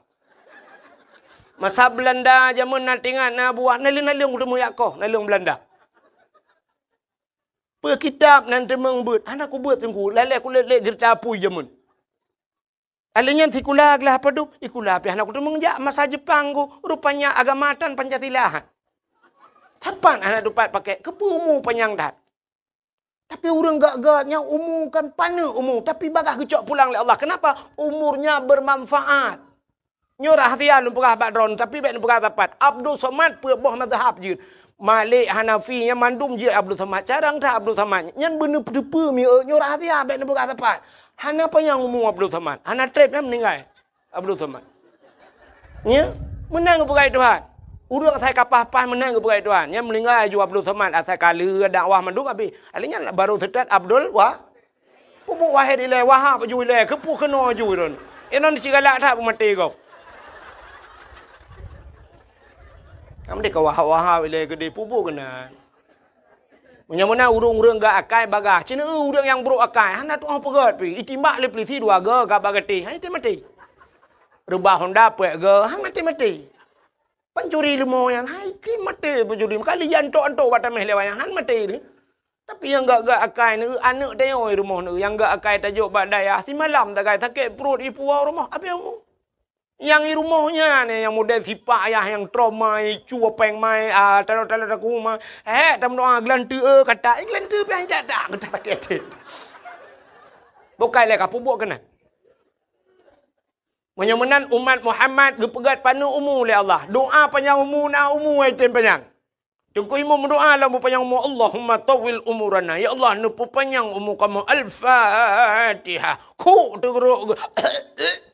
Masa Beulanda jameun na tingat na Abuya, naleueng-naleueng kuteumeung jak koh, naleueng Beulanda. Peue kitab nan teumeung beuet, hana kubeuet teungku, lalée kulét-lét geurita apui jameun. Alheuh nyan sikula glah padub, sikula pih hana kuteumeung jak masa Jepang ku, rupanya agama tan Pancasila. Sapat hana tupat pakai, keupeue umu panyang that. Tapi ureuëng gét-gét nyang umu kan paneuk umu, tapi bagaih geucok pulang lé Allah. Kenapa? Umurnya bermanfaat. Nyoe rahsia lôn peugah bak droen, tapi bék neupeugah sapat. Abdul Somad peuet boh mazhab jeuet. Malik, Hanafi, nyan mandum jeuet Abdul Somad. Carang that Abdul Somad. Nyan beuneupeue-peue mieu, nyoe rahsia bék neupeugah sapat. Hana panyang umu Abdul Somad. Hana treb nyan meuninggai Abdul Somad. Nya, meunan geupeugah Tuhan. Ureuëng asai ka paih-paih meunan geupeugah Tuhan. Nyan meuninggai aju Abdul Somad asai ka lheueh dakwah mandum habéh. Alheuh nyan baru seutôt Abdul Wa-, Peubuet Wahid ilée, Wahab aju ilée, keupeue keunoe aju droen. Inong sigalak that peumaté gob. Kamoe deh ka Wahab-Wahab ilée keudeh peubuet keunan. Meunyoe meunan ureuëng-ureuëng gét akai bagaih, cit ureuëng nyang brok akai, hana tuoh peugét pih, itimbak lé peulisi dua goe gak bak gatéh, hai tem maté. Reubah honda peuet goe, han maté-maté. Pancuri leumo nyan, hai tem maté pancuri, meuka liyan tok-tok bak taméh lé wayang, han maté deh. Tapi nyang gét-gét akai neu, aneuëk tanyoe i rumoh neu, nyang gét akai tajok bak dayah, simalam sagai sakét pruet ipuwoe rumoh, abéh umu. Nyang i rumoh nyan, nyang model sipak ayah nyang trauma, icue péng mai, ah, talo-talo takuma. Hék, tameudoa geulanteue, eh, kata, eh, geulanteue piah jak dak, geutak sakét até. Bukai lé ka peubuet keunan. Meunyoe meunan umat Muhammad geupeugét paneuk umu lé Allah. Doa panyang umu na umu ai tem panyang. Teungku Imum meudoa lam peupanyang umu, "Allahumma tawwil umurana." Ya Allah, neupeupanyang umu kamoe. Al-Fatihah. Khuk teugeurok geu-,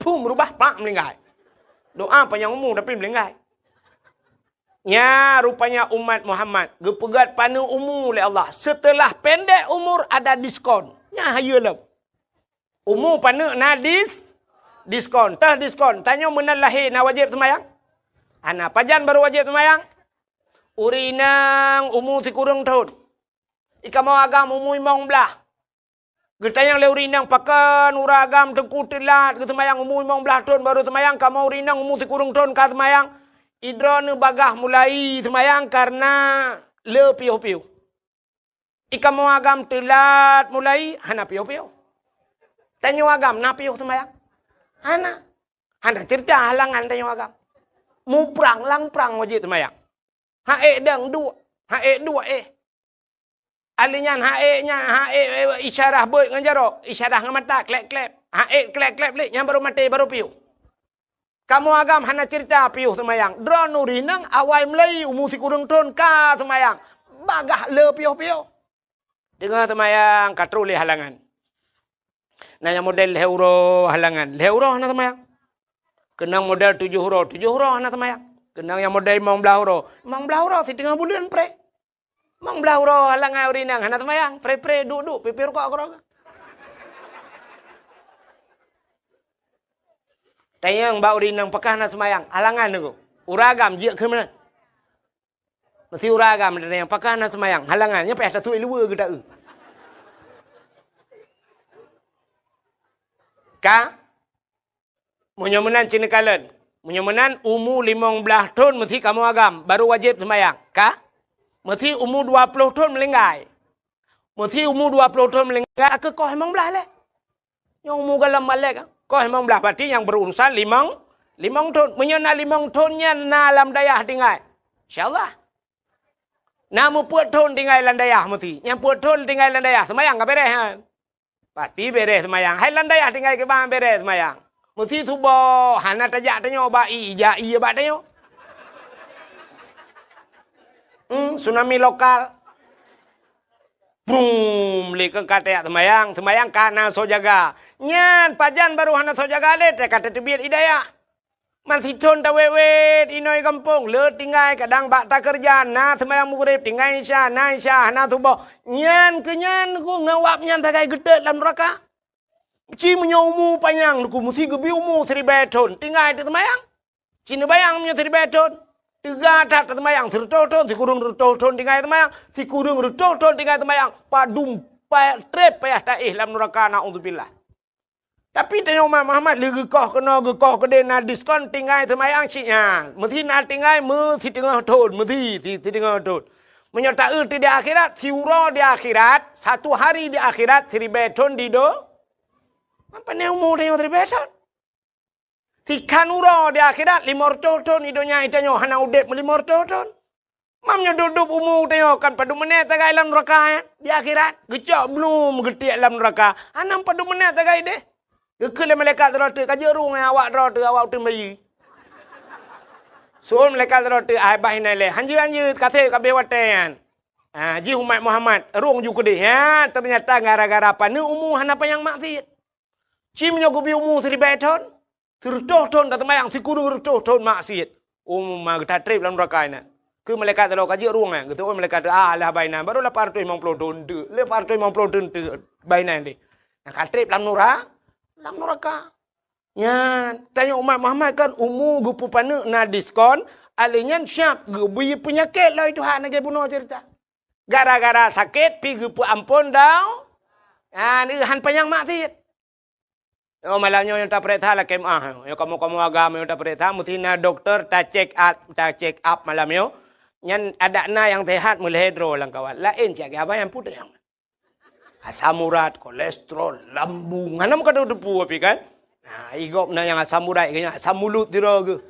phum rubah pak meulinggai. Doa panyang umu tapi meulinggai. Nya rupanya umat Muhammad geupeugét paneuk umu lé Allah. Setelah pendek umur ada diskon. Nya hayeue lom. Umu paneuk na dis-, diskon. Teuh diskon. Tanyoe meunan lahé na wajéb seumayang? Hana. Pajan barô wajéb seumayang? Ureuëng inong umu sikureueng thon. Ikamoe agam umu limong blaih. Geutanyong lé ureuëng inong, "Pakon uroe agam teungku teulat geuseumayang, umu limong blaih thon barô seumayang, kamoe ureuëng inong umu sikureueng thon ka seumayang?" Idroeneuh bagaih mulai seumayang kareuna le piôh-piôh. Ikamoe agam teulat mulai, hana piôh-piôh. Tanyoe agam na piôh seumayang? Hana. Hana cerita halangan tanyoe agam. Muprang, lam prang wajéb seumayang. Ha'ék dang duek, ha'ék duek éh. Ahli nyan ha'ék nyan, ha'ék, eh, isyarah beuet ngon jaroe, isyarah ngon mata, klep-klep. Ha'ék klep-klep lé, nyan baru maté, baru piôh. Kamoe agam hana cerita piôh seumayang. Droeneuh ureueng inong awai mulai umu sikureueng thon ka seumayang. Bagaih le piôh-piôh. Teungoh seumayang ka troh lé halangan. Na nyang model lhèe uroe halangan. Lhèe uroe hana seumayang. Keunong model tujoh uroe, tujoh uroe hana seumayang. Keunong nyang model limong blaih uroe, limong blaih uroe siteungoh buleuen preh. Limong blaih uroe halangan ureueng inong hana seumayang. Preh-preh, duek-duek, pipi rukok keudroe. Tanyong bak ureueng inong pakon hana seumayang, halangan teungku. Ureueng agam jeuet keu meunan. Meusti ureueng agam tanyong pakon hana seumayang, halangan nyan payah tatuek luweue geuta-eu. Ka? Meunyoe meunan ci neukalon. Meunyoe meunan umu limong blaih thon meusti kamoe agam, baru wajéb seumayang. Ka? Meusti umu dua ploh thon meulinggai. Meusti umu dua ploh thon meulinggai, keu koh limong blaih lé. Nyang umu gohlom balek, koh limong blaih, berarti nyang berurusan limong, limong thon. Meunyoe na limong thon nyan na lam dayah tinggai, insya Allah. Na meupeuet thon tinggai lam dayah meusti. Nyang peuet thon tinggai lam dayah, seumayang ka beres nyan. Pasti beres seumayang. Hai lam dayah tinggai kiban beres seumayang. Meusti suboh, hana tajak tanyoe bak ie, jak ie bak tanyoe. Hmm, tsunami lokal. Brum, lé keu ka tajak seumayang, seumayang ka na soe jaga. Nyan pajan baru hana soe jaga lé, ka tateubiet i dayah. Man sithon tawét-wét inoe gampông, le tinggai kadang bak takeureuja, na seumayang Maghrib, tinggai Isya, na Isya, hana suboh. Nyan keu nyan ku ngon awak nyan sagai geutot lam nuraka. Ci meunyoe umu panyang ku meusti geubi umu siribèe thon, tinggai teuseumayang. Ci neubayang meunyoe siribèe thon, teuga that teuseumayang, sireutôh thon, sikureueng reutôh thon tinggai seumayang, sikureueng reutôh thon tinggai seumayang, padum pa-, trép payah taéh lam nuraka, naudzubillah. Tapi tanyoe umat Muhammad lé geukoh keunoe geukoh keudeh na diskon tinggai seumayang cit nyan. Meusti na tinggai meusiteungoh thon, meusti si-, siteungoh thon. Meunyoe taeu di akhirat, siuroe di akhirat, satu hari di akhirat, siribèe thon di do-, apa ni umu tanyoe siribèe thon? Sikhan uroe di akhirat, limong reutôh thon di donya tanyoe hana udép meulimong reutôh thon. Mam nyoe dub-dub umu tanyoe kan padum menét sagai lam nuraka, eh? Di akhirat, geucok blum geutiek lam nuraka. Hana padum menét sagai deh. Geukheun lé malaikat sidroe teuk, "Ka jeuet rueng awak droe teuh, awak uteuen bayeue." Seuôn malaikat sidroe teuk, "Ai, bah inan lé. Hanjeuet, hanjeuet, ka sép ka abéh watèe nyan." Ah, jih umat Muhammad, rueng ju keudeh. Ha, teunyata gara-gara paneuk umu hana panyang maksiet. Ci meunyoe geubi umu siribèe thon, sireutôh thon taseumayang, sikureueng reutôh thon maksiet. Umu ma geutatrép lam nuraka inan. Keu malaikat sidroe ka jeuet rueng, eh, geuseuôn malaikat teuk, "Ah, lah bah inan, baru lapan reutôh limong ploh thon teuk, lapan reutôh limong ploh thon teuk bah inan deh." Nah, ka trép lam nura-, lam nuraka. Nyan, tanyoe umat Muhammad kan umu geupeupaneuk na diskon, alèh nyan siap geubi peunyakét lom Tuhan lagèe bunoe cerita. Gara-gara sakét pi geupeuamphon dau-, ah, han panyang maksiet. Oh, malam nyoe nyang tapareksa lakèe meu'ah. Nyoe kamoe-kamoe agam nyoe tapareksa, meusti na dokto ta-check up, ta-check up malam nyoe. Nyan adak na nyang sehat meulhèe droe lam kawan. Laén cit lagèe abang nyang putih. Asam urat, kolesterol, lambung. Hana meukateupeu tapi kan? Ha, i gob na nyang asam urat, nyang asam mulut sidroe geuh.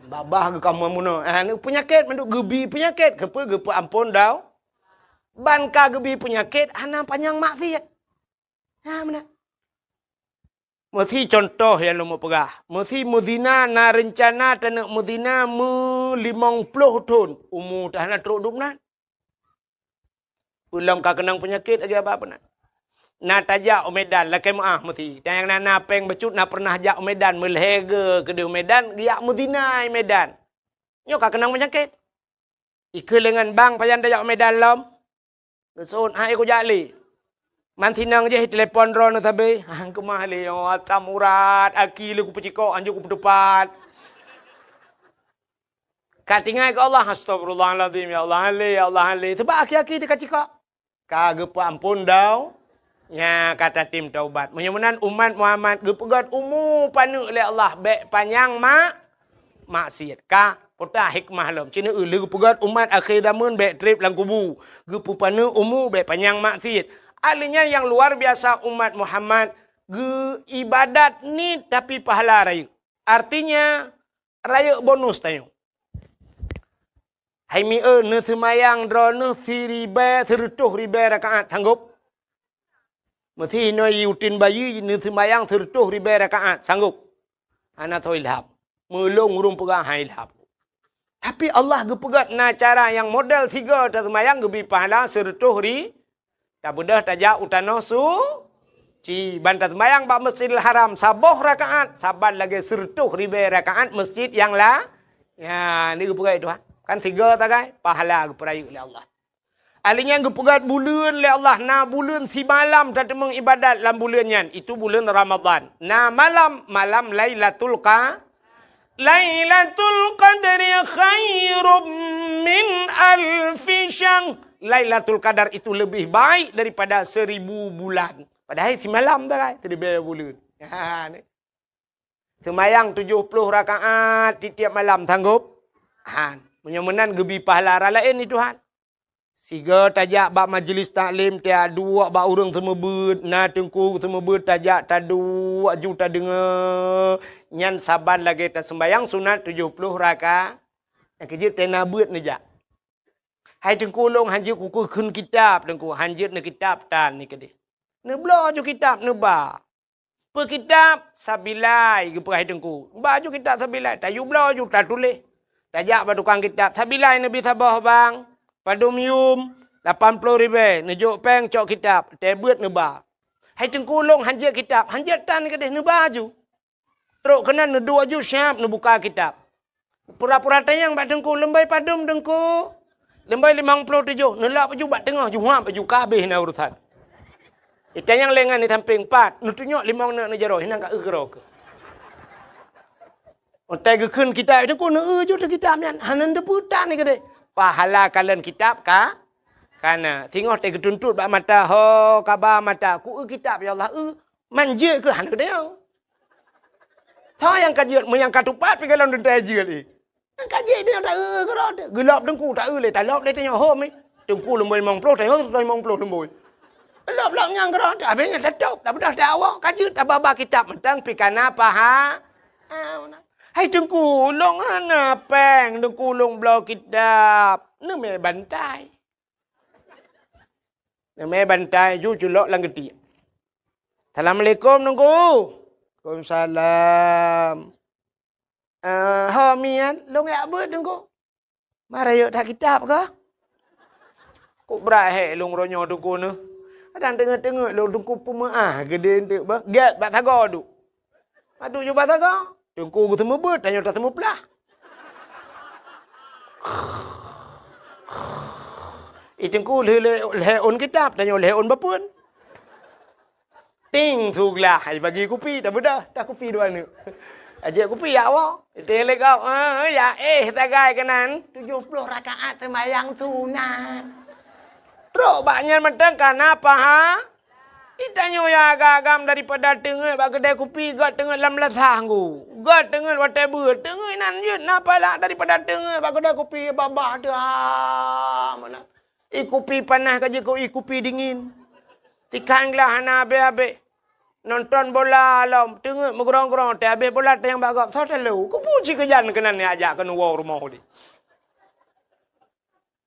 Babah geuh kamoe bunoe. Ha, ni peunyakét mandum geubi peunyakét. Keupeue geupeuamphon dau-, ban ka geubi peunyakét, hana panyang maksiet. Ha, meunan. Meusti contoh nyang lôn peugah. Meusti meuzina na reuncana taneuk meuzina meu limong ploh thon. Umu teuh hana trok dum nan. Peulom ka keunong peunyakét lagèe abang peunan. Na tajak u Medan, lakèe meu'ah meusti. Dan nyang na, na péng bacut na pernah jak u Medan, meulhèe geuh keudeh u Medan, geujak meuzina i Medan. Nyoe ka keunong peunyakét. Ikeu lé ngon bang pajan tajak u Medan lom. Geuseuôt hai kujak lé. Man sinong jih telepon droeneuh sabe. Hang keumah lé, oh, asam urat, aki lé kupeucikok, hanjeuet kupeuteupat. Ka tinggai keu Allah, "Astagfirullahalazim, ya Allah, han lé, ya Allah, han lé." Sabab aki-aki teuka cikok. Ka geupeuamphon dau-, nya ka tatem taubat. Meunyoe meunan umat Muhammad geupeugöt umu paneuk lé Allah, bèk panyang mak-, maksiet. Ka peugah hikmah lom. Ci neueu lé geupeugöt umat akhé zaman bèk trép lam kubu. Geupeupaneuk umu bèk panyang maksiet. Ahli nyan nyang luar biasa umat Muhammad geuibadat niet tapi pahala rayeuk. Artinya, rayeuk bonus tanyoe. Hai mieu, neuseumayang droeneuh siribèe, sireutôh ribèe rakaat, sanggob? Meusi inoe uteuen bayeue neuseumayang sireutôh ribèe rakaat, sanggob? Hana soe ilham. Meulôn ureueng peugah han ilham. Tapi Allah geupeugah na cara nyang model sigoe taseumayang geubri pahala sireutôh ri-, tabeudôh tajak u tanoh suci. Ban taseumayang bak Masjidil Haram saboh rakaat, saban lagèe sireutôh ribèe rakaat masjid nyang la-, nyan, ni geupeugah Tuhan. Kan sigoe sagai, pahala geupeurayeuk lé Allah. Ahli nyan geupeugah buleuen lé Allah, na buleuen simalam tateumeung ibadat lam buleuen nyan, itu buleuen Ramadhan. Na malam, malam Lailatul Qa-, Lailatul Qadri khairum min alfi syahr. Lailatul Qadar itu lebih baik daripada seribu bulan. Padahai simalam sagai, siribèe buleuen. Ha, ni. Seumayang tujoh ploh rakaat tiep-tiep malam, sanggob? Han. Meunyoe meunan geubri pahala raya laén di Tuhan. Sigoe tajak bak majlis taklim, tajak duek bak ureueng seumeubeuet, na teungku seumeubeuet tajak taduek aju tadeungoe, nyan saban lagèe taseumayang sunat tujoh ploh rakaat. Nyang keujeuet tena beuet neujak. Hai teungku, lôn hanjeuet kukheun kitab teungku, hanjeuet neukitab tan ni keudeh. Neubloe aju kitab neuba. Peukitab sabilai geupeugah teungku. Ba aju kitab sabilai, tayue bloe aju tatuléh. Tajak bak tukang kitab, sabilai neubri saboh bang. Padum yum, lapan ploh ribèe, neujok pèng cok kitab, tée beuet neuba. Hai teungku, lôn hanjeuet kitab, hanjeuet tan keudeh, neuba aju. Trok keunan neuduek aju siab neubuka kitab. Pura-pura tanyong bak teungku, "Leumbai padum teungku?" "Leumbai limong ploh tujoh." Neulap aju bak teungoh, juhab aju, ka habéh na urusan. Itanyong lé ngon di sampéng, "Pat?" Neutunyok limong neuk neujaroe, hinan ka eu keudroe keuh. Watée geukheun kitab teungku, neueu aju teuh kitab nyan, hana neuteupeue tan ni keudeh. Pahala kalon kitab ka, ka na. Singoh tée geutuntot bak mata, ho kaba mata, "Ku eu kitab, ya Allah, eu." Man jeuet keuh hana geutanyong. Soe nyang ka jeuet, meunyo nyang ka tupat pih gohlom teuntée jeuet, eh. Nyang ka jeuet nyan taeu keudroe teuh. Geulop teungku taeu lé, talop lé tanyoe hom, eh. Teungku leumoi limong ploh, tanyoe limong ploh leumoi. Geulop-lop nyan keudroe teuh, habéh nyan tatôb, tabeudôh teuh awak, ka jeuet tababa kitab mantong pih ka na paha-, ah, meunan. "Hai teungku, lôn hana pèng, teungku lôn bloe kitab." Neumè bantai. Neumè bantai ju culok lam geutiek. "Assalamualaikum, teungku." "Waalaikumsalam." "Eh, ho miet, lôn jak beuet, teungku." "Mara yok that kitab kah?" "Kok brat hék lôn uroe nyoe, teungku, neuh. Kadang teungeut-teungeut lôn, teungku, peumeu'ah geudeh eunteuk bah. Gèt bak sagoe duek." Padub ju bak sagoe. Teungku geuseumeubeuet, tanyoe taseumeuplah. Ih, teungku lheueh lhèe ôn kitab, tanyoe lhèe ôn bapeuen. Ting, su glah, ai bagi kupi, tabeudôh, takupi dua neuk. Ajak kupi, ya Allah. Ting lé gob, eh, ya, eh, sagai keunan. Tujoh ploh rakaat seumayang sunat. Trok bak nyan mantong ka na paha-, Itanyoe nyang agam-agam daripada teungeut bak keudè kupi, göt teungeut lam lasah nggu. Göt teungeut watèe beuet, teungeut inan jeuet na pahala daripada teungeut bak keudè kupi babah teuh, ha, meunan. Ie kupi panas ka jeuet keu ie kupi dingin. Tikang glah hana abéh-abéh. Nonton bola lom, teungeut meugrong-grong, teuh abéh bola tanyong bak gob, soe talo. Keupeue cit keujan keunan jak keuneuk woe rumoh udép.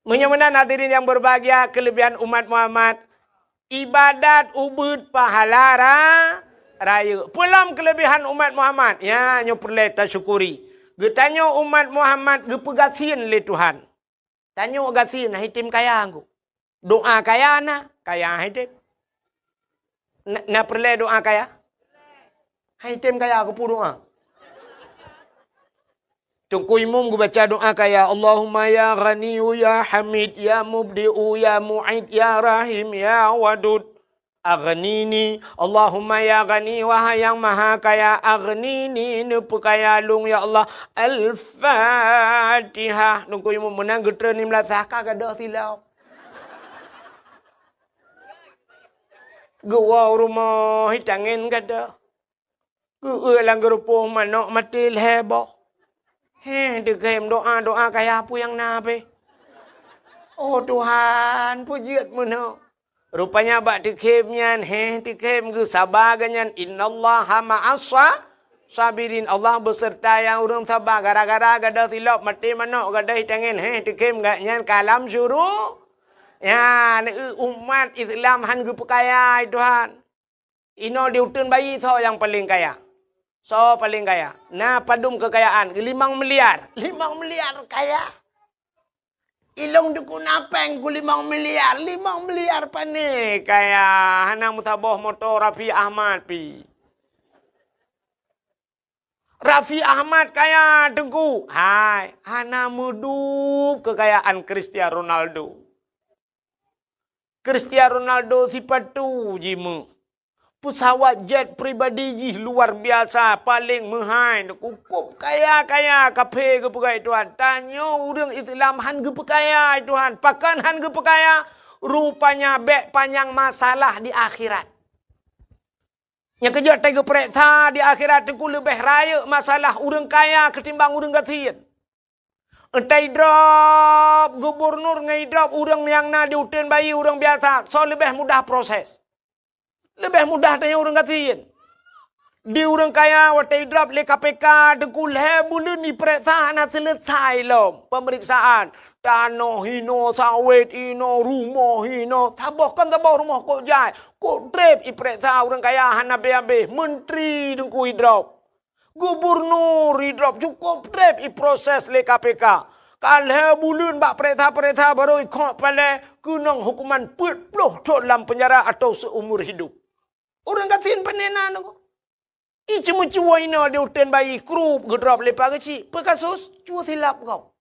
Meunyoe meunan hadirin nyang berbahagia, keulebihan umat Muhammad, ibadat ubeuet pahala ra-, rayeuk. Peue lom keulebihan umat Muhammad? Ya, nyoe peureulèe tasyukuri. Geutanyoe umat Muhammad geupeugasien lé Tuhan. Tanyoe gasien, han item kaya nggu. Doa kaya na, kaya han item. Na, na peureulèe doa kaya? Han item kaya, keupeue doa? Teungku Imum geubaca doa kaya, "Allahumma ya Ghaniyyu ya Hamid, ya Mubdi'u ya Mu'id, ya Rahim ya Wadud, aghnini." Allahumma ya Ghani, wahai Nyang Maha Kaya, aghnini, neupeukaya lôn, ya Allah. Al-Fatihah. Teungku Imum meunan geutreun lam lasah ka gadôh silop. Geuwoe u rumoh, itangen gadôh. Geueu lam geurupoh manok maté lhèe boh. Heh, teukhem doa-doa kaya peue nyang na pih. Oh Tuhan, peue jeuet meunoe. Rupanya bak teukhem nyan, heh, teukhem geusaba geuh nyan, "Innallaha ma'as sa-," Sabirin, Allah beuseurta nyang ureuëng saba. Gara-gara gadôh silop maté manok gadôh tangen, heh, teukem gak nyan ka lam syuru. Ya, neu umat Islam han geupeukaya, hai Tuhan. Inoe di uteuen bayi soe nyang paleng kaya? Soe paleng kaya? Na padum keukayaan? Limong miliar. Limong miliar kaya. Ilong dukun apeng ku limong miliar. Limong miliar pane kaya? Hana meusaboh moto Raffi Ahmad pi. Raffi Ahmad kaya, Teungku. Hai, hana meudub keukayaan Cristiano Ronaldo. Cristiano Ronaldo sipatu jimeuet. Peusawat jet pribadi jih luar biasa, paleng meuhai, cukup kaya-kaya, kaphé geupeugah Tuhan. Tanyoe ureuëng Islam han geupeukaya, Tuhan. Pakon han geupeukaya? Rupanya bék panyang masalah di akhirat. Nyang keujeuet teugeupeureksa di akhirat teungku leubeh rayeuk masalah ureuëng kaya keutimbang ureuëng gasien. Entah idrop gubernur ngon idrop ureuëng nyang na di uteuen bayi ureuëng biasa, soe leubeh mudah proses. Leubeh mudah tanyoe ureuëng gasien. Di ureuëng kaya watée idrop lé K P K teungku lhée buleuen ipeureksa hana seuleusoe lom peumeriksaan. Tanoh hinoe, sawét hinoe, rumoh hinoe. Saboh kon saboh rumoh kok jai. Kok treb ipeureksa ureuëng kaya hana habéh-habéh. Menteri teungku idrop. Gubernur idrop cukup treb iproses lé K P K. Ka lhée buleuen bak peureksa-peureksa barô ikhok palée keunong hukuman peuet ploh thon lam penjara atau seumur hidup. Ureuëng gasien pane na nyoe. Iceumeucue inoe di uteuen bayi krup geudrop lé Pak Geuchik. Peue kasus? Cue silap gob.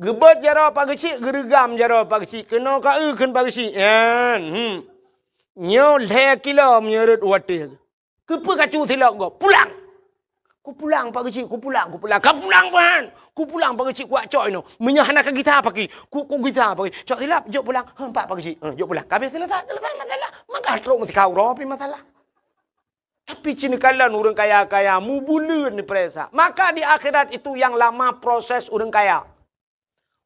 Geubeuet jaroe Pak Geuchik, geureugam jaroe Pak Geuchik. Keunoe ka eu kheun Pak Geuchik. Nyan, hmm. Nyoe lhée kilo meunyoe rot watée. Keupeue ka cue silap gob? Pulang! Kupulang Pak Geuchik, kupulang, kupulang. Ka pulang ban! Kupulang Pak Geuchik kuwak cok inoe. Meunyoe hana ka gisa paki, ku, kugisa paki. Cok silap, jok pulang. Heuh, empat Pak Geuchik. Heuh, jok pulang. Ka habéh seuleusoe, seuleusoe masalah. Maka trok meutika uroe pi masalah. Tapi cit neukalon ureuëng kaya-kaya mubuleuen neupeuresa. Maka di akhirat itu yang lama proses ureuëng kaya.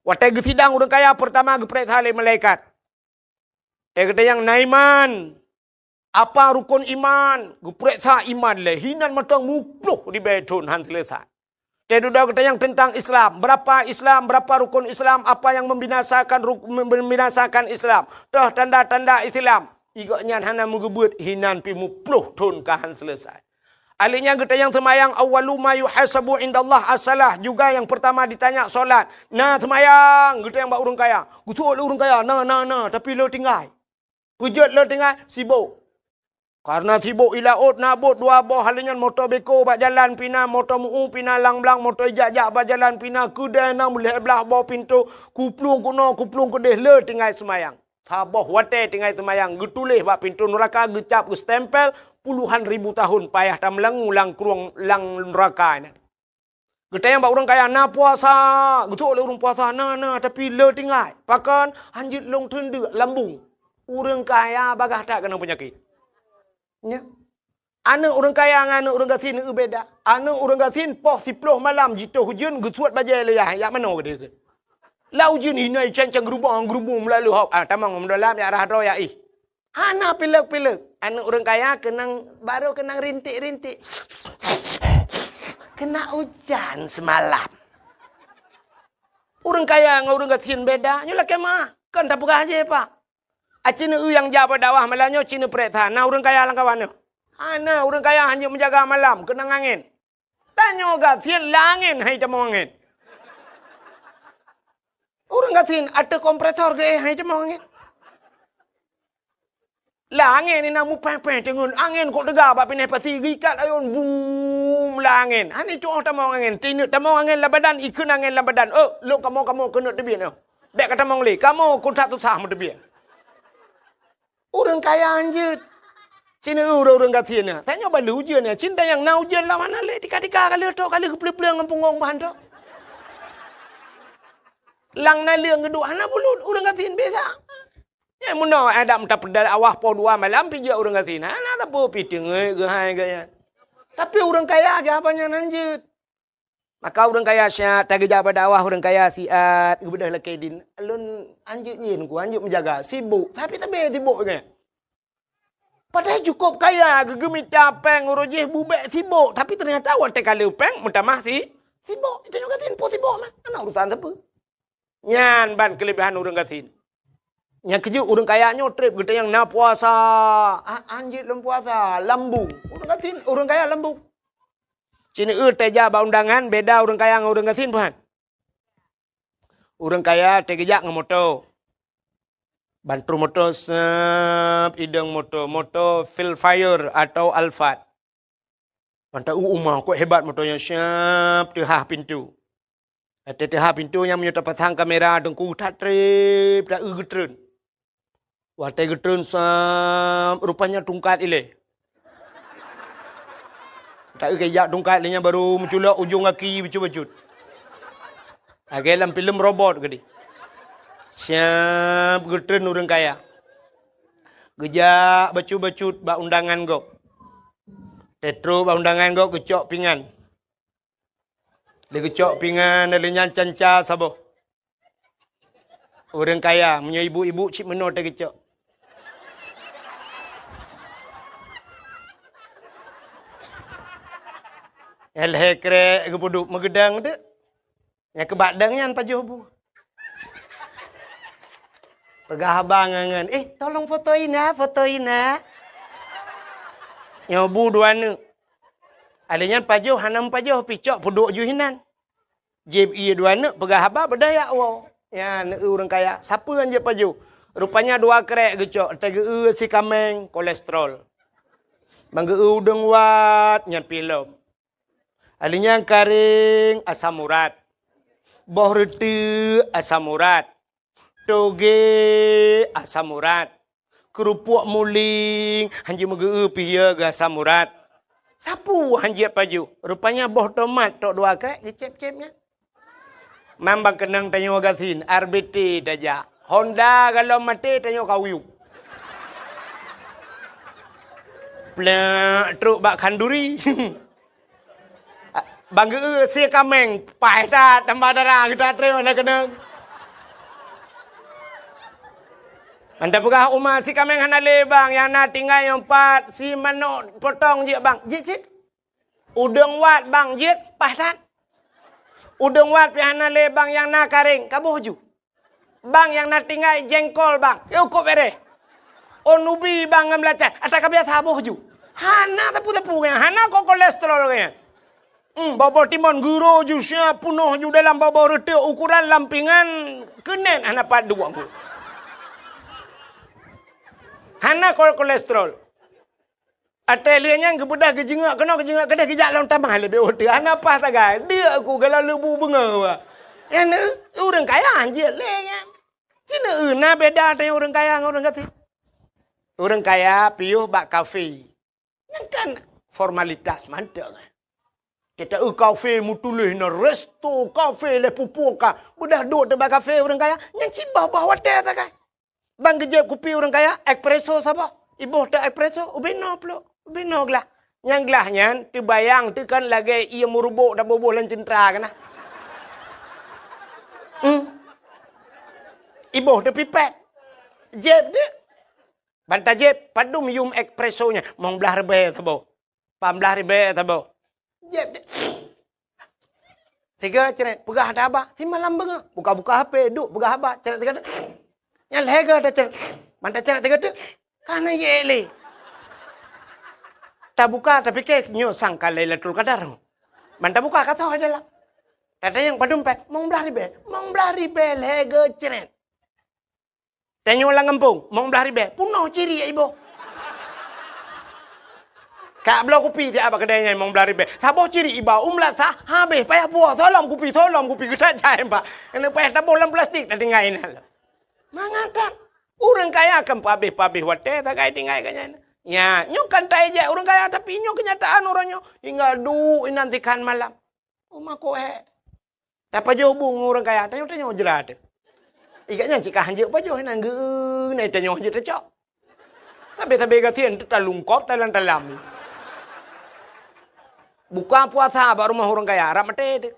Watée geusidang ureuëng kaya peurtama geupeuresa lé malaikat. Tée geutanyoe na iman. Apa rukon iman? Geupeuresa iman lé. Hinan mantong muploh ribée thon han seuleusoe. Teududoe geutanyoe teuntang Islam. Berapa Islam? Berapa rukun Islam? Apa yang membinasakan ruk-, membinasakan Islam? Toh tanda-tanda Islam. Igok nyan hana meugeubeuet hinan pi muploh thon ka han seuleusoe. Ahli nyan geutanyoe seumayang, awwalu ma yuhasabu indallah as-salah. Juga yang pertama ditanya solat. Na seumayang, geutanyoe bak ureuëng kaya. Geutuok lé ureuëng kaya, na, na, na, tapi le tinggai. Peujeuet lé tinggai sibok. Kareuna sibok i laôt na bot dua boh, hali nyan moto beko bak jalan pih na, moto meu pih na, lang blang moto ijak-jak bak jalan pih na, keudée na meulhée blaih boh pintoe, kuplueng keunoe, kuplueng keudeh le tinggai seumayang. Saboh watée tinggai seumayang, geutuléh bak pintoe nuraka, geucab, geustempel, puluhan ribu tahun payah tameulangue lam krueng lam nuraka nyan. Geutanyong bak ureuëng kaya, "Na puasa?" Geutuok lé ureuëng puasa, "Na, na, tapi le tinggai." Pakon? "Hanjeuet lôn teundeuk lambung." Ureuëng kaya bagaih that keunong peunyakét. Nya. Aneuëk ureuëng kaya ngon aneuëk ureuëng gasien beda. Aneuëk ureuëng gasien poh siploh malam jitoh ujeuen geusuet bajée lé yah, yak manoe geude. Lam ujeuen hinoe cang-cang geurubong-geurubong meulalu hok. Ah, tamong meudôlam yak rhah droe yak ih. Hana pilek-pilek. Aneuëk ureuëng kaya keunong, barô keunong rintik-rintik. Kena ujan semalam. Ureuëng kaya ngon ureuëng gasien beda. Nyoe lakée meuah. Kon tapeugah jih, Pak. Aci neu nyang jak bak dakwah malam nyoe, ci neu prek that. Na ureuëng kaya lam kawan nyoe? Hana, ureuëng kaya hana meujaga malam, keunong angén. Tanyoe gasien lam angén hai tamong angén. Ureuëng gasien ateueh kompresor geuéh hai tamong angén. Lam angén inan mupéh-péh teungeut, angén kok teuga bak pineh pasi geuikat ayôn bum lam angén. Hana tuoh tamong angén, tineuk tamong angén lam badan, ikheun angén lam badan. Eh, lôn kamoe-kamoe keuneuk teubiet nyoe. Bék ka tamong lé, kamoe kok that susah meuteubiet. Ureuëng kaya hanjeuet. Cina ureuëng-ureuëng gasien nyan. Tanyoe balu ujeuen nyan. Cinta nyang na ujeuen lam hana lé tika-tika ka lheueh trok ka lheueh geupleueng-pleueng ngon punggong bahan trok. Lang naleueng geuduek hana bulut ureuëng gasien biasa. Nyang meunoe adak meuta peudal awah poh dua malam pih jeuet ureuëng gasien. Hana sapeue pih teungeut geuhai gaya. Tapi ureuëng kaya geuhaba nyan hanjeuet. Maka ureuëng kaya siat, tageujak bak dakwah ureuëng kaya siat, geubeudôh lakée din. Lôn hanjeuet nyin ku, hanjeuet meujaga, sibok. Tapi tabe sibok nyan. Padahai cukôp kaya, geugeumita péng uroe jih bubek sibok, tapi teunyata watée ka le péng meutamah si sibok. Tanyoe gasien po sibok mah, hana urusan sapeue. Nyan ban keuleubehan ureuëng gasien. Nyang keujeuet ureuëng kaya nyoe treb geutanyong na puasa. Ah, anjeuet lom puasa, lambung. Ureuëng gasien, ureuëng kaya lambung. Cineue teujak bak undangan beda ureuëng kaya ngon ureuëng gasien, bukan? Ureuëng kaya teujak ngon moto. Ban trok moto sep idong moto, moto Vellfire atau Alphard. Ban ta-eu uma, kok hebat moto nyan, siap teuhah pintoe. Watée teuhah pintoe nyan meunyoe tapasang kamera teungku that treb, ta-eu geutreun. Watée geutreun sam, rupanya tungkat ilée. Ta-eu kejak tungkat ilée nyan baru meuculok ujong gaki bacut-bacut. Lagée lam filem robot geude. Siap geutreun ureuëng kaya. Geujak bacut-bacut bak undangan gob. Teutro bak undangan gob geucok pingan. Lé geucok pingan, lé nyan canca saboh. Ureuëng kaya, meunyoe ibu-ibu cit meunoe teuh geucok. Lhée krek geupeuduek meugeudang teuk. Nyang keubak dang nyan pajoh bu. Peugah abang ngon, "Eh, tolong foto ina, foto ina." Nyoe bu dua neuk. Alé nyan pajoh hana meupajoh pih cok peuduek ju hinan. Jieb ié dua neuk peugah haba beudaya woe. Nyan neu ureuëng kaya, sapeue nyang jieb pajoh? Rupanya dua krek geucok, teugeue si kaméng kolesterol. Ban geu udeueng wat nyan pih lom. Alé nyan karéng asam urat. Boh reuteuek asam urat. Toge asam urat. Keurupuk muling hanjeuet meugeu pih geu asam urat. Sapeue hanjeuet pajoh? Rupanya boh tomat tok dua krek geucép-cép nyan. Mambang keunong tanyoe gasien, R B T tajak. Honda galom maté tanyoe kawiyup. Plek trok bak khanduri. Ban geu sie kaméng, paih that tambah darah geuta treun hana keunong. Ban tapeugah uma sie kaméng hana lé bang, nyang na tinggai nyoe pat sie manok potong jeuet bang. Jeuet cit. Udeueng wat bang jeuet paih that. Udeueng wat pih hana lé bang, nyang na karéng kaboh ju. Bang nyang na tinggai jengkol bang, yôh kok bereh. Oh nubi bang ngon beulacan, ata ka biasa boh ju. Hana teupeu-teupeu nyan, hana kok kolesterol nyan. Hmm, boh-boh timon guro ju sia punoh ju dalam boh-boh reuteuek ukuran lampingan keunen hana pat duek. Hana kok kolesterol. Até lheueh nyan geubeudôh geujeungok keunoe geujeungok keudeh geujak lom tamah leubeh uteue. Hana paih sagai. Deuk ku galak leubu beungoh. Nyan ureueng kaya hanjeuet lé nyan. Cina na beda teuh ureueng kaya ngon ureueng gasien. Ureueng kaya piôh bak kafe. Nyan kan formalitas mantong. Kita eu kafe meutuléh na resto kafe lé pupuk ka. Beudôh duek teuh bak kafe ureueng kaya. Nyan cit bah-bah watèe sagai. Bang geujép kupi ureueng kaya, espresso saboh. Iboh teuh espresso, ubé noe plôk, ubé noe glah. Nyang glah nyan teubayang teuh kan lagèe ié meuruboh taboh-boh lam ceuntra keunan. Hmm. Iboh teuh pipet. Jép deuh. Ban tajép, padum yum espresso nyan, mong blaih ribèe saboh. Pah blaih ribèe saboh. Jép deh. Tiga cret, peugah haba. Simalam beungoh. Buka-buka H P, duek peugah haba. Cret tiga deh. Nyan lhèe goe tacret. Ban tacret tiga deh. Ka na yek lé. Tabuka, tapike, nyoe sang ka Lailatul Qadar. Ban tabuka, ka soe dalam. Tatanyong padum pèng, mong blaih ribèe. Mong blaih ribèe lhèe goe cret. Tanyoe lam gampông, mong blaih ribèe, peunoh ciri iboh. Ka bloe kupi siat bak keudè nyan mong blaih ribèe. Saboh ciri iba, u meulat sah, habéh payah buah, soe lom kupi, soe lom kupi, geutat jai bak. Keuneuk payah taboh lam plastik, tatinggai inan lom. Mangat that, ureueng kaya kan peuhabéh-peuhabéh watèe sagai tinggai keu nyan. Nya, nyoe kan taijak ureueng kaya, tapi nyoe keunyataan uroe nyoe. Hingga duek inan sikhan malam. Uma koh hèk. Tapajoh bu ngon ureueng kaya, tanyoe-tanyoe jra teuh. Ikat nyan cit ka hanjeuet pajoh inan geu, na tanyoe hanjeuet tacok. Sabé-sabé gasien teuh talungkop talam-talam. Buka puasa bak rumoh ureueng kaya, rab maté teuh.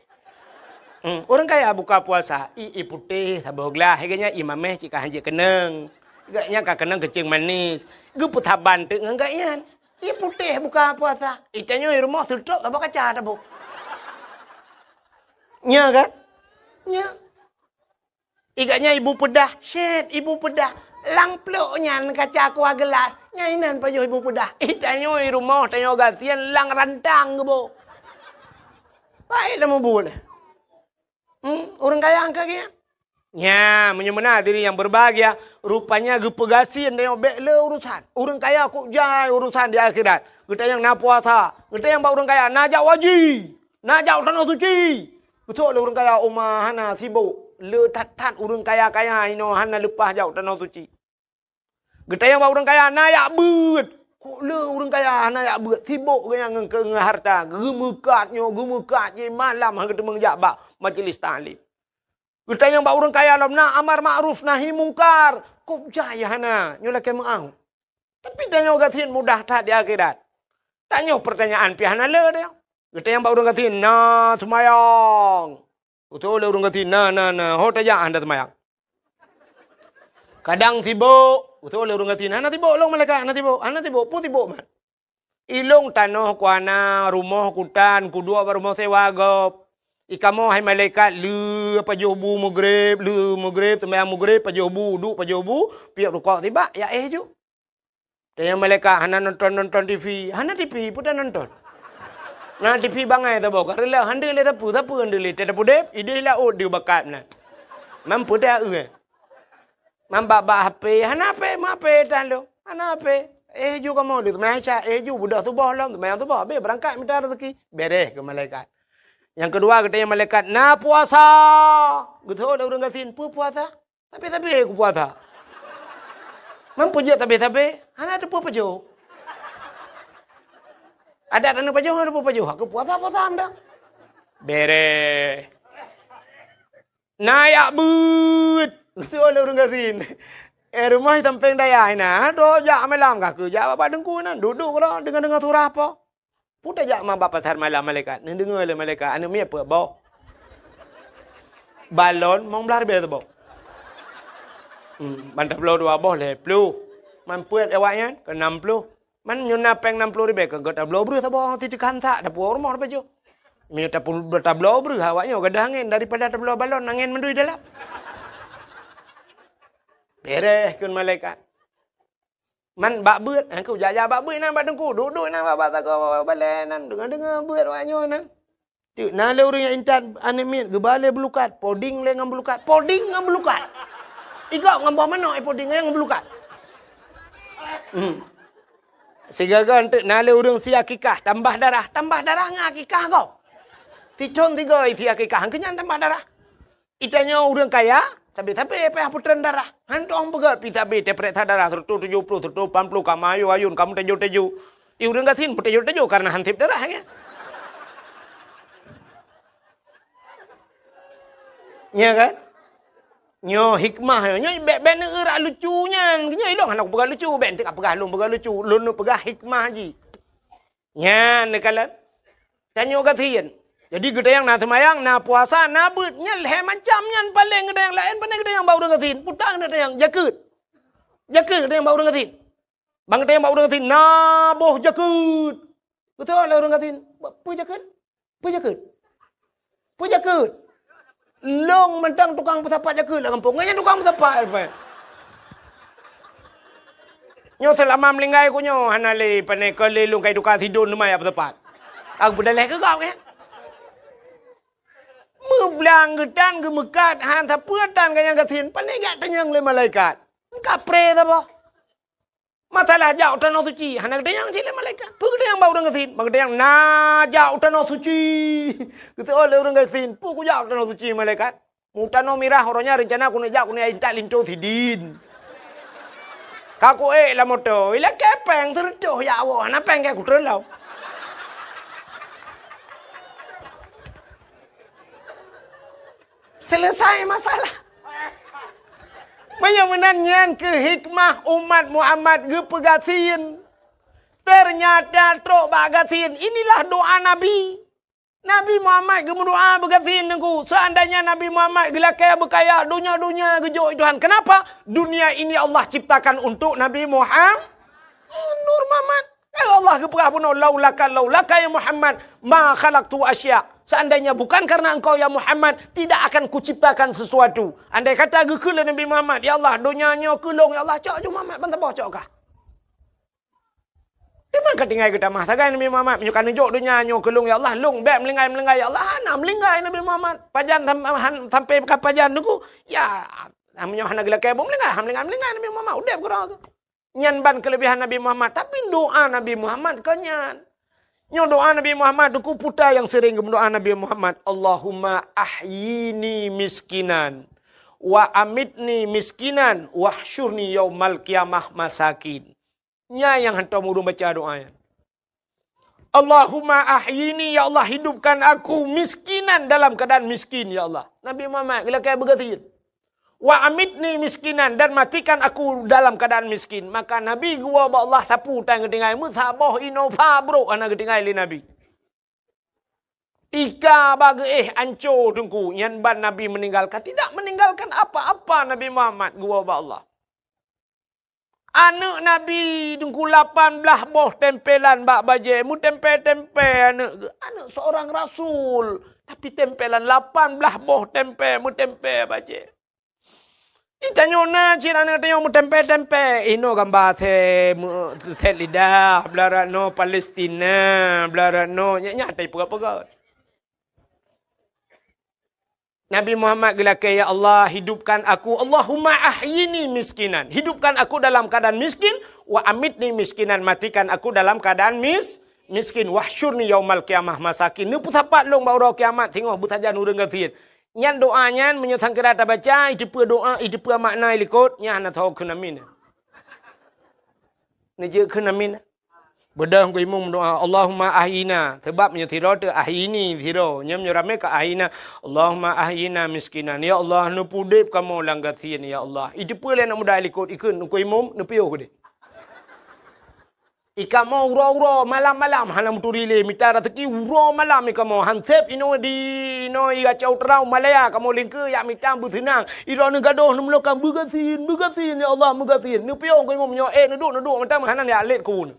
Hmm, ureueng kaya buka puasa, i, i putéh saboh glah, ikat nyan i mamèh cit ka hanjeuet keunong. Gobnyan ka keunong keucing manis. Geupeusaban teuk ngon gobnyan. Ie putéh buka puasa. Itanyoe i rumoh seutrop saboh kaca taboh. Nya kan? Nya. I gobnyan ibu peudah, syet ibu peudah. Lam plok nyan kaca kuah geulas, nyan inan pajoh ibu peudah. Itanyoe i rumoh tanyoe gasien lam rantang geuboh. Baik lam mubu nyan. Hmm, ureuëng kaya angka geuh. Nya, meunyoe meunan hadirin yang berbahagia, rupanya geupeugasien tanyoe bék le urusan. Ureuëng kaya kok jai urusan di akhirat. Geutanyong na puasa, geutanyong bak ureuëng kaya na jak haji. Na jak u Tanoh Suci. Geusok lé ureuëng kaya, "Oma, hana, sibok." Le that-that ureuëng kaya-kaya inoe hana leupah jak u Tanoh Suci. Geutanyong bak ureuëng kaya, "Na jak beuet?" Kok le ureuëng kaya hana jak beuet? Sibok geuhnyan ngon, ngon hareuta. Geumeukat nyoe, geumeukat jih, malam han geuteumeung jak bak majlis taklim. Geutanyong bak ureuëng kaya lom, "Na amar ma'ruf nahi mungkar?" Kok jai hana, nyoe lakée meu'ah. Tapi tanyoe gasien mudah that di akhirat. Tanyoe peurtanyaan pih hana le deh. Geutanyong bak ureuëng gasien, "Na seumayang?" Geutanyong lé ureuëng gasien, "Na, na, na." Ho tajak hana seumayang. Kadang sibok, geutanyong lé ureuëng gasien, "Hana sibok lôn malaikat, hana sibok, hana sibok, peue sibok mat?" "Ilôn tanoh kuhana, rumoh kutan, kuduek bak rumoh sewa gob. Ikamoe hai malaikat, le pajoh bu meugreb, le meugreb, seumayang meugreb, pajoh bu, uduk pajoh bu, piep rukok sibak, jak éh ju." Tanyong malaikat, "Hana nonton-nonton T V?" "Hana T V, peue tanonton?" "Na T V bangai saboh, ka reuloh, hana lé sapeue, sapeue hana lé. Teuh tapudeb, idéh laôt di bakat meunan. Man peue teuh eu, eh? Man bak-bak H P, hana H P, ma H P tan lôn. Hana H P. Éh ju kamoe di seumayang Isya, éh ju beudôh suboh lom, seumayang suboh, habéh beurangkat mita raseuki." Beres keu malaikat. Nyang keudua geutanyong malaikat, "Na puasa?" Geutanyong lé ureuëng gasien, "Peue puasa?" "Sabé-sabé kupuasa." "Man peue jeuet sabé-sabé?" "Hana teupeue pajoh." "Adat hana pajoh, hana teupeue pajoh. Aku puasa, puasa anda." Beres. "Na jak beuet?" Geutanyong lé ureuëng gasien. "Eh, rumoh sampéng dayah inan. Droe jak malam ka keu jak bak teungku inan. Duek-duek keudroe deungoe-deungoe surah po." "Peue tajak ma bak pasar malam malaikat?" Neudeungoe lé malaikat, "Aneuëk miet peuet boh. Balon limong blaih ribée saboh. Hmm, ban tabloe dua boh lhée ploh. Man peuet awaknyan keu nam ploh. Man nyoe na péng nam ploh ribée keu geutabloe breuh saboh, siteukhan sak, tapuwoe rumoh tapajoh. Meunyoe tapul-, tabloe breuh awaknyoe gadôh angén daripada tabloe balon angén mandum dalam." Beres kheun malaikat. "Man bak beuet?" "Eh, kujak-jak bak beuet inan bak teungku. Duek-duek inan bak, bak sagoe balée nan, deungoe-deungoe beuet awaknyoe nan." Teuk na lé ureuëng nyang intat aneuëk miet geuba lé beulukat, poding lé ngon beulukat, poding ngon beulukat. Igob ngon boh manok, eh, poding ngon beulukat. Hmm. Sigoe-goe teuk na lé ureuëng sie akikah, tambah darah, tambah darah ngon akikah gob. Sithon sigoe sie akikah, keu nyan tambah darah. Itanyoe ureuëng kaya, sabé-sabé payah peutreun darah. Hantom peugét pih sabé teupeuriksa darah, seratus tujuh puluh, seratus lapan puluh, ka meuayun-ayun, ka meuteujô-teujô. Di ureuëng gasien meuteujô-teujô kareuna han sép darah, ya. Nya kan? Nyoe hikmah nyoe, nyoe bék, bék neueu rak lucu nyan. Nyoe ilong hana kupeugah lucu, bék enteuk kapeugah lôn peugah lucu. Lôn neupeugah hikmah jih. Nyan neukalon. Tanyoe gasien. Jadi geutanyong na seumayang, na puasa, na beuet. Nyan lhée macam nyan paleng geutanyong, laén pane geutanyong bak ureuëng gasien. Peue ta geutanyong, jakeuet. Jakeuet geutanyong bak ureuëng gasien. Ban geutanyong bak ureuëng gasien, na boh jakeuet. Geutanyong lé ureuëng gasien, "Peue jakeuet? Peue jakeuet? Peue jakeuet?" Lôn mantong tukang peusapat jakeuet lam gampông. Ngon nyan tukang peusapat, apa? Nyoe seulama meuninggai ku nyoe hana lé pane keu lé lôn kai tukang sidon teuma jak peusapat. Aku peudaleh keu gob, kan? Meublang geutan geumeukat han sapeue tan ganyang gasien, pane jak tanyong lé malaikat. Kapré saboh. Masalah jak u Tanoh Suci, hana geutanyong cit lé malaikat. Peue geutanyong bak ureuëng gasien? Ban geutanyong na jak u Tanoh Suci. Geutanyong lé ureuëng gasien, "Peue kujak u Tanoh Suci, malaikat?" "Meutanoh mirah, uroe nyan reuncana keuneuk jak keuneuk intat linto sidin. Ka kuék lam moto, ilakée péng seureutôh jak woe, hana péng keu kutreun lom." Selesai masalah. Meunyoe meunan nyan keuh hikmah umat Muhammad geupeugasien. Teunyata trok bak gasien, inilah doa Nabi. Nabi Muhammad geumeudoa beugasien Teungku. Seandainya Nabi Muhammad geulakée beukaya, donya-donya geujok Tuhan. Kenapa? Dunia ini Allah ciptakan untuk Nabi Muhammad. Nur Muhammad. Ya Allah geupeugah bunoe, "Laulaka, laulaka ya Muhammad, ma khalaqtu asya." Seandainya bukan karena engkau ya Muhammad, tidak akan kuciptakan sesuatu. Andai kata geukheun lé Nabi Muhammad, "Ya Allah, donya nyoe keu lôn, ya Allah, cok ju Muhammad ban saboh cok kah." Teuma ka tinggai geutamah sagai Nabi Muhammad, "Meunyoe ka neujok donya nyoe keu lôn, ya Allah, lôn bék meulinggai-meulinggai, ya Allah." Hana meulinggai Nabi Muhammad. Pajan sam-, han-, sampai ka pajan Teungku, ya, meunyoe hana geulakée buet meulinggai, hana meulinggai-meulinggai Nabi Muhammad, udeb keudroe tu. Nyan ban keulebihan Nabi Muhammad, tapi doa Nabi Muhammad kon nyan. Nyoe doa Nabi Muhammad, Teungku, peue nyang sering geumeudoa Nabi Muhammad, "Allahumma ahyini miskinan, wa amitni miskinan, wahsyurni yaumal qiyamah masakin." Nyan nyang hantom ureuëng baca doa nyan. "Allahumma ahyini, ya Allah, hidupkan aku miskinan dalam keadaan miskin, ya Allah." Nabi Muhammad geulakée beugasien. "Wa amitni miskinan, dan matikan aku dalam keadaan miskin." Maka Nabi geuwoe bak Allah sapeue tan geutinggai, meusaboh inoe pha brok hana geutinggai lé Nabi. Ika ba geuéh anco Teungku, nyan ban Nabi meninggalkan, tidak meninggalkan apa-apa Nabi Muhammad geuwoe bak Allah. Aneuëk Nabi Teungku lapan blaih boh tempelan bak bajée, meutempé-tempé aneuëk geuh. Aneuëk seorang rasul, tapi tempelan lapan blaih boh tempé, meutempé bajée. Di tanyoe na cit aneuëk tanyoe meutempé-tempé, inoe gamba sét, me-, sét lidah, blah rot noe Palestina, blah rot noe, nyak-nyak tai peugah-peugah. Nabi Muhammad geulakée, "Ya Allah, hidupkan aku, Allahumma ahyini miskinan. Hidupkan aku dalam keadaan miskin, wa amitni miskinan, matikan aku dalam keadaan mis-, miskin, wahsyurni yaumal qiyamah masakin." Neupeusapat lôn bak uroe kiamat singoh beusajan ureuëng gasien. Nyan doa nyan meunyoe sangkira tabaca, iteupeue doa, iteupeue makna ilikot, nyan hana tho kheun amin. Neujeuet kheun amin. Beudôh keu imum doa, "Allahumma ahyina." Sabab meunyoe sidroe teuh ahyini sidroe, nyan meunyoe ramé ka ahyina. "Allahumma ahyina miskinan." Ya Allah, neupeudeb kamoe lam gasien, ya Allah. Iteupeue lé aneuk muda ilikot, ikheun keu imum, neupiôh keudeh. Ikamoe uroe-uroe, malam-malam hana meuturi lé, mita raseuki uroe malam ikamoe. Han sép inoe di, inoe i Aceh Utara, Malaya, kamoe lingkeue jak mita beuseunang. Idroeneuh gadôh neumeulokan beugasien, beugasien, ya Allah, meugasien. Neupiôh keu imum nyoe, eh, neuduek, neuduek, mantong hana jak lét keu uneuen.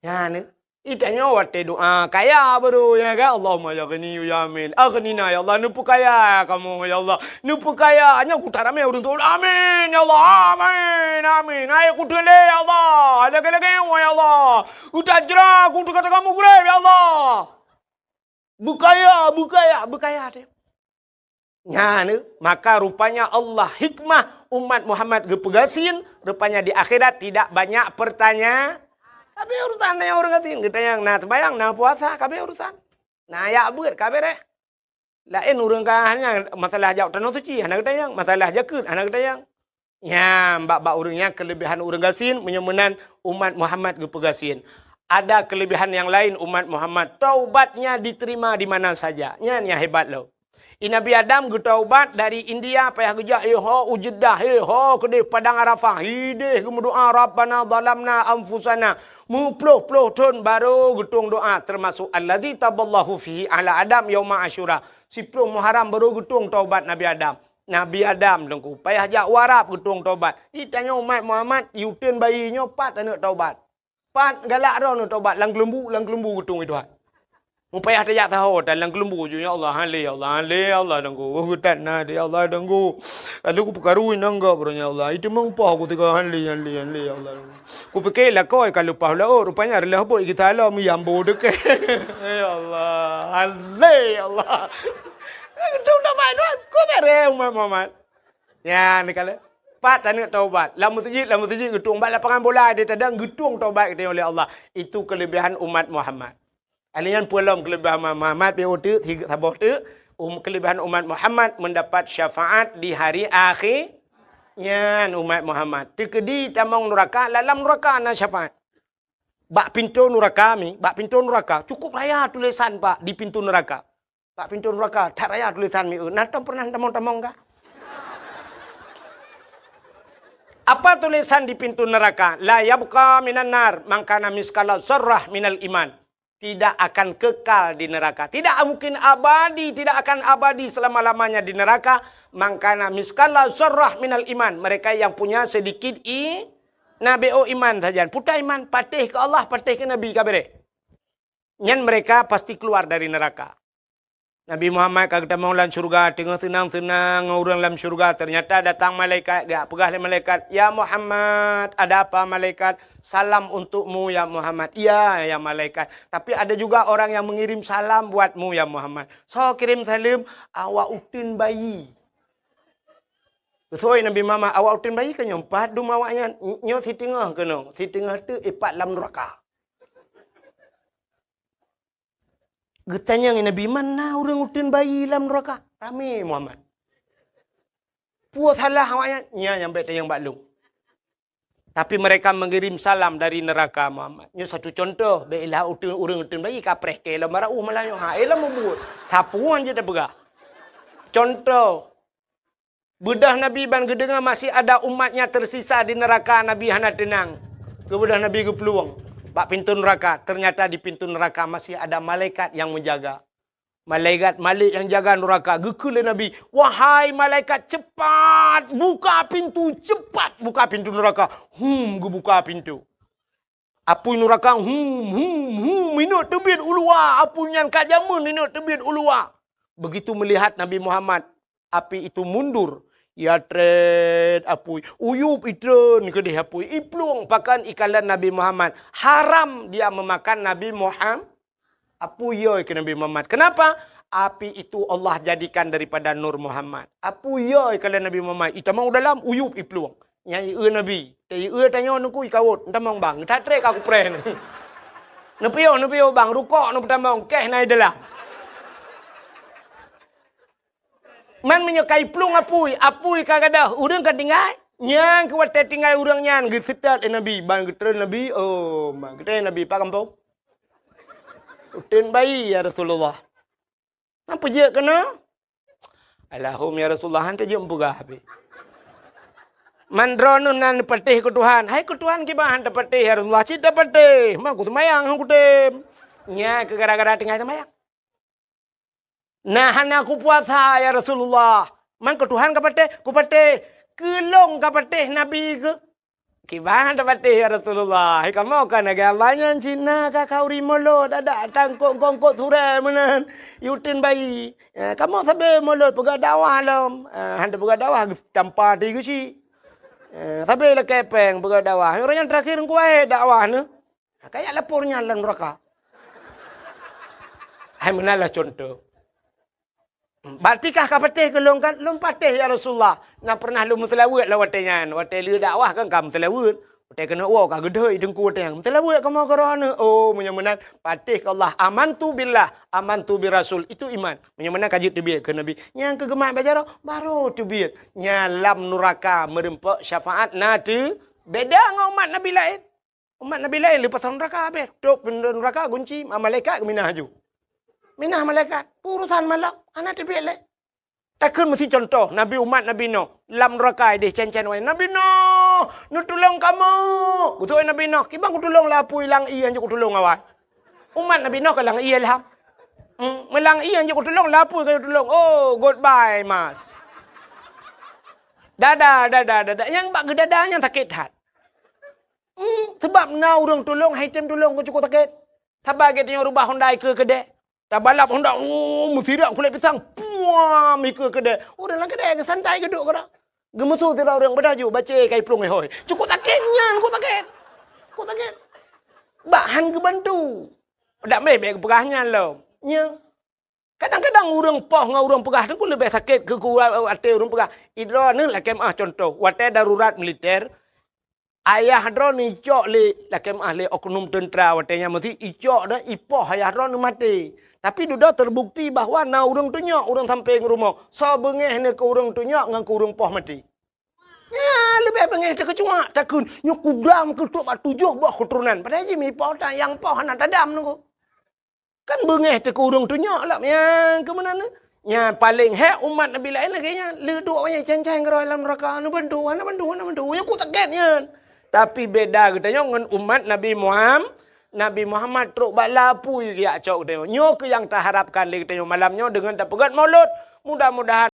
Nyan, eh. Itanyoe watée doa kaya baru, ya kan? Allahumma ya ghani ya amin. Aghnina ya Allah, neupeukaya kamoe ya Allah. Neupeukaya, nyan kuta ramé ureuëng tu. Amin ya Allah, amin, amin. Hai kuteulé ya Allah, lagée-lagée ya Allah. Utajra kutu kata kamu gurée ya Allah. Beukaya, beukaya, beukaya teuh. Nyan, maka rupanya Allah hikmah umat Muhammad geupeugasien, rupanya di akhirat tidak banyak pertanya-, kabe urusan nyang ureuëng gasien, geutanyong na seumayang, na puasa, kabe urusan. Na yak beuet, kabe deh. Laén ureuëng ka hanya masalah jak tanoh suci, hana geutanyong, masalah jakeuet, hana geutanyong. Nyan, bak-bak ureuëng nyan keulebihan ureuëng gasien, meunyoe meunan umat Muhammad geupeugasien. Ada kelebihan yang lain umat Muhammad, taubatnya diterima di mana saja. Nyan nyang hebat lom. I Nabi Adam geutaubat dari India, payah geujak, eh, ho u Jeddah, eh, ho keudeh Padang Arafah, hideh geumeudoa, "Rabbana zalamna anfusana." Meuploh-ploh thon baru geutueng doa, termasuk alladzi taballahu fihi ala Adam yauma Asyura. Siploh Muharram baru geutueng taubat Nabi Adam. Nabi Adam Teungku, payah jak u Arab geutueng taubat. Itanyoe umat Muhammad, yuteun bayi nyoe pat aneuk taubat. Pat galak droeneuh taubat lam keuleumbu, lam keuleumbu geutueng i Tuhan. Meupayah tajak saho tan lam keuleumbu ju, "Ya Allah, hale, ya Allah, hale, ya Allah, Teungku. Oh, geutat na, ya Allah, Teungku. Lalu kupeukaru inong gop, ya Allah. Itu meumpah ku tiga hale, hale, hale, ya Allah, Teungku." Kupike lakoe ka leupah laôt, rupanya reulah bot geuta lom, yambo deukeh. Ya Allah, hale, ya Allah. Geutueng taubat, Tuhan. Ku bere umat Muhammad. Ya, ni kala. Pat aneuk taubat. Lam meuseujid, lam meuseujid geutueng. Bak lapangan bola di tadang geutueng taubat geutanyoe lé Allah. Itu kelebihan umat Muhammad. Ahli nyan peue lom kelebihan umat Muhammad, pi uteuk, saboh teuk, um, kelebihan umat Muhammad mendapat syafaat di hari akhir. Nyan umat Muhammad. Teukeudi tamong nuraka, lam nuraka na syafaat. Bak pintoe nuraka mi, bak pintoe nuraka, cukup raya tulisan, Pak, di pintoe nuraka. Bak pintoe nuraka, that raya tulisan mi, eh, na tom pernah tamong-tamong kah? Apa tulisan di pintoe nuraka? "La yabqa minan nar man kana miskala zarrah minal iman." tidak akan kekal di neraka. Tidak mungkin abadi, tidak akan abadi selama-lamanya di neraka. Mangkana miskala zarrah minal iman. Mereka yang punya sedikit i, nabi, oh, iman saja. Puta iman, patéh ke Allah, patéh ke Nabi, ka beres. Nyan mereka pasti keluar dari neraka. Nabi Muhammad ka geutamong lam syurga, teungoh seunang-seunang ngon ureuëng lam syurga, ternyata datang malaikat, geujak peugah lé malaikat, "Ya Muhammad." "Ada apa, malaikat?" "Salam untukmu, ya Muhammad." "Iya, ya malaikat." "Tapi ada juga orang yang mengirim salam buatmu, ya Muhammad." "Soe kirém saleuem?" "Awak uteuen bayi." Geusoi Nabi Muhammad, "Awak uteuen bayi ka nyoe, pat dum awaknyan?" "Nyoe siteungoh keunoe, siteungoh teuk ipat lam neuraka." Geutanyong Nabi, "Man na ureuëng uteuen bayi lam neuraka?" Ramé Muhammad. "Peue salah awaknyan?" "Nyan nyang bék tanyong bak lôn." Tapi mereka mengirim salam dari neraka, Muhammad. Nyoe satu contoh, bék ilah uteuen, ureuëng uteuen bayi kapreh keu lom barauh malam nyoe. Ha, eh, lom mubuet. Sapeue jeuet tapeugah. Contoh, Beudôh Nabi ban geudeungoe masih ada umatnya tersisa di neraka, Nabi hana teunang. Keu beudôh Nabi geuplueng bak pintoe neuraka, ternyata di pintoe neuraka masih ada malaikat nyang meujaga. Malaikat Malik nyang jaga neuraka, geukheun lé Nabi, "Wahai malaikat, cepat buka pintu, cepat buka pintu neuraka." Hum, geubuka pintu. Apui neuraka, hum, hum, hum, inot teubiet u luwa, apui nyan ka jameun inot teubiet u luwa. Begitu melihat Nabi Muhammad, api itu mundur. Ya trét apui, uyup itreun keudeh apui, iplueng pakan ikalon Nabi Muhammad. Haram dia memakan Nabi Muhammad. Apui yo keu Nabi Muhammad. Kenapa? Api itu Allah jadikan daripada nur Muhammad. Apui yo ikalon Nabi Muhammad. Itamong u dalam, uyup iplueng. Nyan ié Nabi. Teu ié tanyoe nuku ikawot, ntamong bang, that trek ka kupreh ni. Neupiôh, neupiôh bang, rukok neupeutamong, keh na ideulah. Man meunyoe ka iplueng apui, apui ka gadôh, ureuëng ka tinggai. Nyang keu watée tinggai ureuëng nyan geuseutôt lé Nabi, ban geutreun Nabi, oh, man geutreun Nabi, "Pak gampông? Uteuen bayi, ya Rasulullah." "Nyan peue jeuet keunoe?" "Alahum ya Rasulullah, han tajeuem peugah habéh. Man droeneuh nan patéh keu Tuhan." "Hai keu Tuhan kiban han tapatéh ya Rasulullah?" "Cit tapatéh, ma ku seumayang han kutem." "Nyan keu gara-gara tinggai seumayang." "Nah hana kupuasa ya Rasulullah." "Man keu Tuhan kapatéh?" "Kupatéh." "Keu lôn kapatéh Nabi keu?" "Kiban tapatéh ya Rasulullah, hai kamoe ka lagée abah nyan Cina ka khauri mulod, adak tangkok-kongkot surée meunan, uteuen bayi. Eh, kamoe sabe mulod peugah dakwah lom." Eh, han tapeugah dakwah, tampa ti geuchik. Eh, sabe lakée péng peugah dakwah. Ureuëng nyang terakhir kuwahé dakwah nyoe. Kayak lapor nyan lam neuraka. Hai meunan lah contoh. Berarti kah kapatéh keu lôn kan? "Lôn patéh ya Rasulullah. Na pernah lôn meuseulaweuet lam watée nyan. Watée lheueh dakwah kan ka meuseulaweuet. Watée keuneuk woe ka geudhôi teungku watée nyan. Meuseulaweuet kamoe keu droeneuh." Oh, meunyoe meunan, patéh keu Allah. "Amantu billah, amantu bir rasul." Itu iman. Meunyoe meunan ka jeuet teubiet keu Nabi. Nyang keu geumat bak jaroe, baru teubiet. Nyan lam neuraka meureumpok syafaat na teu beda ngon umat Nabi laén. Umat Nabi laén leupah neuraka habéh. Tôp pintoe neuraka gunci, ma-, malaikat geuminah laju. Minah malaikat, urosan malak, hana teubiet lé. Takheun meusi contoh, Nabi umat Nabi Nuh, lam neuraka ideh cen-cen wayang. "Nabi Nuh, neutulông kamoe!" Geutôk Nabi Nuh, "Kiban kutulông lé apui lam ié han jeuet kutulông awai." Umat Nabi Nuh ka lam ié lham. Hmm, meulam ié han jeuet kutulông, lé apui ka jeuet kutulông. Oh, goodbye, Mas. Dada, dada, dada. Nyang bak geudada nyan sakét that. Hmm, sabab na ureuëng tulông, hai tem tulông, kon cukôp sakét. Saban gét tanyoe rubah honda ikeue keudée. Tabalap honda, oh, meusirak kulét pisang, puam, ikeue keudée. Ureuëng lam keudée geusantai geuduek keudroe. Geumeusu sidroe ureuëng, "Beudôh ju, bacé ka iplueng ihôi." Cukôp sakét nyan, cukôp sakét. Cukôp sakét. Bak han geubantu. Dak meh bék geupeugah nyan lom. Nyo. Kadang-kadang ureuëng poh ngon ureuëng peugah teungku leubeh sakét keu, keu até ureuëng peugah. Idroeneuh lakée meuah contoh, watée darurat militer, ayah droeneuh icok lé, lakée meuah lé oknum teuntra watée nyan meusi icok dah ipoh ayah droeneuh maté. Tapi dudoe terbukti bahwa na ureuëng tunyok ureuëng sampéng rumoh, soe beungéh neuh keu ureuëng tunyok ngon keu ureuëng poh maté. Nyan leubeh beungéh teukeucuak, takheun, "Nyoe kudam keutok bak tujoh boh keuturonan." Padahai jih mipoh that nyang poh hana tadam nunggu. Kan beungéh teuh keu ureuëng tunyok lom nyang keu meunan. Nyan paleng hék umat Nabi laén lagée nyan. Le duek wayang cen-cen keudroe lam neuraka, hana bantu, hana bantu, hana bantu. Nyan cukôp sakét nyan. Tapi beda geutanyoe ngon umat Nabi Muhammad. Nabi Muhammad trok bak lapui geujak cok geutanyoe. Nyoe keuh nyang taharapkan lé geutanyoe malam nyoe deungon tapeugét Maulud. Mudah-mudahan